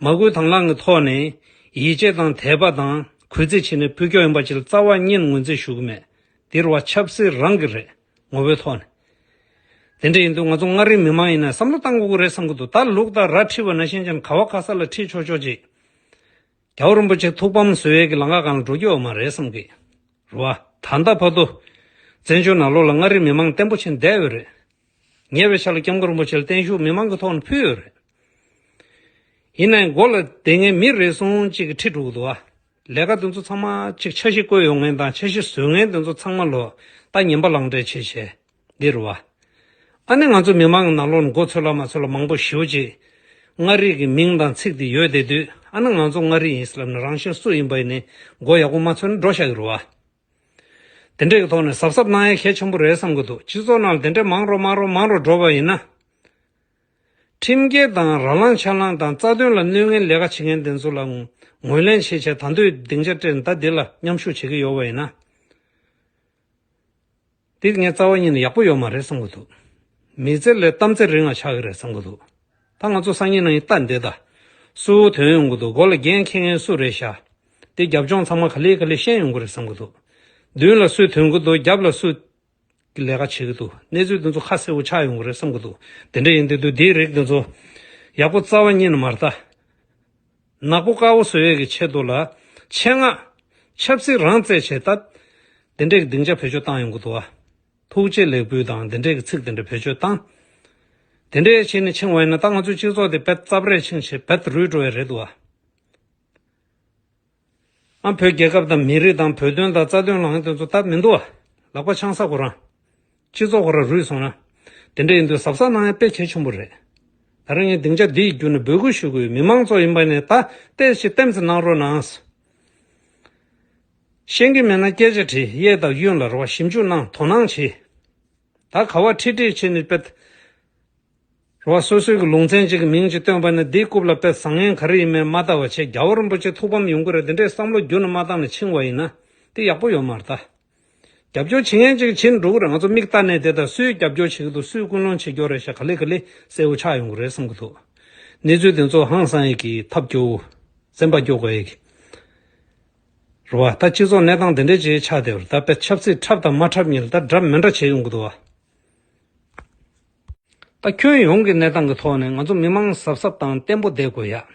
མ་བསྐུལ་དང་བླངས་ཀྱི་ཐོག་ནས་ཡིད་ཆེས་དང་དད་པ་དང་གུས་བརྩི་བྱས་ནས་ཕུལ་རྒྱུ་ཡིན་པ་ཅིག་ལ་རྩ་བ་ཉིད་ནས་ངོས་འཛིན་ཞུ་གི་མེད། འདི་རེད་བ། ཆབ་སྲིད་རང་གི་རེད། ངོ་བོའི་ཐོག་ནས། དེ་འདྲ་ཡིན་དུས་ང་ཚོ་མངའ་རིས་མི་མང་ཡིན་ན་བསམ་བློ་བཏང་དགོས་ཀྱི་རེད་བསམ་གྱི་འདུག་ད་ལུག་དང་ར་ཁྲིད་པ་ནང་བཞིན་ཅན་ག་བ་ག་ས་ལ་ཁྲིད་ཆོག་ཆོག་ཅིག་རྒྱལ་བ་རིན་པོ་ཆེ་ཐུགས་ཕམ་བཟོ་ཡས་ཀྱི་ལམ་ཁ་སྒང་ལ་འགྲོ་རྒྱུ་ཡོད་མ་རེད་བསམ་གི། རེད་བ། ད་ལྟ་བར་དུ་བཙན་བྱོལ་ནང་ལོགས་ལ་མངའ་རིས་མི་མང་བརྟན་པོ་ཕྱིན་བསྡད་ཡོད་རེད། ཉེ་བའི་ཆར་ལ་སྐྱབས་མགོན་རིན་པོ་ཆེ་ལ་བརྟན་བཞུགས་མི་མང་གི་ཐོག་ནས་ཕུལ་ཡོད་རེད། ཡིན་ནའི་མགོ་ལ་བསྡད་མཁན་མི་རེ་ཟུང་གཅིག་གིས་ཁྲིད་འགྲོ་གི་འདུག་བ། ལས་ཀ་དེ་ཚོ་ཚང་མ་གཅིག་འཆར་གཞི་བཀོད་ཡོང་མཁན་དང་འཆར་གཞི་བཟོ་མཁན་དེ་ཚོ་ཚང་མ་ལོ་ད་ངན་པ་ལངས་འདྲ་བྱས་བྱས་འདི་རུ་བ། ཨ་ནི་ང་ཚོ་མི་མང་གི་ནང་ལོགས་ནས་མགོ་ཚོས་ལ་མ་ཚོས་ལ་མང་པོ་ཞེ་པོ་ཅིག་མངའ་རིས་ཀྱི་མིང་དང་ཚིག་དེ་ཡོད་བསྡད་དུས། ཨ་ནི་ང་ཚོ་མངའ་རིས་ཡིན་ཟེར་ལབ་ནས་རང་བཞིན་སུ་ཡིན་པ་ཡིན་ནའི་མགོ་ཡག་པོ་མ་ཚོས་ནས་འགྲོ་བཞག་གི་རུ་བ། དེ་འདྲས་ཀྱི་ཐོག་ནས་གཟབ་གཟབ་གནང་ཡ་གལ་ཆེན་པོ་རེད་བསམ་གྱི་འདུག་སྤྱི་ཚོགས་ནང་ལ་དེ་འདྲས་མང་རུ་མང་རུ་མང་རུ་འགྲོ་བ་ཡིན་ན། ཁྲིམས་འགལ་དང་རང་ལངས་ཆག་ལངས་དང་རྩ་དོན་ལ་གནོད་མཁན་ལས་ཀ་བྱེད་མཁན་དེ་ཚོ་ལ་ངོས་ལེན་བྱེད་བྱས་ད་དུང་སྡིངས་ཆ་སྤྲད་ནས་ད་འདི་ལ་མཉམ་ཞུགས་བྱེད་ཀྱི་ཡོད་པ་ཡིན་ན། འདི་ངས་རྩ་བ་ཉིད་ནས་ཡག་པོ་ཡོད་མ་རེད་བསམ་གྱི་འདུག་མི་ཚེ་ལས་གཏམ་ཚེ་རིང་ང་ཆགས་ཀྱི་རེད་བསམ་གྱི་འདུག་ད་ང་ཚོ་སང་ཉིན་གནངས་ཉིན་ལྟ་འདི་ད། སུ་ཐོན་ཡོང་གི་འདུག་མགོ་ལ་འགན་འཁྱེར་མཁན་སུ་རེད་ཤག་དེ་རྒྱབ་ལྗོངས་ཚང་མ་ག་ལེ་ག་ལེ་ཤེས་ཡོང་གི་རེད་བསམ་གྱི་འདུག་མདུན་ལ་སུ་ཐོན་གྱི་འདུག་རྒྱབ་ལ་སུ་གི་ལས་ཀ་བྱེད་ཀྱི་འདུག་གནས་ཚུལ་འདི་ཚོ་ཁ་གསལ་པོ་ཆགས་ཡོང་གི་རེད་བསམ་གྱི་འདུག་དེ་འདྲ་ཡིན་དུས་དུས་འདིའི་རིགས་འདི་ཚོ་ཡག་པོ་རྩ་བ་ཉིད་ནས་མ་རེད་ད། ནག་པོ་དཀར་པོ་བཟོ་ཡས་ཀྱི་ཆེད་དུ་ལ་ཆེད་མངགས་ཆབ་སྲིད་རང་རྩལ་བྱས་ད། དེ་འདྲས་ཀྱི་སྡིངས་ཆ་བེད་སྤྱོད་བཏང་ཡོང་གི་འདུག་བ། ཐུགས་རྗེ་ལེགས་འབུལ་དང་དེ་འདྲས་ཀྱི་ཚིག་དེ་འདྲ་བེད་སྤྱོད་བཏང་། དེ་འདྲས་བྱས་ནས་ཕྱིན་པ་ཡིན་ན་ད་ང་ཚོའི་སྤྱི་ཚོགས་དེ་རྦད་རྩབ་རལ་ཕྱིན་བྱས་རྦད་རུལ་འགྲོ་ཡས་རེད་འདུག་བ། ཨ་བོད་རྒྱལ་ཁབ་དང་མི་རིགས་དང་བོད་དོན་དང་རྩ་དོན་ལངས་དོན་ཚོ་སྟབས་མི་འདུག་བ། ལག་པ་འཆང་ས་ཁོ་རང་། སྤྱི་ཚོགས་ཁོ་རང་རུལ་སོང་ན། དེ་འདྲ་ཡིན་དུས་གཟབ་གཟབ་གནང་ཡ་དཔེ་གལ་ཆེན་པོ་རེད། ད་རང་ངས་སྡིངས་ཆ་འདི་ཡི་བརྒྱུད་ནས་འབོད་སྐུལ་ཞུ་དགོས་ཡོད། མི་མང་ཚོ་ཡིན་པ་ནས་ད་ལྟས་ཤིག་ལྟེམ་ཙམ་གནང་རོགས་གནང་། ཤེས་ཀྱི་མེད་ན་སྐད་ཆ་དྲིས། གཡས་དང་གཡོན་ལ་རེ་བ་ཞིབ་འཇུག་གནང་། དོ་སྣང་བྱེད། ད་ག་བ་ཁྲིད་ཁྲིད་བྱས་ནས་དཔེ། རེ་བ་སོ་སོའི་གི་ལུང་ཚན་ཅིག་གི་མིང་ཅིག་བཏོན་པ་ནི་འདིའི་རྐུབ་ལ་དཔེ་བཟང་ངན་ག་རེ་ཡིན་མིན་མ་ལྟ་བ་བྱས། རྒྱལ་བ་རིན་པོ་ཆེ་ཐུགས་ཕམ་ཡོང་གི་རེད། འདི་འདྲའི་བསམ་བློ་རྒྱུན་ནས་མ་བཏང་ནས་ཕྱིན་པ་ཡིན་ན་དེ་ཡག་པོ་ཡོད་མ་རེད་ད། རྒྱབ་སྐྱོར་བྱེད་མཁན་ཅིག་བྱེད་འགྲོ་གི་རེད། ང་ཚོ་མིག་ལྟ་ནས་དེ་ལྟར་སུས་རྒྱབ་སྐྱོར་བྱེད་ཀྱི་འདུག་སུས་སྐུལ་སློང་བྱེད་རྒྱུ་རེད་ཤག་ག་ལེ་ག་ལེ་གསལ་པོ་ཆགས་ཡོང་གི་རེད་བསམ་གྱི་འདུག་གནས་ཚུལ་དེ་ཚོ་ཧང་སང་ཡས་ཀྱི་ཐབས་སྐྱོ་བོ། སེམས་པ་སྐྱོ་དགོས་ཡས་ཀྱི། རེད་བ། ད་སྤྱི་ཚོགས་གནས་སྟངས་དེ་འདྲས་ཅིག་ཆགས་བསྡད་པ་རེད། ད་དཔེ་ཆབ་སྲིད་འཁྲབ་དང་མ་འཁྲབ་གཉིས་ལ་ད་འདྲ་མི་འདྲ་བྱས་ཡོང་གི་འདུག་བ། ད་ཁྱོན་ཡོངས་ཀྱི་གནས་སྟངས་ཀྱི་ཐོག་ནས་ང་ཚོ་མི་མང་གཟབ་གཟབ་དང་བརྟན་པོ་བསྡད་དགོས་ཡ། རེད་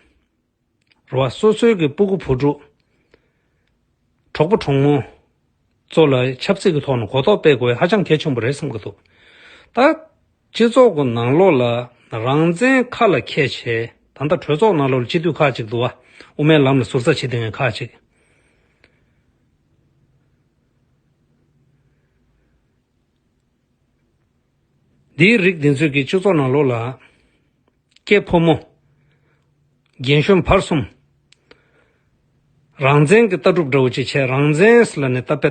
བ། སོ་སོའི་གི་སྤུ་གུ་བུ་ཕྲུག་གྲོགས་པོ་གྲོགས་མོ་ཚོ་ལ་ཆབ་སྲིད་ཀྱི་ཐོག་ནས་གོ་རྟོགས་སྤེལ་དགོས་ཡ་ཧ་ཅང་གལ་ཆེན་པོ་རེད་བསམ་གྱི་འདུག་ད་སྤྱི་ཚོགས་ཀྱི་ནང་ལོགས་ལ་རང་བཙན་ཁ་ལ་འཁྱེར་བྱས། ད་ལྟ་གྲོས་ཚོགས་ནང་ལོགས་ལ་སྤྱི་འཐུས་ཁག་ཅིག་འདུག་བ། དབུ་མའི་ལམ་ལ་ཟུར་ཟ་བྱེད་བསྡད་མཁན་ཁག་ཅིག་འདིའི་རིགས་འདི་ཚོས་ཀྱི་སྤྱི་ཚོགས་ནང་ལོགས་ལ། སྐྱེས་ཕོ་མོ། རྒན་གཞོན་བར་གསུམ། རང་བཙན་གྱི་ལྟ་གྲུབ་འདྲ་བོ་ཅིག་བྱས། རང་བཙན་ཟེར་ལབ་ནས་ད་དཔེ་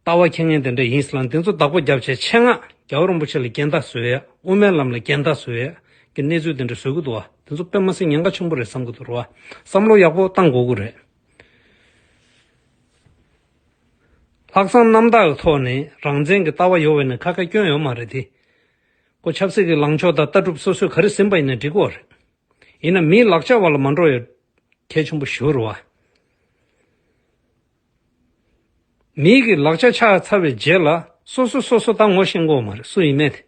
ལྟ་བ་འཁྱེར་མཁན་དེ་འདྲ་ཡིན་ཟེར་ལབ་ནས་དེ་ཚོ་བདག་པོ་བརྒྱབ་བྱས། ཆེད་མངགས་རྒྱལ་བ་རིན་པོ་ཆེ་ལ་རྒྱན་ལྟ་བཟོ་ཡ། དབུ་མའི་ལམ་ལ་རྒྱན་ལྟ་བཟོ་ཡ་གི་གནས་ཚུལ་དེ་འདྲ་བཟོ་གི་འདུག་བ། དེ་ཚོ་དཔེ་མ་སྲིད་ཉེན་ཁ་ཆེན་པོ་རེད་བསམ་གི་འདུག་རེད་བ། བསམ་བློ་ཡག་པོ་བཏང་དགོས་ཀྱི་རེད། ལྷག་བསམ་རྣམ་དག་གི་ཐོག་ནས་རང་བཙན་གྱི་ལྟ་བ་ཡོད་པ་ཡིན་ན་ཁ་ཁ་སྐྱོན་ཡོད་མ་རེད་དེ། ཁོ་ཆབ་སྲིད་ཀྱི་ལངས་ཕྱོགས་དང་ལྟ་གྲུབ་སོ་སོས་ག་རེ་ཟིན་པ་ཡིན་ན་འགྲིག་གི་རེད། ཡིན་ན་མིའི་ལག་ཆ་བར་ལ་མ་འགྲོ་ཡ་གལ་ཆེན་པོ་ཞེ་པོ་རེད་བ། མིའི་གི་ལག་ཆ་ཆགས་ཚར་བའི་རྗེས་ལ་སོ་སོ་སོ་སོ་ད་ངོ་ཤེས་ཀྱི་ཡོད་མ་རེད། སུ་ཡིན་མིན་དེ།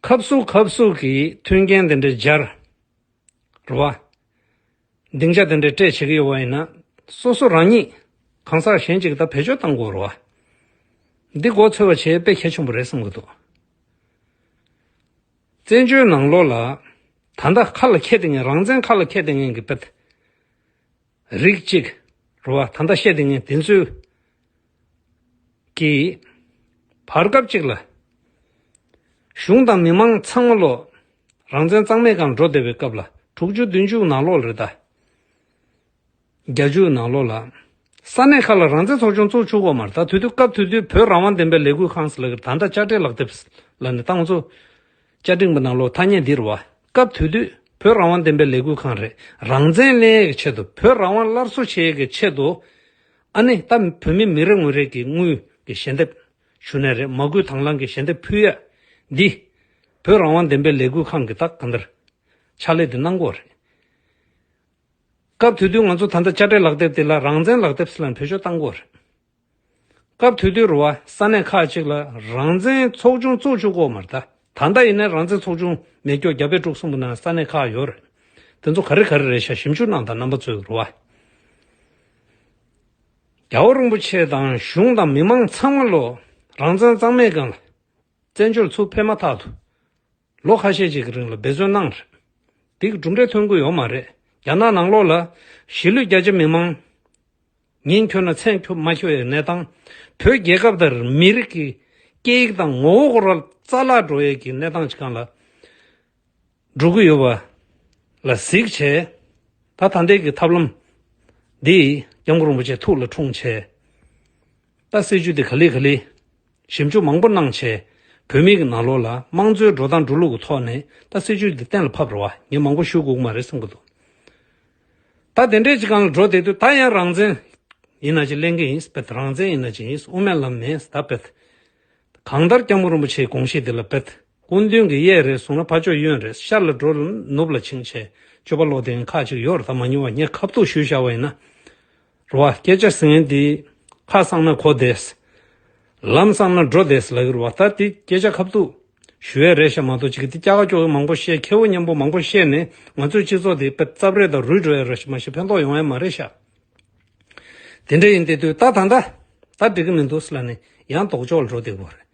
ཁབ་སུ་ཁབ་སུ་གི་མཐུན་རྐྱེན་དེ་འདྲ་སྦྱར། རེད་བ། སྡིངས་ཆ་དེ་འདྲ་སྤྲད་བྱེད་ཀྱི་ཡོད་པ་ཡིན་ན། སོ་སོ་རང་ཉིད་གང་ཟག་གཞན་གཅིག་ད་བེད་སྤྱོད་གཏང་དགོས་རེད་བ། འདི་མགོ་ཚོས་པ་བྱེད་དཔེ་གལ་ཆེན་པོ་རེད་བསམ་གྱི་འདུག་བཙན་བྱོལ་ནང་ལོགས་ལ་ད་ལྟ་ཁ་ལ་འཁྱེར་བསྡད་མཁན། རང་བཙན་ཁ་ལ་འཁྱེར་བསྡད་མཁན་གྱི་དཔེ་རིགས་གཅིག་རེད་བ། ད་ལྟ་བཤད་བསྡད་མཁན་དེ་ཚོས་ཀྱིས་བར་སྐབས་གཅིག་ལ་གཞུང་དང་མི་མང་ཚང་མ་ལོ་རང་བཙན་གཙང་མའི་སྒང་འགྲོ་བསྡད་པའི་སྐབས་ལ། དྲུག་ཅུ་བདུན་ཅུ་ནང་ལོགས་ལ་རེད་ད། བརྒྱད་ཅུ་ནང་ལོགས་ལ། ས་གནས་ཁག་ལ་རང་བཙན་ཚོགས་ཆུང་བཙུགས་ཆོག་གོ་མ་རེད་ད། དེ་དུས་སྐབས་དེ་དུས་བོད་རང་དབང་བདེན་པའི་ལས་འགུལ་ཁང་ཟེར་ལབ་ཀྱི་རེད། ད་ལྟ་དཔྱ་ཁྲལ་ལག་དེབ་ལབ་ནས་ད་ང་ཚོ་བཅའ་ཁྲིམས་ཀྱི་ནང་ལོགས་ཐ་སྙད་འདི་རེད་བ། སྐབས་དེ་དུས་བོད་རང་དབང་བདེན་པའི་ལས་འགུལ་ཁང་རེད། རང་བཙན་ལེན་ཡས་ཀྱི་ཆེད་དུ། བོད་རང་དབང་སླར་གསོ་བྱེད་ཡས་ཀྱི་ཆེད་དུ། ཨ་ནི་ད་བོད་མི་མི་རེ་ངོ་རེ་གི་དངུལ་གྱི་ཞལ་འདེབས་ཞུ་ནས་རེད། མ་སྐུལ་དང་བླངས་ཀྱི་ཞལ་འདེབས་ཕུལ་ཡ་འདི་བོད་རང་དབང་བདེན་པའི་ལས་འགུལ་ཁང་གི་ད་གང་ལྟར་ཕྱག་ལས་འདི་གནང་གི་ཡོད་རེད། སྐབས་དེ་དུས་ང་ཚོ་ད་ལྟ་དཔྱ་ཁྲལ་ལག་དེབ་དེ་ལ་རང་བཙན་ལག་དེབ་ཟེར་ལབ་ནས་བེད་སྤྱོད་བཏང་གི་ཡོད་རེད། སྐབས་དེ་དུས་རེད་བ། ས་གནས་ཁག་ཅིག་ལ་རང་བཙན་ཚོགས་ཆུང་བཙུགས་ཆོག་གོ་མ་རེད་ད། ད་ལྟ་ཡིན་ན་རང་བཙན་ཚོགས་ཆུང་མེད་སྐྱོ་རྒྱ་བལ་འབྲུག་གསུམ་པོ་ནང་ས་གནས་ཁག་ཡོད་རེད། དེ་ཚོ་ག་རེ་ག་རེ་རེད་ཤག་ཞིབ་འཇུག་གནང་དང་རྣམ་པ་ཚོས་རེད་བ། རྒྱལ་བ་རིན་པོ་ཆེ་དང་གཞུང་དང་མི་མང་ཚང་མ་ལོ་རང་བཙན་གཙང་མའི་སྒང་ལ་བཙན་བྱོལ་ཚུར་ཕེབས་མ་ཐག་ཏུ་ལོ་ཁ་ཤས་ཅིག་གི་རིང་ལ་འབད་བརྩོན་གནང་རེད། དེ་གི་གྲུབ་འབྲས་ཐོན་གི་ཡོད་མ་རེད། རྒྱ་ནག་ནང་ལོགས་ལ་གཞིས་ལུས་རྒྱ་ཆེ་མི་མང་ཉིན་འཁྱོལ་ན་མཚན་འཁྱོལ་མ་འཁྱོལ་ཡའི་གནས་སྟངས། བོད་རྒྱལ་ཁབ་དང་མི་རིགས་ཀྱི་སྐད་ཡིག་དང་ངོ་བོ་སྐོར་ལ་རྩ་བརླག་འགྲོ་ཡས་ཀྱི་གནས་སྟངས་ཅིག་སྒང་ལ་འགྲོ་གི་ཡོད་པ་ལ་གཟིགས་བྱས། ད་ད་ལྟའི་གི་ཐབས་ལམ་འདི་སྐྱབས་མགོན་རིན་པོ་ཆེ་ཐུགས་ལ་འཁྲུངས་བྱས། ད་སྲིད་བྱུས་འདི་ག་ལེ་ག་ལེ་ཞིབ་འཇུག་མང་པོ་གནང་བྱས། བོད་མི་གི་ནང་ལོགས་ལ་དམངས་གཙོའི་འགྲོ་སྟངས་འགྲོ་ལུགས་ཀྱི་ཐོག་ནས་ད་སྲིད་བྱུས་འདི་གཏན་ལ་ཕབ་རེད་བ། ངས་མང་པོ་ཞུ་དགོས་ཀྱི་མ་རེད་བསམ་གྱི་འདུག་ད་དེ་འདྲའི་ཅིག་སྒང་ལ་འགྲོ་བསྡད་དུས་ད་ཡང་རང་བཙན་ཡིན་ན་ཅིག་ལེན་གྱི་ཡིན་ཟེར། རང་བཙན་ཡིན་ན་ཅིག་ཡིན་ཟེར། དབུ་མའི་ལམ་མེད་ཟེར། ད་བེད། གང་ལྟར་སྐྱབས་མགོན་རིན་པོ་ཆེའི་དགོངས་གཞི་དེ་ལ་བེད། སྐུ་མདུན་གྱི་གཡས་རེ་བཟུང་ན་ཕར་ཕྱོགས་གཡོན་རེ། ཤར་ལ་འགྲོ་ནུབ་ལ་ཕྱིན་བྱས་སྤྱོད་པ་ལོག་བསྡད་མཁན་ཁག་ཅིག་ཡོད་རེད། ད་མ་ཉུང་བ་ངས་ཁ་ཐུག་ཞུས་བཞག་པ་ཡིན་ན། རེད་བ། སྐད་ཆ་ཟེར་མཁན་འདི་ཁ་གསང་ན་གོ་བདེ། ལམ་གསང་ན་འགྲོ་བདེ་ལབ་ཀྱི་རེད་བ། ད་འདི་སྐད་ཆ་ཁ་ཐུག་ཞུ་ཡས་རེད་ཤག་མ་གཏོགས་ཅིག་འདི་སྐྱ་ཀ་ཀྱོག་ཀ་མང་པོ་བཤད། ཁེ་བོ་སྙན་པོ་མང་པོ་བཤད་ནས་ང་ཚོའི་སྤྱི་ཚོགས་འདི་དཔེ་རྩབ་རེས་དང་རུལ་འགྲོ་ཡས་རེད་ཤག་མ་གཞི་ཕན་ཐོགས་ཡོང་ཡས་མ་རེད་ཤག་དེ་འདྲ་ཡིན་དེ་དུས་ད་ད་ད་ད་འགྲིག་གི་མི་འདུག་ཟེར་ལབ་ནས་ཡང་ལྡོག་ཕྱོགས་ལ་འགྲོ་བསྡད་ཀྱི་ཡོད་རེད།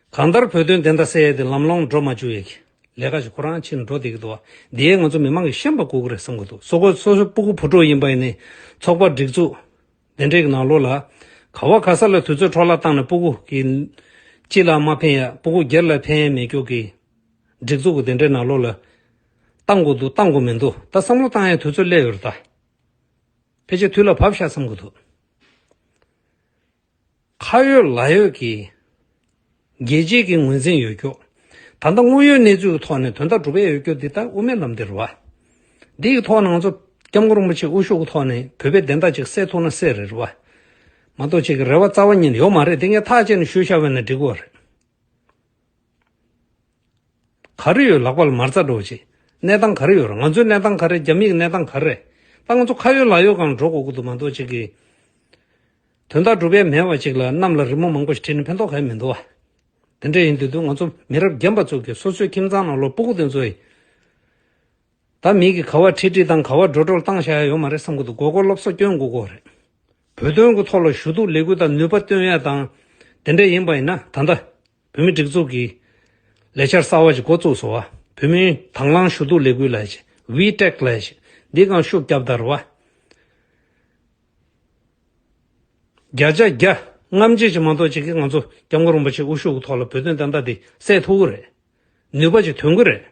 གང་ལྟར་བོད་དོན་བདེན་མཐའ་གསལ་ཡས་དེ་ལམ་ལྷོང་འགྲོ་མ་བཅུག་ཡས་ཀྱི་ལས་ཀ་ཞིག་ཁོ་རང་ཕྱིན་འགྲོ་བསྡད་ཀྱི་འདུག་བ། འདི་ཡས་ང་ཚོ་མི་མང་གིས་ཤེས་པ་དགོས་ཀྱི་རེད་བསམ་གྱི་འདུག་སོ་སོ་སོ་སོའི་སྤུ་གུ་བུ་ཕྲུག་ཡིན་པ་ཡིན་ནའི་ཚོགས་པ་སྒྲིག་འཛུགས་དེ་འདྲའི་གི་ནང་ལོགས་ལ་ག་བ་ག་ས་ལ་དུས་ཚོད་འཕྲོ་བརླག་བཏང་ནས་སྤུ་གུ་གི་སྤྱི་ལ་མ་ཕན་ཡ། སྤུ་གུ་སྒེར་ལ་ཕན་ཡ་མེད་རྒྱུ་གི་སྒྲིག་འཛུགས་གི་དེ་འདྲའི་ནང་ལོགས་ལ་བཏང་དགོས་འདུག་བཏང་དགོས་མི་འདུག་ད་བསམ་བློ་བཏང་ཡའི་དུས་ཚོད་སླེབས་ཡོད་རེད་ད། ཕལ་ཆེར་དུས་ལ་བབས་ཤག་བསམ་གྱི་འདུག་ཁ་ཡོད་ལག་ཡོད་ཀྱི་རྒྱལ་སྤྱིའི་གི་ངོས་འཛིན་ཡོད་རྒྱུ། ད་ལྟ་དངོས་ཡོད་གནས་ཚུལ་གྱི་ཐོག་ནས་དོན་དག་སྒྲུབ་ཡས་ཡོད་རྒྱུ་འདི་ལྟར་དབུ་མའི་ལམ་འདི་རེད་བ། འདི་ཡི་ཐོག་ནས་ང་ཚོ་སྐྱབས་མགོན་རིན་པོ་ཆེ་དབུ་བཞུགས་ཀྱི་ཐོག་ནས་བོད་པའི་བདེན་མཐའ་ཅིག་གསལ་ཐུབ་ན་གསལ་རེད་རེད་བ། མ་གཏོགས་ཅིག་གི་རེ་བ་རྩ་བ་ཉིད་ནས་ཡོད་མ་རེད། འདི་ངས་ཐག་བཅད་ནས་ཞུས་བཞག་པ་ཡིན་ན་འགྲིག་གི་རེད། ག་རེ་ཡོད་ལག་པ་ལ་མ་རྩ་འགྲོ་ཅིག་གནས་སྟངས་ག་རེ་ཡོད་རེད། ང་ཚོའི་གནས་སྟངས་ག་རེ། རྒྱ་མིའི་གནས་སྟངས་ག་རེ། ད་ང་ཚོ་ཁ་ཡོད་ལག་ཡོད་སྒང་འགྲོ་དགོས་ཀྱི་འདུག་མ་གཏོགས་ཅིག་གི་དོན་དག་སྒྲུབ་ཡས་མེད་པ་ཅིག་ལ་གནམ་ལ་རི་མོ་མང་པོ་ཞིག་བྲིས་ནས་ཕན་ཐོགས་གང་ཡང་མི་འདུག་བ། དེ་འདྲ་ཡིན་དུས་དུས་ང་ཚོ་མི་རབས་རྒན་པ་ཚོ་གིས་སོ་སོའི་ཁྱིམ་ཚང་ནང་ལོགས་སྤུ་གུ་དེ་ཚོ་ཡིས། ད་མི་གིས་ག་བ་ཁྲིད་ཁྲིད་དང་ག་བ་འགྲོ་འགྲོ་བཏང་བཞག་ཡ་ཡོད་མ་རེད་བསམ་གི་འདུག་མགོ་སྐོར་སློབ་གསོ་སྐྱོན་དགོས་ཀྱི་རེད། བོད་དོན་གྱི་ཐོག་ལ་ཞུ་གཏུག་ལས་འགུལ་དང་ནུས་པ་བཏོན་ཡ་དང་། དེ་འདྲ་ཡིན་པ་ཡིན་ན་ད་ལྟ་བོད་མི་སྒྲིག་འཛུགས་ཀྱི་ལས་འཆར་གསར་བ་ཞིག་འགོ་བཙུགས་སོང་བ། བོད་མིའི་དང་བླངས་ཞུ་གཏུག་ལས་འགུལ་ལབ་ཡ་ཞིག་ཝི་ཊེག་ལབ་ཡ་ཞིག་འདི་གང་ཤུགས་བརྒྱབ་ད་རེད་བ། བརྒྱ་ཆ་བརྒྱ་རྔམ་བརྗིད་ཅིག་མ་གཏོགས་ཅིག་གིས་ང་ཚོ་སྐྱབས་མགོན་རིན་པོ་ཆེ་དབུ་བཞུགས་ཀྱི་ཐོག་ལ་བོད་དོན་བདེན་མཐའ་འདི་སེལ་ཐུབ་ཀྱི་རེད། ནུས་པ་ཅིག་ཐོན་གྱི་རེད།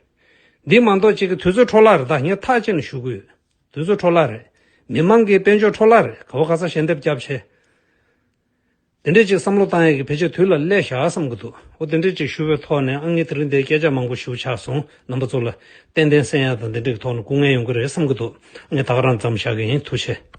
འདི་མ་གཏོགས་ཅིག་གིས་དུས་ཚོད་འཕྲོ་བརླག་རེད། ད་ངས་ཐག་བཅད་ནས་ཞུ་གི་ཡོད། དུས་ཚོད་འཕྲོ་བརླག་རེད། མི་མང་གི་དཔལ་འབྱོར་འཕྲོ་བརླག་རེད། ག་བ་ག་ས་ཞལ་འདེབས་བརྒྱབ་བྱས། དེ་འདྲས་ཅིག་བསམ་བློ་བཏང་ཡས་ཀྱི་ཕལ་ཆེར་དུས་ལ་སླེབས་བཞག་བསམ་གྱི་འདུག་འོ་དེ་འདྲས་ཅིག་ཞུ་བའི་ཐོག་ནས་ཨ་ངས་དེ་རིང་འདིར་སྐད་ཆ་མང་པོ་ཞུ་ཆགས་སོང་། རྣམ་པ་ཚོ་ལ་ཏན་ཏན་གསན་ཡ་དང་དེ་འདྲས་ཀྱི་ཐོག་ནས་སྐུ་ངལ་ཡོང་གི་རེད་བསམ་གྱི་འདུག་ངས་ད་ག་རང་མཚམས་བཞག་གི་ཡིན། ཐུགས་རྗེ་ཆེ།